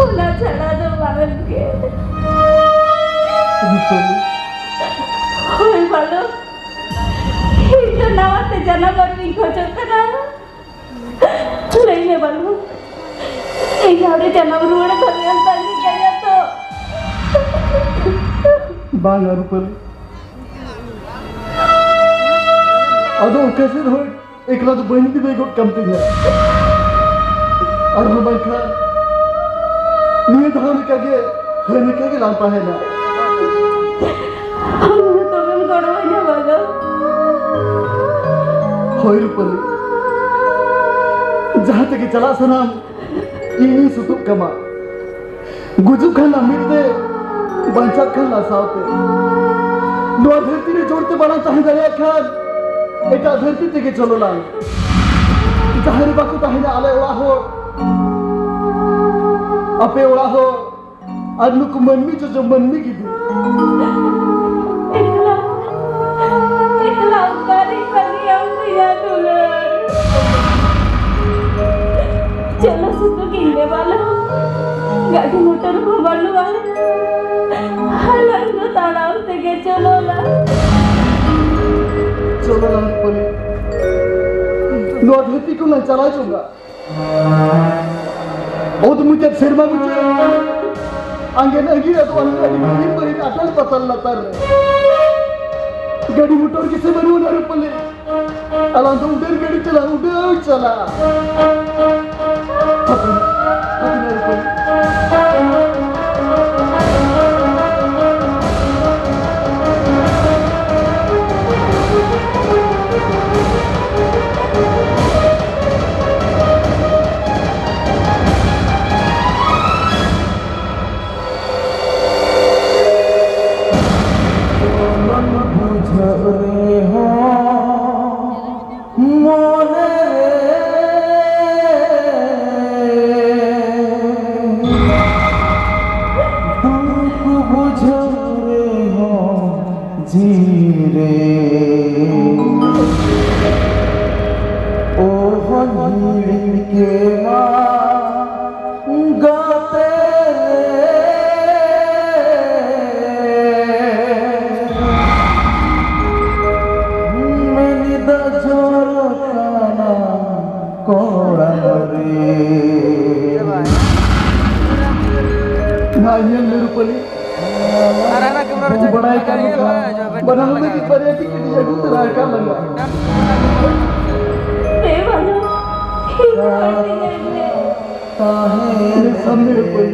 ᱚᱱᱟ ᱪᱷᱟᱲᱟ ᱫᱚ ᱵᱟᱝ ᱜᱮ᱾ ᱦᱳᱭ ᱵᱟᱞᱚ, ᱤᱧ ᱫᱚ ᱱᱟᱣᱟ ᱛᱮ ᱡᱟᱱᱟᱢ ᱟᱹᱨᱩ ᱤᱧ ᱠᱷᱚᱡᱚᱜ ᱠᱟᱱᱟ᱾ ᱞᱟᱹᱭ ᱢᱮ ᱵᱟᱹᱱᱩ, ᱤᱧ ᱱᱚᱰᱮ ᱡᱟᱱᱟᱢ ᱨᱩᱣᱟᱹᱲ ᱠᱷᱚᱱ ᱮᱢ ᱛᱟᱺᱜᱤ ᱠᱟᱹᱧᱟ ᱛᱚ? ᱵᱟᱝᱟ ᱨᱩᱯᱟᱹᱞᱤ, ᱟᱫᱚ ᱚᱠᱟ ᱥᱮᱫ ᱦᱚᱸ ᱮᱠᱞᱟ ᱫᱚ ᱵᱟᱹᱧ ᱵᱤᱫᱟᱹᱭ ᱜᱚᱫ ᱠᱟᱢ ᱛᱤᱧᱟ᱾ ᱟᱨ ᱦᱚᱸ ᱵᱟᱝᱠᱷᱟᱱ ᱱᱤᱭᱟᱹ ᱫᱷᱟᱣ ᱞᱮᱠᱟᱜᱮ ᱦᱟᱹᱱ ᱞᱮᱠᱟ ᱜᱮ ᱞᱟᱝ ᱛᱟᱦᱮᱱᱟ᱾ ᱟᱢ ᱦᱚᱸ ᱛᱚᱵᱮᱢ ᱜᱚᱲᱚ ᱟᱹᱧᱟ ᱵᱟᱞᱚ? ᱦᱳᱭ ᱨᱩᱯᱟᱹᱞᱤ, ᱡᱟᱦᱟᱸ ᱛᱮᱜᱮ ᱪᱟᱞᱟᱜ ᱥᱟᱱᱟᱢ, ᱤᱧᱤᱧ ᱥᱩᱛᱩᱜ ᱠᱟᱢᱟ᱾ ᱜᱩᱡᱩᱜ ᱠᱷᱟᱱ ᱞᱟᱝ ᱢᱤᱫ ᱛᱮ, ᱵᱟᱧᱪᱟᱜ ᱠᱷᱟᱱ ᱞᱟᱝ ᱥᱟᱶᱛᱮ᱾ ᱱᱚᱣᱟ ᱫᱷᱟᱹᱨᱛᱤ ᱨᱮ ᱡᱳᱨ ᱛᱮ ᱵᱟᱞᱟᱝ ᱛᱟᱦᱮᱸ ᱫᱟᱲᱮᱭᱟᱜ ᱠᱷᱟᱱ, ᱮᱴᱟᱜ ᱫᱷᱟᱹᱨᱛᱤ ᱛᱮᱜᱮ ᱪᱚᱞᱚ ᱞᱟᱝ᱾ ᱡᱟᱦᱟᱸ ᱨᱮ ᱵᱟᱠᱚ ᱛᱟᱦᱮᱱᱟ ᱟᱞᱮ ᱚᱲᱟᱜ ᱦᱚᱲ, ᱟᱯᱮ ᱚᱲᱟᱜ ᱦᱚᱲ, ᱟᱨ ᱱᱩᱠᱩ ᱢᱟᱹᱱᱢᱤ ᱡᱚᱡᱚ ᱢᱟᱹᱱᱢᱤ ᱜᱤᱫᱤ᱾ ᱮᱠᱞᱟ, ᱮᱠᱞᱟ ᱚᱠᱟᱨᱮᱧ ᱵᱟᱹᱜᱤᱭᱟᱢ ᱵᱚᱭᱦᱟ ᱫᱩᱞᱟᱹᱲ? ᱪᱚᱞᱚ ᱥᱩᱛᱩ ᱠᱤᱱ ᱫᱮᱵᱟᱞᱳ, ᱜᱟᱹᱰᱤ ᱢᱚᱴᱚᱨ ᱦᱚᱸ ᱵᱟᱹᱱᱩᱜᱼᱟ᱾ ᱟᱞᱟᱝ ᱫᱚ ᱛᱟᱲᱟᱢ ᱛᱮᱜᱮ ᱪᱚᱞᱚ ᱞᱟᱝ᱾ ᱪᱚᱞᱚ ᱞᱟᱝ ᱯᱟᱹᱨᱤ᱾ ᱱᱚᱣᱟ ᱫᱷᱟᱹᱨᱛᱤ ᱠᱷᱚᱱ ᱞᱟᱝ ᱪᱟᱞᱟᱣ ᱪᱚᱝᱟ᱾ ᱚᱛ ᱢᱩᱪᱟᱹᱫ ᱥᱮᱨᱢᱟ ᱢᱩᱪᱟᱹᱫ᱾ ᱟᱸᱜᱮᱱ ᱟᱸᱜᱤᱨ ᱟᱫᱚ ᱟᱹᱰᱤ ᱵᱟᱹᱦᱤᱨ ᱵᱟᱹᱦᱤᱨ ᱟᱴᱚᱞ ᱯᱟᱛᱟᱞ ᱞᱟᱛᱟᱨ ᱨᱮ᱾ ᱜᱟᱹᱰᱤ ᱢᱚᱴᱚᱨ ᱜᱮᱥᱮ ᱵᱟᱹᱱᱩᱜ ᱟᱱᱟ ᱨᱩᱯᱟᱹᱞᱤ᱾ ᱟᱞᱟᱝ ᱫᱚ ᱩᱰᱟᱹᱱ ᱜᱟᱹᱰᱤ ᱛᱮᱞᱟᱝ ᱩᱰᱟᱹᱣ ᱪᱟᱞᱟᱜᱼᱟ᱾ ᱦᱟᱯᱮ, ᱦᱟᱯᱮ ᱱᱟ ᱨᱩᱯᱟᱹᱞᱤ᱾ ᱵᱩᱡᱷᱟᱹᱜ ᱨᱮᱦᱚᱸ ᱢᱚᱱᱮ ᱨᱮ ᱫᱩᱠ ᱵᱩᱡᱷᱟᱹᱜ ᱨᱮᱦᱚᱸ ᱡᱤᱣᱤ ᱨᱮ ᱚᱦᱚᱧ ᱦᱤᱲᱤᱧ ᱠᱮᱢᱟ᱾ ᱜᱟᱛᱮ ᱢᱮᱱ ᱫᱟᱜ ᱡᱚᱨᱚᱜ ᱠᱟᱱᱟ ᱠᱚᱲᱟ ᱨᱮ᱾ ᱱᱟ ᱧᱮᱞ ᱢᱮ ᱨᱩᱯᱟᱹᱞᱤ᱾ ᱟᱨ ᱦᱟᱱᱟ ᱠᱮᱢᱨᱟ ᱨᱮ ᱵᱟᱲᱟᱭ ᱠᱟᱱ ᱞᱮᱠᱟ, ᱵᱟᱱᱟᱨ ᱞᱟᱹᱜᱤᱫ ᱵᱟᱨᱭᱟ ᱴᱤᱠᱤᱴ ᱤᱧ ᱟᱹᱜᱩ ᱛᱚᱨᱟ ᱟᱠᱟᱫ ᱞᱟᱝᱟ᱾ ᱦᱮᱸ, ᱵᱷᱟᱹᱭ, ᱤᱧ ᱥᱟᱢᱱᱮ ᱨᱮ ᱯᱟᱹᱭ᱾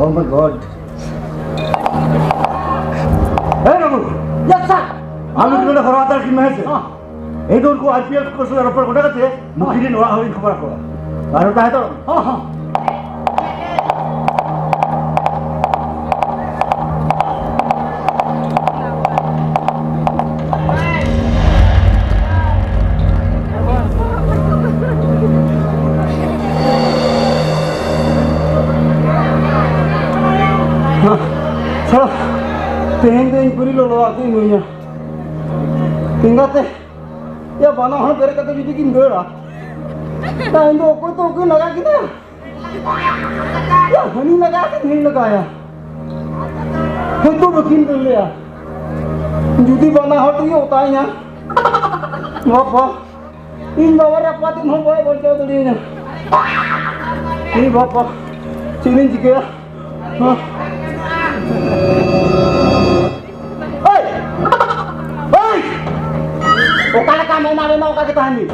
Oh my God. ᱦᱮᱸ ᱵᱟᱹᱵᱩ᱾ ᱭᱮᱥ ᱥᱟᱨ᱾ ᱟᱢ ᱢᱤᱫ ᱱᱚᱰᱮ ᱦᱚᱨᱚ ᱦᱟᱛᱟᱲ ᱠᱤᱱ ᱢᱮ, ᱦᱮᱸ ᱥᱮ? ᱦᱚᱸ᱾ ᱤᱧ ᱫᱚ ᱩᱱᱠᱩ ᱟᱨ ᱯᱤ ᱮᱯᱷ ᱠᱚ ᱥᱟᱞᱟᱜ ᱨᱚᱯᱚᱲ ᱜᱚᱴᱟ ᱠᱟᱛᱮ ᱱᱩᱠᱤᱱ ᱨᱮᱱ ᱚᱲᱟᱜ ᱦᱚᱲᱤᱧ ᱠᱷᱚᱵᱚᱨ ᱟᱠᱚᱣᱟ᱾ ᱟᱨ ᱛᱟᱦᱮᱸ ᱦᱟᱛᱟᱲᱚᱜ ᱢᱮ᱾ ᱦᱚᱸ, ᱦᱚᱸ᱾ ᱛᱮᱦᱮᱧ ᱫᱚ ᱤᱧ ᱯᱩᱨᱤ ᱞᱚᱞᱚᱣᱟᱜ ᱠᱚ ᱤᱢᱟᱹᱧᱟ᱾ ᱮᱸᱜᱟᱛᱮ, ᱭᱟ, ᱵᱟᱱᱟ ᱦᱚᱲ ᱵᱮᱨᱮᱫ ᱠᱟᱛᱮ ᱡᱩᱫᱤ ᱠᱤᱱ ᱫᱟᱹᱲᱟ, ᱛᱟ ᱤᱧ ᱫᱚ ᱚᱠᱚᱭ ᱛᱚ ᱚᱠᱚᱭ ᱞᱟᱜᱟ ᱠᱤᱱᱟ? ᱭᱟ, ᱦᱟᱹᱱᱤ ᱞᱟᱜᱟ ᱥᱮ ᱱᱟᱹᱭ ᱞᱟᱜᱟᱭᱟ? ᱦᱚᱭᱛᱳ ᱵᱟᱹᱠᱤᱱ ᱫᱟᱹᱲ ᱞᱮᱭᱟ᱾ ᱡᱩᱫᱤ ᱵᱟᱱᱟ ᱦᱚᱲ ᱛᱮᱜᱮ ᱚᱛᱟᱭᱤᱧᱟ, ᱵᱟᱵᱟ, ᱤᱧ ᱵᱟᱵᱟ ᱨᱮ ᱟᱯᱟᱛ ᱦᱚᱸ ᱵᱟᱭ ᱵᱟᱧᱪᱟᱣ ᱫᱟᱲᱮᱭᱟᱹᱧᱟ᱾ ᱤᱧ ᱵᱟᱵᱟ, ᱪᱮᱫ ᱤᱧ ᱪᱤᱠᱟᱹᱭᱟ? ᱦᱮᱸ? ᱦᱮᱭ! ᱦᱮᱭ! ᱚᱠᱟ ᱞᱮᱠᱟ ᱢᱮᱱᱟᱜ ᱵᱮᱱᱟ, ᱚᱱᱠᱟ ᱜᱮ ᱛᱟᱦᱮᱱ ᱵᱤᱱ᱾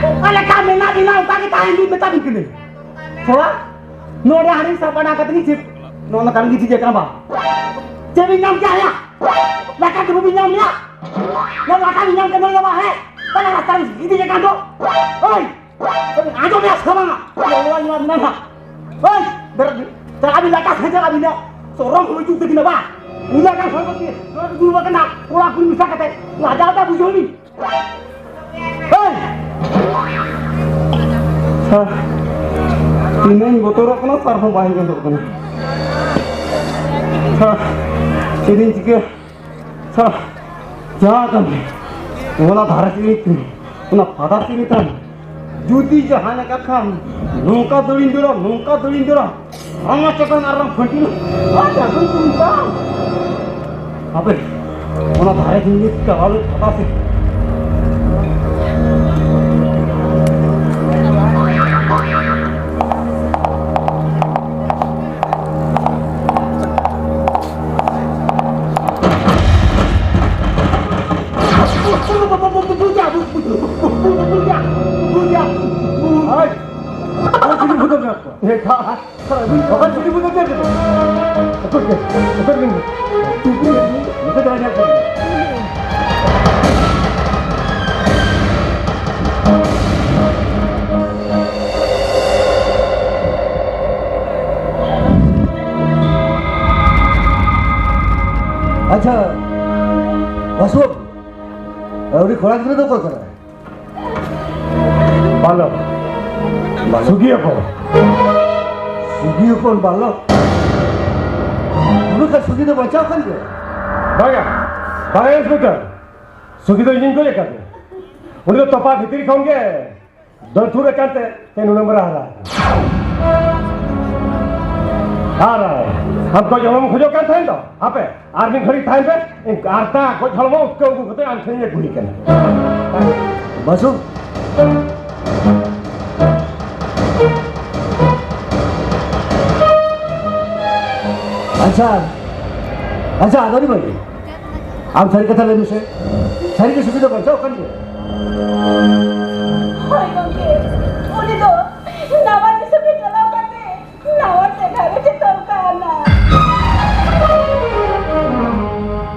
ᱚᱠᱟ ᱞᱮᱠᱟ ᱢᱮᱱᱟᱜ ᱵᱮᱱᱟ, ᱚᱱᱠᱟ ᱜᱮ ᱛᱟᱦᱮᱱ ᱵᱤᱱ, ᱢᱮᱛᱟ ᱵᱤᱱ ᱠᱟᱹᱱᱟᱹᱧ᱾ ᱛᱷᱚᱲᱟ ᱱᱚᱰᱮ ᱦᱟᱹᱱᱤ ᱥᱟᱯᱟᱰᱟ ᱠᱟᱛᱮ ᱜᱮ ᱪᱮᱫ? ᱱᱚᱜᱼᱚ ᱱᱚᱝᱠᱟᱱ ᱜᱤᱫᱤ ᱡᱮ ᱠᱟᱱᱟ ᱵᱟ᱾ ᱪᱮᱫ ᱵᱤᱱ ᱧᱟᱢ ᱠᱮᱜᱼᱟ ᱭᱟ? ᱞᱟᱴᱟ ᱫᱩᱲᱩᱵ ᱵᱤᱱ ᱧᱟᱢ ᱞᱮᱭᱟ? ᱱᱚᱣᱟ ᱞᱟᱴᱟ ᱵᱤᱱ ᱧᱟᱢ ᱠᱮᱫᱟ ᱵᱟ, ᱦᱮᱸ? ᱛᱟᱦᱞᱮ ᱨᱟᱥᱛᱟ ᱨᱮ ᱜᱤᱫᱤ ᱡᱮ ᱠᱟᱱ ᱫᱚ᱾ ᱳᱭ! ᱟᱸᱡᱚᱢ ᱢᱮᱭᱟ ᱥᱮ ᱵᱟᱝᱟ? ᱞᱚᱞᱚ ᱧᱚᱜ ᱢᱮᱱᱟᱜᱼᱟ᱾ ᱦᱳᱭ, ᱵᱮᱨᱮᱫ ᱵᱤᱱ᱾ ᱪᱟᱞᱟᱜ ᱵᱤᱱ ᱞᱟᱴᱟ ᱥᱮᱫ, ᱪᱟᱞᱟᱜ ᱵᱤᱱ᱾ ᱥᱚᱨᱚᱢ ᱦᱩᱭ ᱡᱩᱛ ᱛᱟᱹᱠᱤᱱᱟ ᱵᱟ᱾ ᱩᱱᱟᱹᱜ ᱜᱟᱱ ᱦᱚᱲ ᱠᱚ ᱫᱩᱲᱩᱵ ᱟᱠᱟᱱᱟ, ᱠᱚᱲᱟ ᱠᱩᱲᱤ ᱢᱮᱥᱟ ᱠᱟᱛᱮ᱾ ᱞᱟᱡᱟᱣ ᱫᱟ ᱵᱩᱡᱷᱟᱹᱣ ᱵᱤᱱ᱾ ᱦᱳᱭ᱾ ᱦᱮᱸ᱾ ᱛᱤᱱᱟᱹᱜ ᱤᱧ ᱵᱚᱛᱚᱨᱚᱜ ᱠᱟᱱᱟ, ᱥᱟᱨ ᱦᱚᱸ ᱵᱟᱭ ᱟᱸᱡᱚᱢᱚᱜ ᱠᱟᱱᱟ᱾ ᱦᱮᱸ᱾ ᱪᱮᱫ ᱤᱧ ᱪᱤᱠᱟᱹ? ᱥᱟᱞᱟ, ᱡᱟ ᱠᱟᱱ ᱜᱮ, ᱚᱱᱟ ᱫᱷᱟᱨᱮ ᱥᱮᱫ ᱨᱮ ᱛᱤᱸᱜᱩ, ᱚᱱᱟ ᱯᱷᱟᱫᱟ ᱥᱮᱫ ᱨᱮ ᱛᱟᱦᱮᱱ᱾ ᱡᱩᱫᱤ ᱡᱟᱦᱟᱸ ᱞᱮᱠᱟ ᱠᱷᱟᱱ, ᱱᱚᱝᱠᱟ ᱫᱟᱹᱲᱤᱧ ᱫᱟᱹᱲᱟ, ᱱᱚᱝᱠᱟ ᱫᱟᱹᱲᱤᱧ ᱫᱟᱹᱲᱟ, ᱟᱢᱟᱜ ᱪᱮᱛᱟᱱ ᱟᱨ ᱟᱢ ᱯᱷᱟᱹᱴᱤᱞ, ᱟᱨ ᱡᱟᱜᱩᱱ ᱛᱩᱢ ᱛᱟᱢ᱾ ᱟᱵᱮ, ᱚᱱᱟ ᱫᱷᱟᱨᱮ ᱥᱮᱫ ᱨᱮ ᱪᱟᱞᱟᱣ ᱞᱮᱱ ᱯᱷᱟᱫᱟ ᱥᱮᱫ᱾ ᱚᱠᱟ ᱪᱷᱩᱴᱤ ᱵᱚᱱᱫᱚ ᱪᱮᱫ ᱠᱟᱱᱟ? ᱚᱠᱚᱭ ᱠᱮ? ᱚᱠᱚᱭ ᱠᱮ? ᱱᱚᱛᱮ ᱫᱚ ᱧᱮᱞ ᱠᱚᱢ᱾ ᱟᱪᱪᱷᱟ, ᱵᱟᱥᱩ ᱵᱟᱹᱵᱩ, ᱩᱱᱤ ᱠᱚᱲᱟ ᱜᱤᱫᱽᱨᱟᱹ ᱫᱚ ᱚᱠᱚᱭ ᱠᱟᱱᱟᱭ? ᱵᱟᱞᱚᱠ᱾ ᱵᱟᱞᱚᱠ᱾ ᱥᱩᱜᱤ ᱦᱚᱯᱚᱱ᱾ ᱥᱩᱜᱤ ᱦᱚᱯᱚᱱ ᱵᱟᱞᱚᱠ? ᱩᱱᱟᱹᱜ ᱠᱷᱟᱱ ᱥᱩᱜᱤ ᱫᱚ ᱵᱟᱧᱪᱟᱣ ᱠᱟᱱ ᱜᱮᱭᱟ? ᱵᱟᱝᱟ, ᱵᱟᱝᱟ ᱤᱱᱥᱯᱮᱠᱴᱚᱨ᱾ ᱥᱩᱜᱤ ᱫᱚ ᱤᱧᱤᱧ ᱜᱚᱡ ᱟᱠᱟᱫᱮᱭᱟ᱾ ᱩᱱᱤ ᱫᱚ ᱛᱚᱯᱟ ᱵᱷᱤᱛᱨᱤ ᱠᱷᱚᱱ ᱜᱮ ᱫᱟᱹᱲ ᱛᱷᱩᱨ ᱟᱠᱟᱱ ᱛᱮ ᱛᱮᱦᱮᱧ ᱱᱩᱱᱟᱹᱜ ᱢᱟᱨᱟᱝ ᱦᱟᱨᱟ ᱟᱠᱟᱱᱟ᱾ ᱟᱨ ᱟᱢ ᱜᱚᱡ ᱦᱚᱲᱢᱚᱢ ᱠᱷᱚᱡᱚᱜ ᱠᱟᱱ ᱛᱟᱦᱮᱸ ᱫᱚ, ᱦᱟᱯᱮ ᱟᱨ ᱢᱤᱫ ᱜᱷᱟᱹᱲᱤᱡ ᱛᱟᱦᱮᱱ ᱯᱮ, ᱤᱧ ᱟᱨᱛᱟ ᱜᱚᱡ ᱦᱚᱲᱢᱚ ᱩᱴᱠᱟᱹᱣ ᱟᱹᱜᱩ ᱠᱟᱛᱮ ᱟᱢ ᱴᱷᱮᱱᱤᱧ ᱟᱹᱜᱩᱭᱮ ᱠᱟᱱᱟ᱾ ᱵᱟᱥᱩ᱾ ᱟᱪᱪᱷᱟ, ᱟᱪᱪᱷᱟ, ᱟᱫᱚ ᱟᱹᱰᱤ ᱵᱷᱟᱹᱜᱤ᱾ ᱟᱢ ᱥᱟᱹᱨᱤ ᱠᱟᱛᱷᱟ ᱞᱟᱹᱭ ᱢᱮᱥᱮ, ᱥᱟᱹᱨᱤ ᱜᱮ ᱥᱩᱵᱤᱫᱷᱟ ᱵᱟᱧᱪᱟᱣ ᱠᱟᱱ ᱜᱮᱭᱟ? ᱦᱳᱭ ᱜᱚᱢᱠᱮ, ᱩᱱᱤ ᱫᱚ ᱱᱟᱣᱟ ᱫᱤᱥᱚᱢ ᱨᱮ ᱪᱟᱞᱟᱣ ᱠᱟᱛᱮ ᱱᱟᱣᱟ ᱡᱟᱭᱜᱟ ᱨᱮ ᱪᱮᱛᱟᱣ ᱠᱟᱱᱟ᱾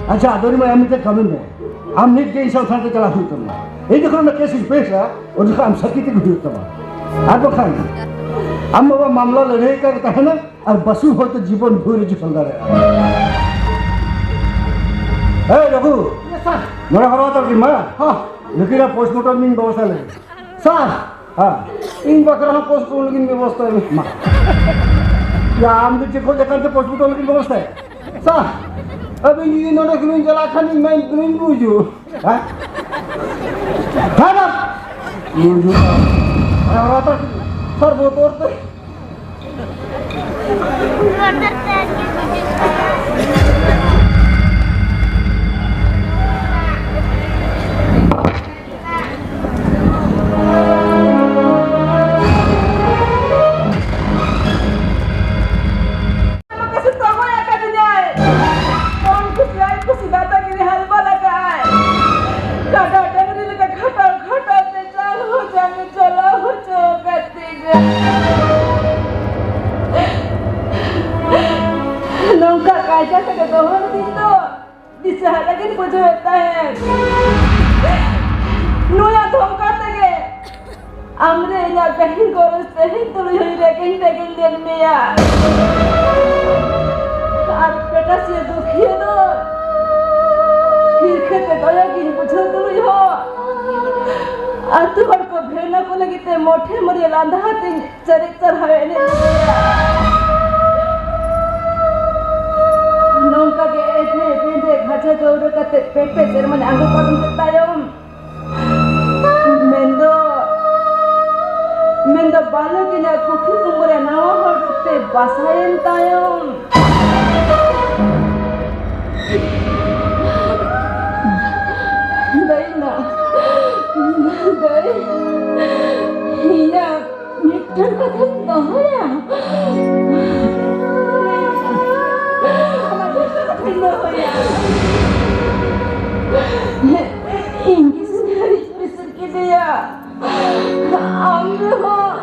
ᱟᱪᱪᱷᱟ, ᱟᱫᱚ ᱢᱟ ᱟᱢ ᱢᱤᱫᱴᱮᱱ ᱠᱟᱹᱢᱤ ᱢᱮ, ᱟᱢ ᱱᱤᱛ ᱜᱮ ᱤᱧ ᱥᱟᱶ ᱛᱷᱟᱱᱟ ᱛᱮ ᱪᱟᱞᱟᱜ ᱦᱩᱭᱩᱜ ᱛᱟᱢᱟ᱾ ᱤᱧ ᱡᱚᱠᱷᱚᱱ ᱚᱱᱟ ᱠᱮᱥ ᱤᱧ ᱯᱮᱥᱟ, ᱩᱱ ᱡᱚᱠᱷᱚᱱ ᱟᱢ ᱥᱟᱹᱠᱷᱤ ᱛᱮᱜᱮ ᱦᱩᱭᱩᱜ ᱛᱟᱢᱟ, ᱟᱨ ᱵᱟᱠᱷᱟᱱ ᱟᱢ ᱵᱟᱵᱟ ᱢᱟᱢᱞᱟ ᱞᱟᱹᱲᱦᱟᱹᱭ ᱠᱟᱜ ᱛᱟᱦᱮᱱᱟ᱾ ᱟᱨ ᱵᱟᱥᱩ ᱦᱚᱭᱛᱚ ᱡᱤᱵᱚᱱ ᱵᱷᱳᱨ ᱨᱮ ᱡᱤᱵᱚᱱ ᱫᱟᱲᱮᱭᱟᱜᱼᱟ᱾ ᱮ ᱨᱚᱜᱷᱩ, ᱱᱚᱰᱮ ᱦᱚᱨᱚ ᱦᱟᱛᱟᱲ ᱠᱤᱱ ᱢᱟ᱾ ᱦᱚᱸ᱾ ᱱᱩᱠᱤᱱᱟᱜ ᱯᱳᱥᱴᱢᱚᱨᱴᱮᱢ ᱤᱧ ᱵᱮᱵᱚᱥᱛᱷᱟ ᱞᱮᱜᱮ᱾ ᱥᱟᱨ, ᱦᱮᱸ᱾ ᱤᱧ ᱵᱟᱠᱷᱨᱟ ᱦᱚᱸ ᱯᱳᱥᱴᱢᱚᱨᱴᱮᱢ ᱞᱟᱹᱜᱤᱫ ᱵᱮᱵᱚᱥᱛᱷᱟ ᱢᱮ ᱢᱟ᱾ ᱭᱟ, ᱟᱢ ᱫᱚ ᱪᱮᱫ ᱠᱷᱚᱡ ᱞᱮᱠᱟᱱ ᱛᱮ ᱯᱳᱥᱴᱢᱚᱨᱴᱮᱢ ᱞᱟᱹᱜᱤᱫ ᱵᱮᱵᱚᱥᱛᱷᱟᱭᱟ? ᱥᱟᱨ, ᱟᱹᱵᱤᱱ ᱡᱩᱫᱤ ᱱᱚᱰᱮ ᱠᱷᱚᱱ ᱵᱤᱱ ᱪᱟᱞᱟᱜ ᱠᱷᱟᱱ ᱤᱧ ᱢᱟ ᱤᱧ ᱵᱩᱡᱩᱜ᱾ ᱦᱮᱸ? ᱦᱮᱸ, ᱥᱟᱨ᱾ ᱵᱩᱡᱩᱜ᱾ ᱦᱚᱨᱚ ᱦᱟᱛᱟᱲ ᱠᱤᱱ᱾ ᱥᱟᱨ, ᱵᱚᱛᱚᱨ ᱛᱮ᱾ ᱠᱟᱥᱮ ᱛᱚᱜᱚᱡ ᱟᱠᱟᱫᱤᱧᱟᱭ᱾ ᱠᱚᱢ ᱠᱩᱥᱤ ᱟᱡ ᱠᱩᱥᱤ ᱫᱟᱫᱟ ᱜᱤᱨᱤ ᱦᱟᱞᱵᱟᱞ ᱟᱠᱟᱫᱟᱭ᱾ ᱠᱟᱰᱟ ᱰᱟᱝᱨᱤ ᱞᱮᱠᱟ ᱠᱷᱟᱴᱟᱣ ᱠᱷᱟᱴᱟᱣ ᱛᱮ ᱪᱟᱞ ᱦᱚᱪᱚ ᱢᱮ, ᱪᱟᱞᱟᱣ ᱦᱚᱪᱚ ᱠᱟᱛᱮ ᱜᱮ᱾ ᱱᱚᱝᱠᱟ ᱠᱟᱭᱫᱟ ᱠᱟᱛᱮ ᱫᱚᱦᱚ ᱞᱟᱹᱜᱤᱫ ᱫᱚ ᱫᱤᱥᱟᱹ ᱦᱟᱨᱟ ᱜᱤᱧ ᱵᱩᱡᱷᱟᱹᱣᱮᱫ ᱛᱟᱦᱮᱸᱫ᱾ ᱱᱩᱭᱟᱜ ᱫᱷᱚᱝᱠᱟ ᱛᱮᱜᱮ ᱟᱢᱨᱮ ᱤᱧᱟᱹᱜ ᱜᱟᱹᱦᱤᱨ ᱜᱚᱨᱚᱡᱽ ᱛᱮᱦᱮᱧ ᱛᱩᱞᱩᱡ ᱦᱚᱸᱧ ᱨᱮᱸᱜᱮᱡ ᱨᱮᱸᱜᱮᱡ ᱞᱮᱱ ᱢᱮᱭᱟ᱾ ᱟᱨ ᱯᱮᱴᱟᱥᱤᱭᱟᱹ ᱫᱩᱠᱷᱤᱭᱟᱹ ᱫᱚ ᱦᱤᱨᱠᱷᱟᱹ ᱛᱮ ᱫᱚᱭᱟ ᱜᱤᱧ ᱵᱩᱡᱷᱟᱹᱣ ᱛᱩᱞᱩᱡ ᱦᱚᱸ ᱟᱹᱛᱩ ᱦᱚᱲ ᱠᱚ ᱵᱷᱮᱲᱱᱟ ᱠᱚ ᱞᱟᱹᱜᱤᱫ ᱛᱮ ᱢᱚᱴᱷᱮ ᱢᱚᱨᱤᱭᱟᱹ ᱞᱟᱸᱫᱟ ᱟᱛᱮᱧ ᱪᱟᱹᱨᱤ ᱪᱟᱨᱦᱟᱣ ᱮᱱᱮᱡ ᱞᱮᱫᱟ᱾ ᱱᱚᱝᱠᱟ ᱜᱮ ᱮᱸᱫᱮ ᱵᱮᱸᱫᱮ ᱜᱷᱟᱡᱟ ᱜᱟᱹᱣᱨᱟᱹ ᱠᱟᱛᱮ ᱯᱮ ᱯᱮ ᱥᱮᱨᱢᱟᱧ ᱟᱸᱜᱚ ᱯᱟᱨᱚᱢ ᱠᱮᱫ ᱛᱟᱭᱚᱢ, ᱢᱮᱱᱫᱚ, ᱢᱮᱱᱫᱚ ᱵᱟᱞᱚᱠ ᱤᱧᱟᱹᱜ ᱠᱩᱠᱷᱤ ᱠᱩᱢᱵᱟᱹ ᱨᱮ ᱱᱟᱣᱟ ᱦᱚᱲ ᱨᱩᱯ ᱛᱮ ᱵᱟᱥᱟᱭᱮᱱ ᱛᱟᱭᱚᱢ᱾ ᱫᱟᱹᱭ ᱢᱟ, ᱫᱟᱹᱭ, ᱤᱧᱟᱹᱜ ᱢᱤᱫᱴᱟᱝ ᱠᱟᱛᱷᱟᱧ ᱫᱚᱦᱚᱭᱟ᱾ ᱟᱢᱟᱜ ᱡᱚᱛᱚ ᱠᱟᱛᱷᱟᱧ ᱫᱚᱦᱚᱭᱟ᱾ ᱤᱧ ᱜᱮ ᱥᱮ ᱦᱟᱹᱨᱤᱡ ᱯᱮᱥᱮᱫ ᱠᱮᱫᱮᱭᱟ᱾ ᱟᱢ ᱨᱮᱦᱚᱸ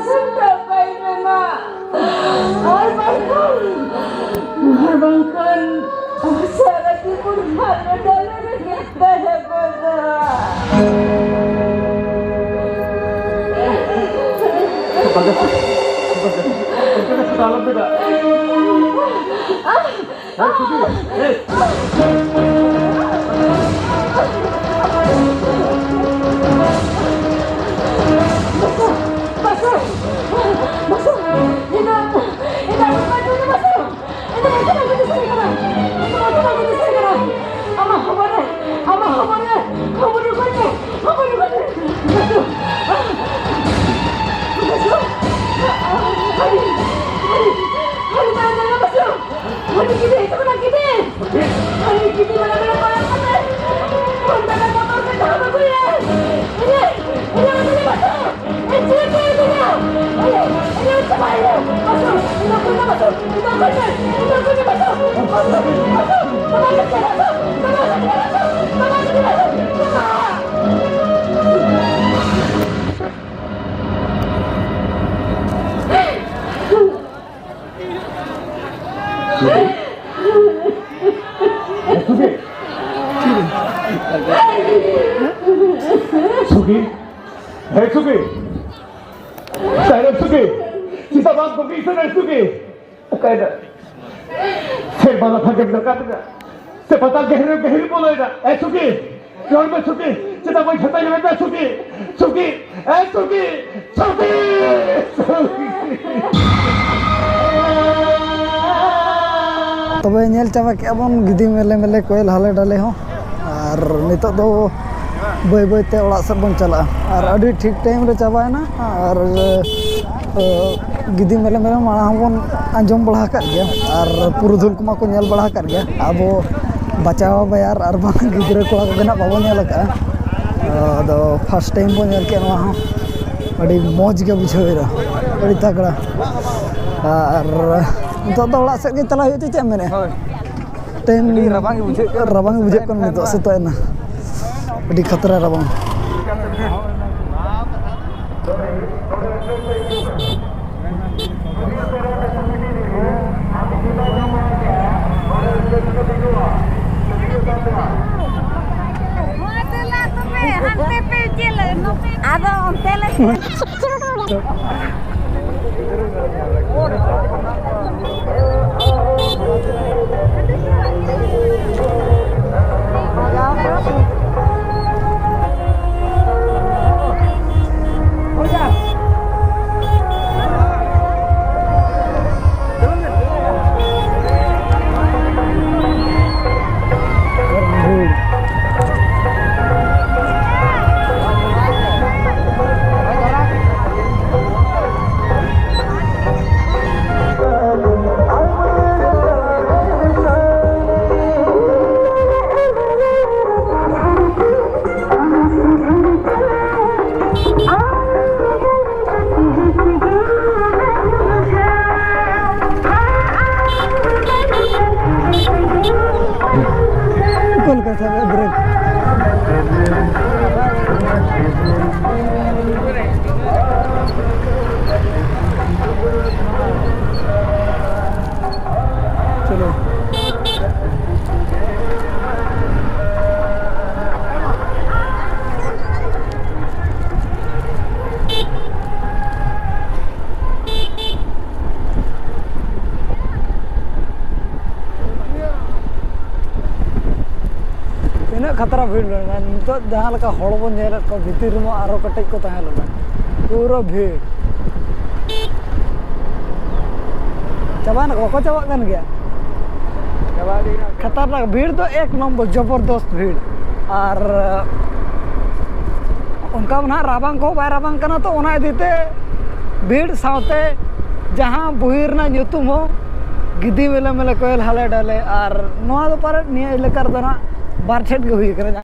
ᱥᱟᱢᱴᱟᱣ ᱠᱟᱭ ᱢᱮ ᱢᱟ᱾ ᱟᱨ ᱵᱟᱝᱠᱷᱟᱱ, ᱟᱨ ᱵᱟᱝᱠᱷᱟᱱ ᱥᱟᱨᱟ ᱡᱤᱵᱚᱱ ᱦᱟᱞᱮ ᱰᱟᱞᱮ ᱨᱮᱜᱮ ᱛᱟᱦᱮᱸ ᱠᱚᱜᱼᱟ᱾ ᱵᱟᱝᱠᱷᱟᱱ, ᱵᱟᱝᱠᱷᱟᱱ, ᱚᱱᱠᱟ ᱠᱟᱛᱷᱟ ᱫᱚ ᱟᱞᱚᱢ ᱢᱮᱱᱟ᱾ ᱦᱮᱸ, ᱪᱷᱩᱴᱤ᱾ ᱦᱮᱸ᱾ ᱵᱟᱥᱩ! ᱵᱟᱥᱩ! ᱵᱟᱥᱩ! ᱤᱧ ᱫᱚ, ᱤᱧ ᱫᱚ ᱟᱢ ᱵᱟᱹᱧ ᱵᱟᱥᱩ! ᱤᱧ ᱫᱚ ᱵᱟᱹᱧ ᱵᱟᱥᱩ ᱠᱟᱱᱟ! ᱤᱧ ᱫᱚ ᱵᱟᱹᱧ ᱵᱟᱥᱩ ᱠᱟᱱᱟ! ᱟᱢᱟᱜ ᱦᱚᱵᱚᱨ ᱨᱮ, ᱟᱢᱟᱜ ᱦᱚᱵᱚᱨ ᱨᱮ, ᱦᱚᱵᱚᱨ ᱨᱮ ᱜᱚᱡ ᱢᱮ! ᱦᱚᱵᱚᱨ ᱨᱮ ᱜᱚᱡ ᱢᱮ! ᱵᱟᱥᱩ! ᱵᱟᱥᱩ! ᱦᱟᱹᱱᱤ, ᱦᱟᱹᱱᱤ, ᱦᱟᱹᱱᱤ ᱛᱟᱭᱚᱢ ᱫᱟᱨᱟᱢ ᱵᱟᱥᱩ! ᱦᱟᱹᱱᱤ ᱜᱤᱫᱤ ᱦᱤᱡᱩᱜ ᱠᱟᱱᱟ, ᱜᱤᱫᱤ! ᱦᱟᱹᱱᱤ ᱜᱤᱫᱤ ᱢᱟᱱᱮ ᱢᱟᱱᱮ ᱯᱟᱲᱟᱜ ᱠᱟᱱᱟᱭ! ᱯᱷᱳᱱ ᱫᱟᱠᱟ ᱵᱚᱛᱚᱨ ᱛᱮ ᱫᱟᱜ ᱟᱹᱜᱩᱭᱟ! ᱤᱧ, ᱤᱧ ᱵᱟᱥᱩ! ᱥᱩᱠᱤ! ᱦᱮ ᱥᱩᱠᱤ! ᱥᱟᱭᱨᱟ ᱥᱩᱠᱤ! ᱪᱮᱫᱟᱜ ᱵᱟᱢ ᱵᱟᱹᱜᱤ ᱥᱟᱱᱟ ᱥᱩᱠᱤ? ᱚᱠᱟᱭᱮᱱᱟ? ᱥᱮᱨᱢᱟ ᱞᱟᱯᱷᱟᱝ ᱜᱮᱢ ᱨᱟᱠᱟᱵ ᱮᱱᱟ? ᱥᱮ ᱯᱟᱛᱟᱞ ᱜᱟᱹᱦᱤᱨ ᱨᱮ ᱜᱟᱹᱦᱤᱨ ᱵᱚᱞᱚᱭᱮᱱᱟ? ᱮ ᱥᱩᱠᱤ! ᱨᱚᱲ ᱢᱮ ᱥᱩᱠᱤ! ᱪᱮᱫᱟᱜ ᱵᱟᱹᱧ ᱦᱟᱛᱟᱣ ᱧᱟᱢᱮᱫ ᱢᱮᱭᱟ ᱥᱩᱠᱤ? ᱥᱩᱠᱤ! ᱮ ᱥᱩᱠᱤ! ᱥᱩᱠᱤ! ᱥᱩᱠᱤ! ᱛᱚᱵᱮ ᱧᱮᱞ ᱪᱟᱵᱟ ᱠᱮᱜᱼᱟ ᱵᱚᱱ ᱜᱤᱫᱤ ᱢᱮᱞᱮ ᱢᱮᱞᱮ ᱠᱚᱭᱮᱞ ᱦᱟᱞᱮ ᱰᱟᱞᱮ ᱦᱚᱸ᱾ ᱟᱨ ᱱᱤᱛᱚᱜ ᱫᱚ ᱵᱟᱹᱭ ᱵᱟᱹᱭ ᱛᱮ ᱚᱲᱟᱜ ᱥᱮᱫ ᱵᱚᱱ ᱪᱟᱞᱟᱜᱼᱟ᱾ ᱟᱨ ᱟᱹᱰᱤ ᱴᱷᱤᱠ ᱴᱟᱭᱤᱢ ᱨᱮ ᱪᱟᱵᱟᱭᱮᱱᱟ᱾ ᱟᱨ, ᱮ, ᱜᱤᱫᱤ ᱢᱮᱞᱮ ᱢᱮᱞᱮ ᱢᱟᱲᱟᱝ ᱦᱚᱸᱵᱚᱱ ᱟᱸᱡᱚᱢ ᱵᱟᱲᱟ ᱟᱠᱟᱫ ᱜᱮᱭᱟ, ᱟᱨ ᱯᱩᱨᱩᱫᱷᱩᱞ ᱠᱚᱢᱟ ᱠᱚ ᱧᱮᱞ ᱵᱟᱲᱟ ᱟᱠᱟᱫ ᱜᱮᱭᱟ᱾ ᱟᱵᱚ ᱵᱟᱪᱟᱣ ᱵᱟᱭᱟᱨ ᱟᱨ ᱵᱟᱝ ᱜᱤᱫᱽᱨᱟᱹ ᱠᱚᱲᱟ ᱠᱚᱜᱮ ᱱᱟᱜ ᱵᱟᱵᱚᱱ ᱧᱮᱞ ᱟᱠᱟᱫᱼᱟ᱾ ᱟᱫᱚ ᱯᱷᱟᱥᱴ ᱴᱟᱭᱤᱢ ᱵᱚᱱ ᱧᱮᱞ ᱠᱮᱫ ᱱᱚᱣᱟ ᱦᱚᱸ, ᱟᱹᱰᱤ ᱢᱚᱡᱽ ᱜᱮ ᱵᱩᱡᱷᱟᱹᱣ ᱮᱱᱟ, ᱟᱹᱰᱤ ᱛᱟᱜᱲᱟ᱾ ᱟᱨ ᱱᱤᱛᱚᱜ ᱫᱚ ᱚᱲᱟᱜ ᱥᱮᱫ ᱜᱮ ᱪᱟᱞᱟᱜ ᱦᱩᱭᱩᱜ ᱛᱮ, ᱪᱮᱫ ᱮᱢ ᱢᱮᱱᱮᱫᱼᱟ? ᱦᱳᱭ᱾ ᱴᱟᱭᱤᱢ ᱟᱹᱰᱤ ᱨᱟᱵᱟᱝ ᱜᱮ ᱵᱩᱡᱷᱟᱹᱜ ᱠᱟᱱᱟ᱾ ᱨᱟᱵᱟᱝ ᱜᱮ ᱵᱩᱡᱷᱟᱹᱜ ᱠᱟᱱᱟ, ᱱᱤᱛᱚᱜ ᱥᱮᱛᱟᱜ ᱮᱱᱟ, ᱟᱹᱰᱤ ᱠᱷᱟᱛᱨᱟ ᱨᱟᱵᱟᱝ᱾ ᱟᱫᱚ ᱚᱱᱛᱮ ᱞᱮ ᱪᱚᱞᱚ᱾ ᱛᱤᱱᱟᱹᱜ ᱠᱷᱟᱛᱨᱟ ᱵᱷᱤᱲ ᱞᱮᱱᱟ᱾ ᱱᱤᱛᱚᱜ ᱡᱟᱦᱟᱸ ᱞᱮᱠᱟ ᱦᱚᱲ ᱵᱚᱱ ᱧᱮᱞᱮᱫ ᱠᱚᱣᱟ, ᱵᱷᱤᱛᱤᱨ ᱨᱮᱢᱟ ᱟᱨᱚ ᱠᱟᱹᱴᱤᱡ ᱠᱚ ᱛᱟᱦᱮᱸ ᱞᱮᱱᱟ, ᱯᱩᱨᱟᱹ ᱵᱷᱤᱲ᱾ ᱪᱟᱵᱟᱭᱮᱱᱟ ᱠᱚ, ᱵᱟᱠᱚ ᱪᱟᱵᱟᱜ ᱠᱟᱱ ᱜᱮᱭᱟ᱾ ᱠᱷᱟᱛᱟᱨᱱᱟᱠ ᱵᱷᱤᱲ ᱫᱚ ᱮᱠ ᱱᱚᱢᱵᱚᱨ, ᱡᱚᱵᱚᱨᱫᱚᱥᱛ ᱵᱷᱤᱲ᱾ ᱟᱨ ᱚᱱᱠᱟ ᱢᱟ ᱱᱟᱦᱟᱜ ᱨᱟᱵᱟᱝ ᱠᱚᱦᱚᱸ ᱵᱟᱭ ᱨᱟᱵᱟᱝ ᱠᱟᱱᱟ, ᱛᱚ ᱚᱱᱟ ᱤᱫᱤ ᱛᱮ ᱵᱷᱤᱲ ᱥᱟᱶᱛᱮ ᱡᱟᱦᱟᱸ ᱵᱩᱦᱤ ᱨᱮᱱᱟᱜ ᱧᱩᱛᱩᱢ ᱦᱚᱸ ᱜᱤᱫᱤ ᱢᱮᱞᱮ ᱢᱮᱞᱮ ᱠᱚᱭᱮᱞ ᱦᱟᱞᱮ ᱰᱟᱞᱮ᱾ ᱟᱨ ᱱᱚᱣᱟ ᱫᱚ ᱯᱟᱞᱮᱫ ᱱᱤᱭᱟᱹ ᱮᱞᱟᱠᱟ ᱨᱮᱫᱚ ᱱᱟᱦᱟᱜ ᱵᱟᱨ ᱪᱷᱮᱫ ᱜᱮ ᱦᱩᱭ ᱟᱠᱟᱱᱟ᱾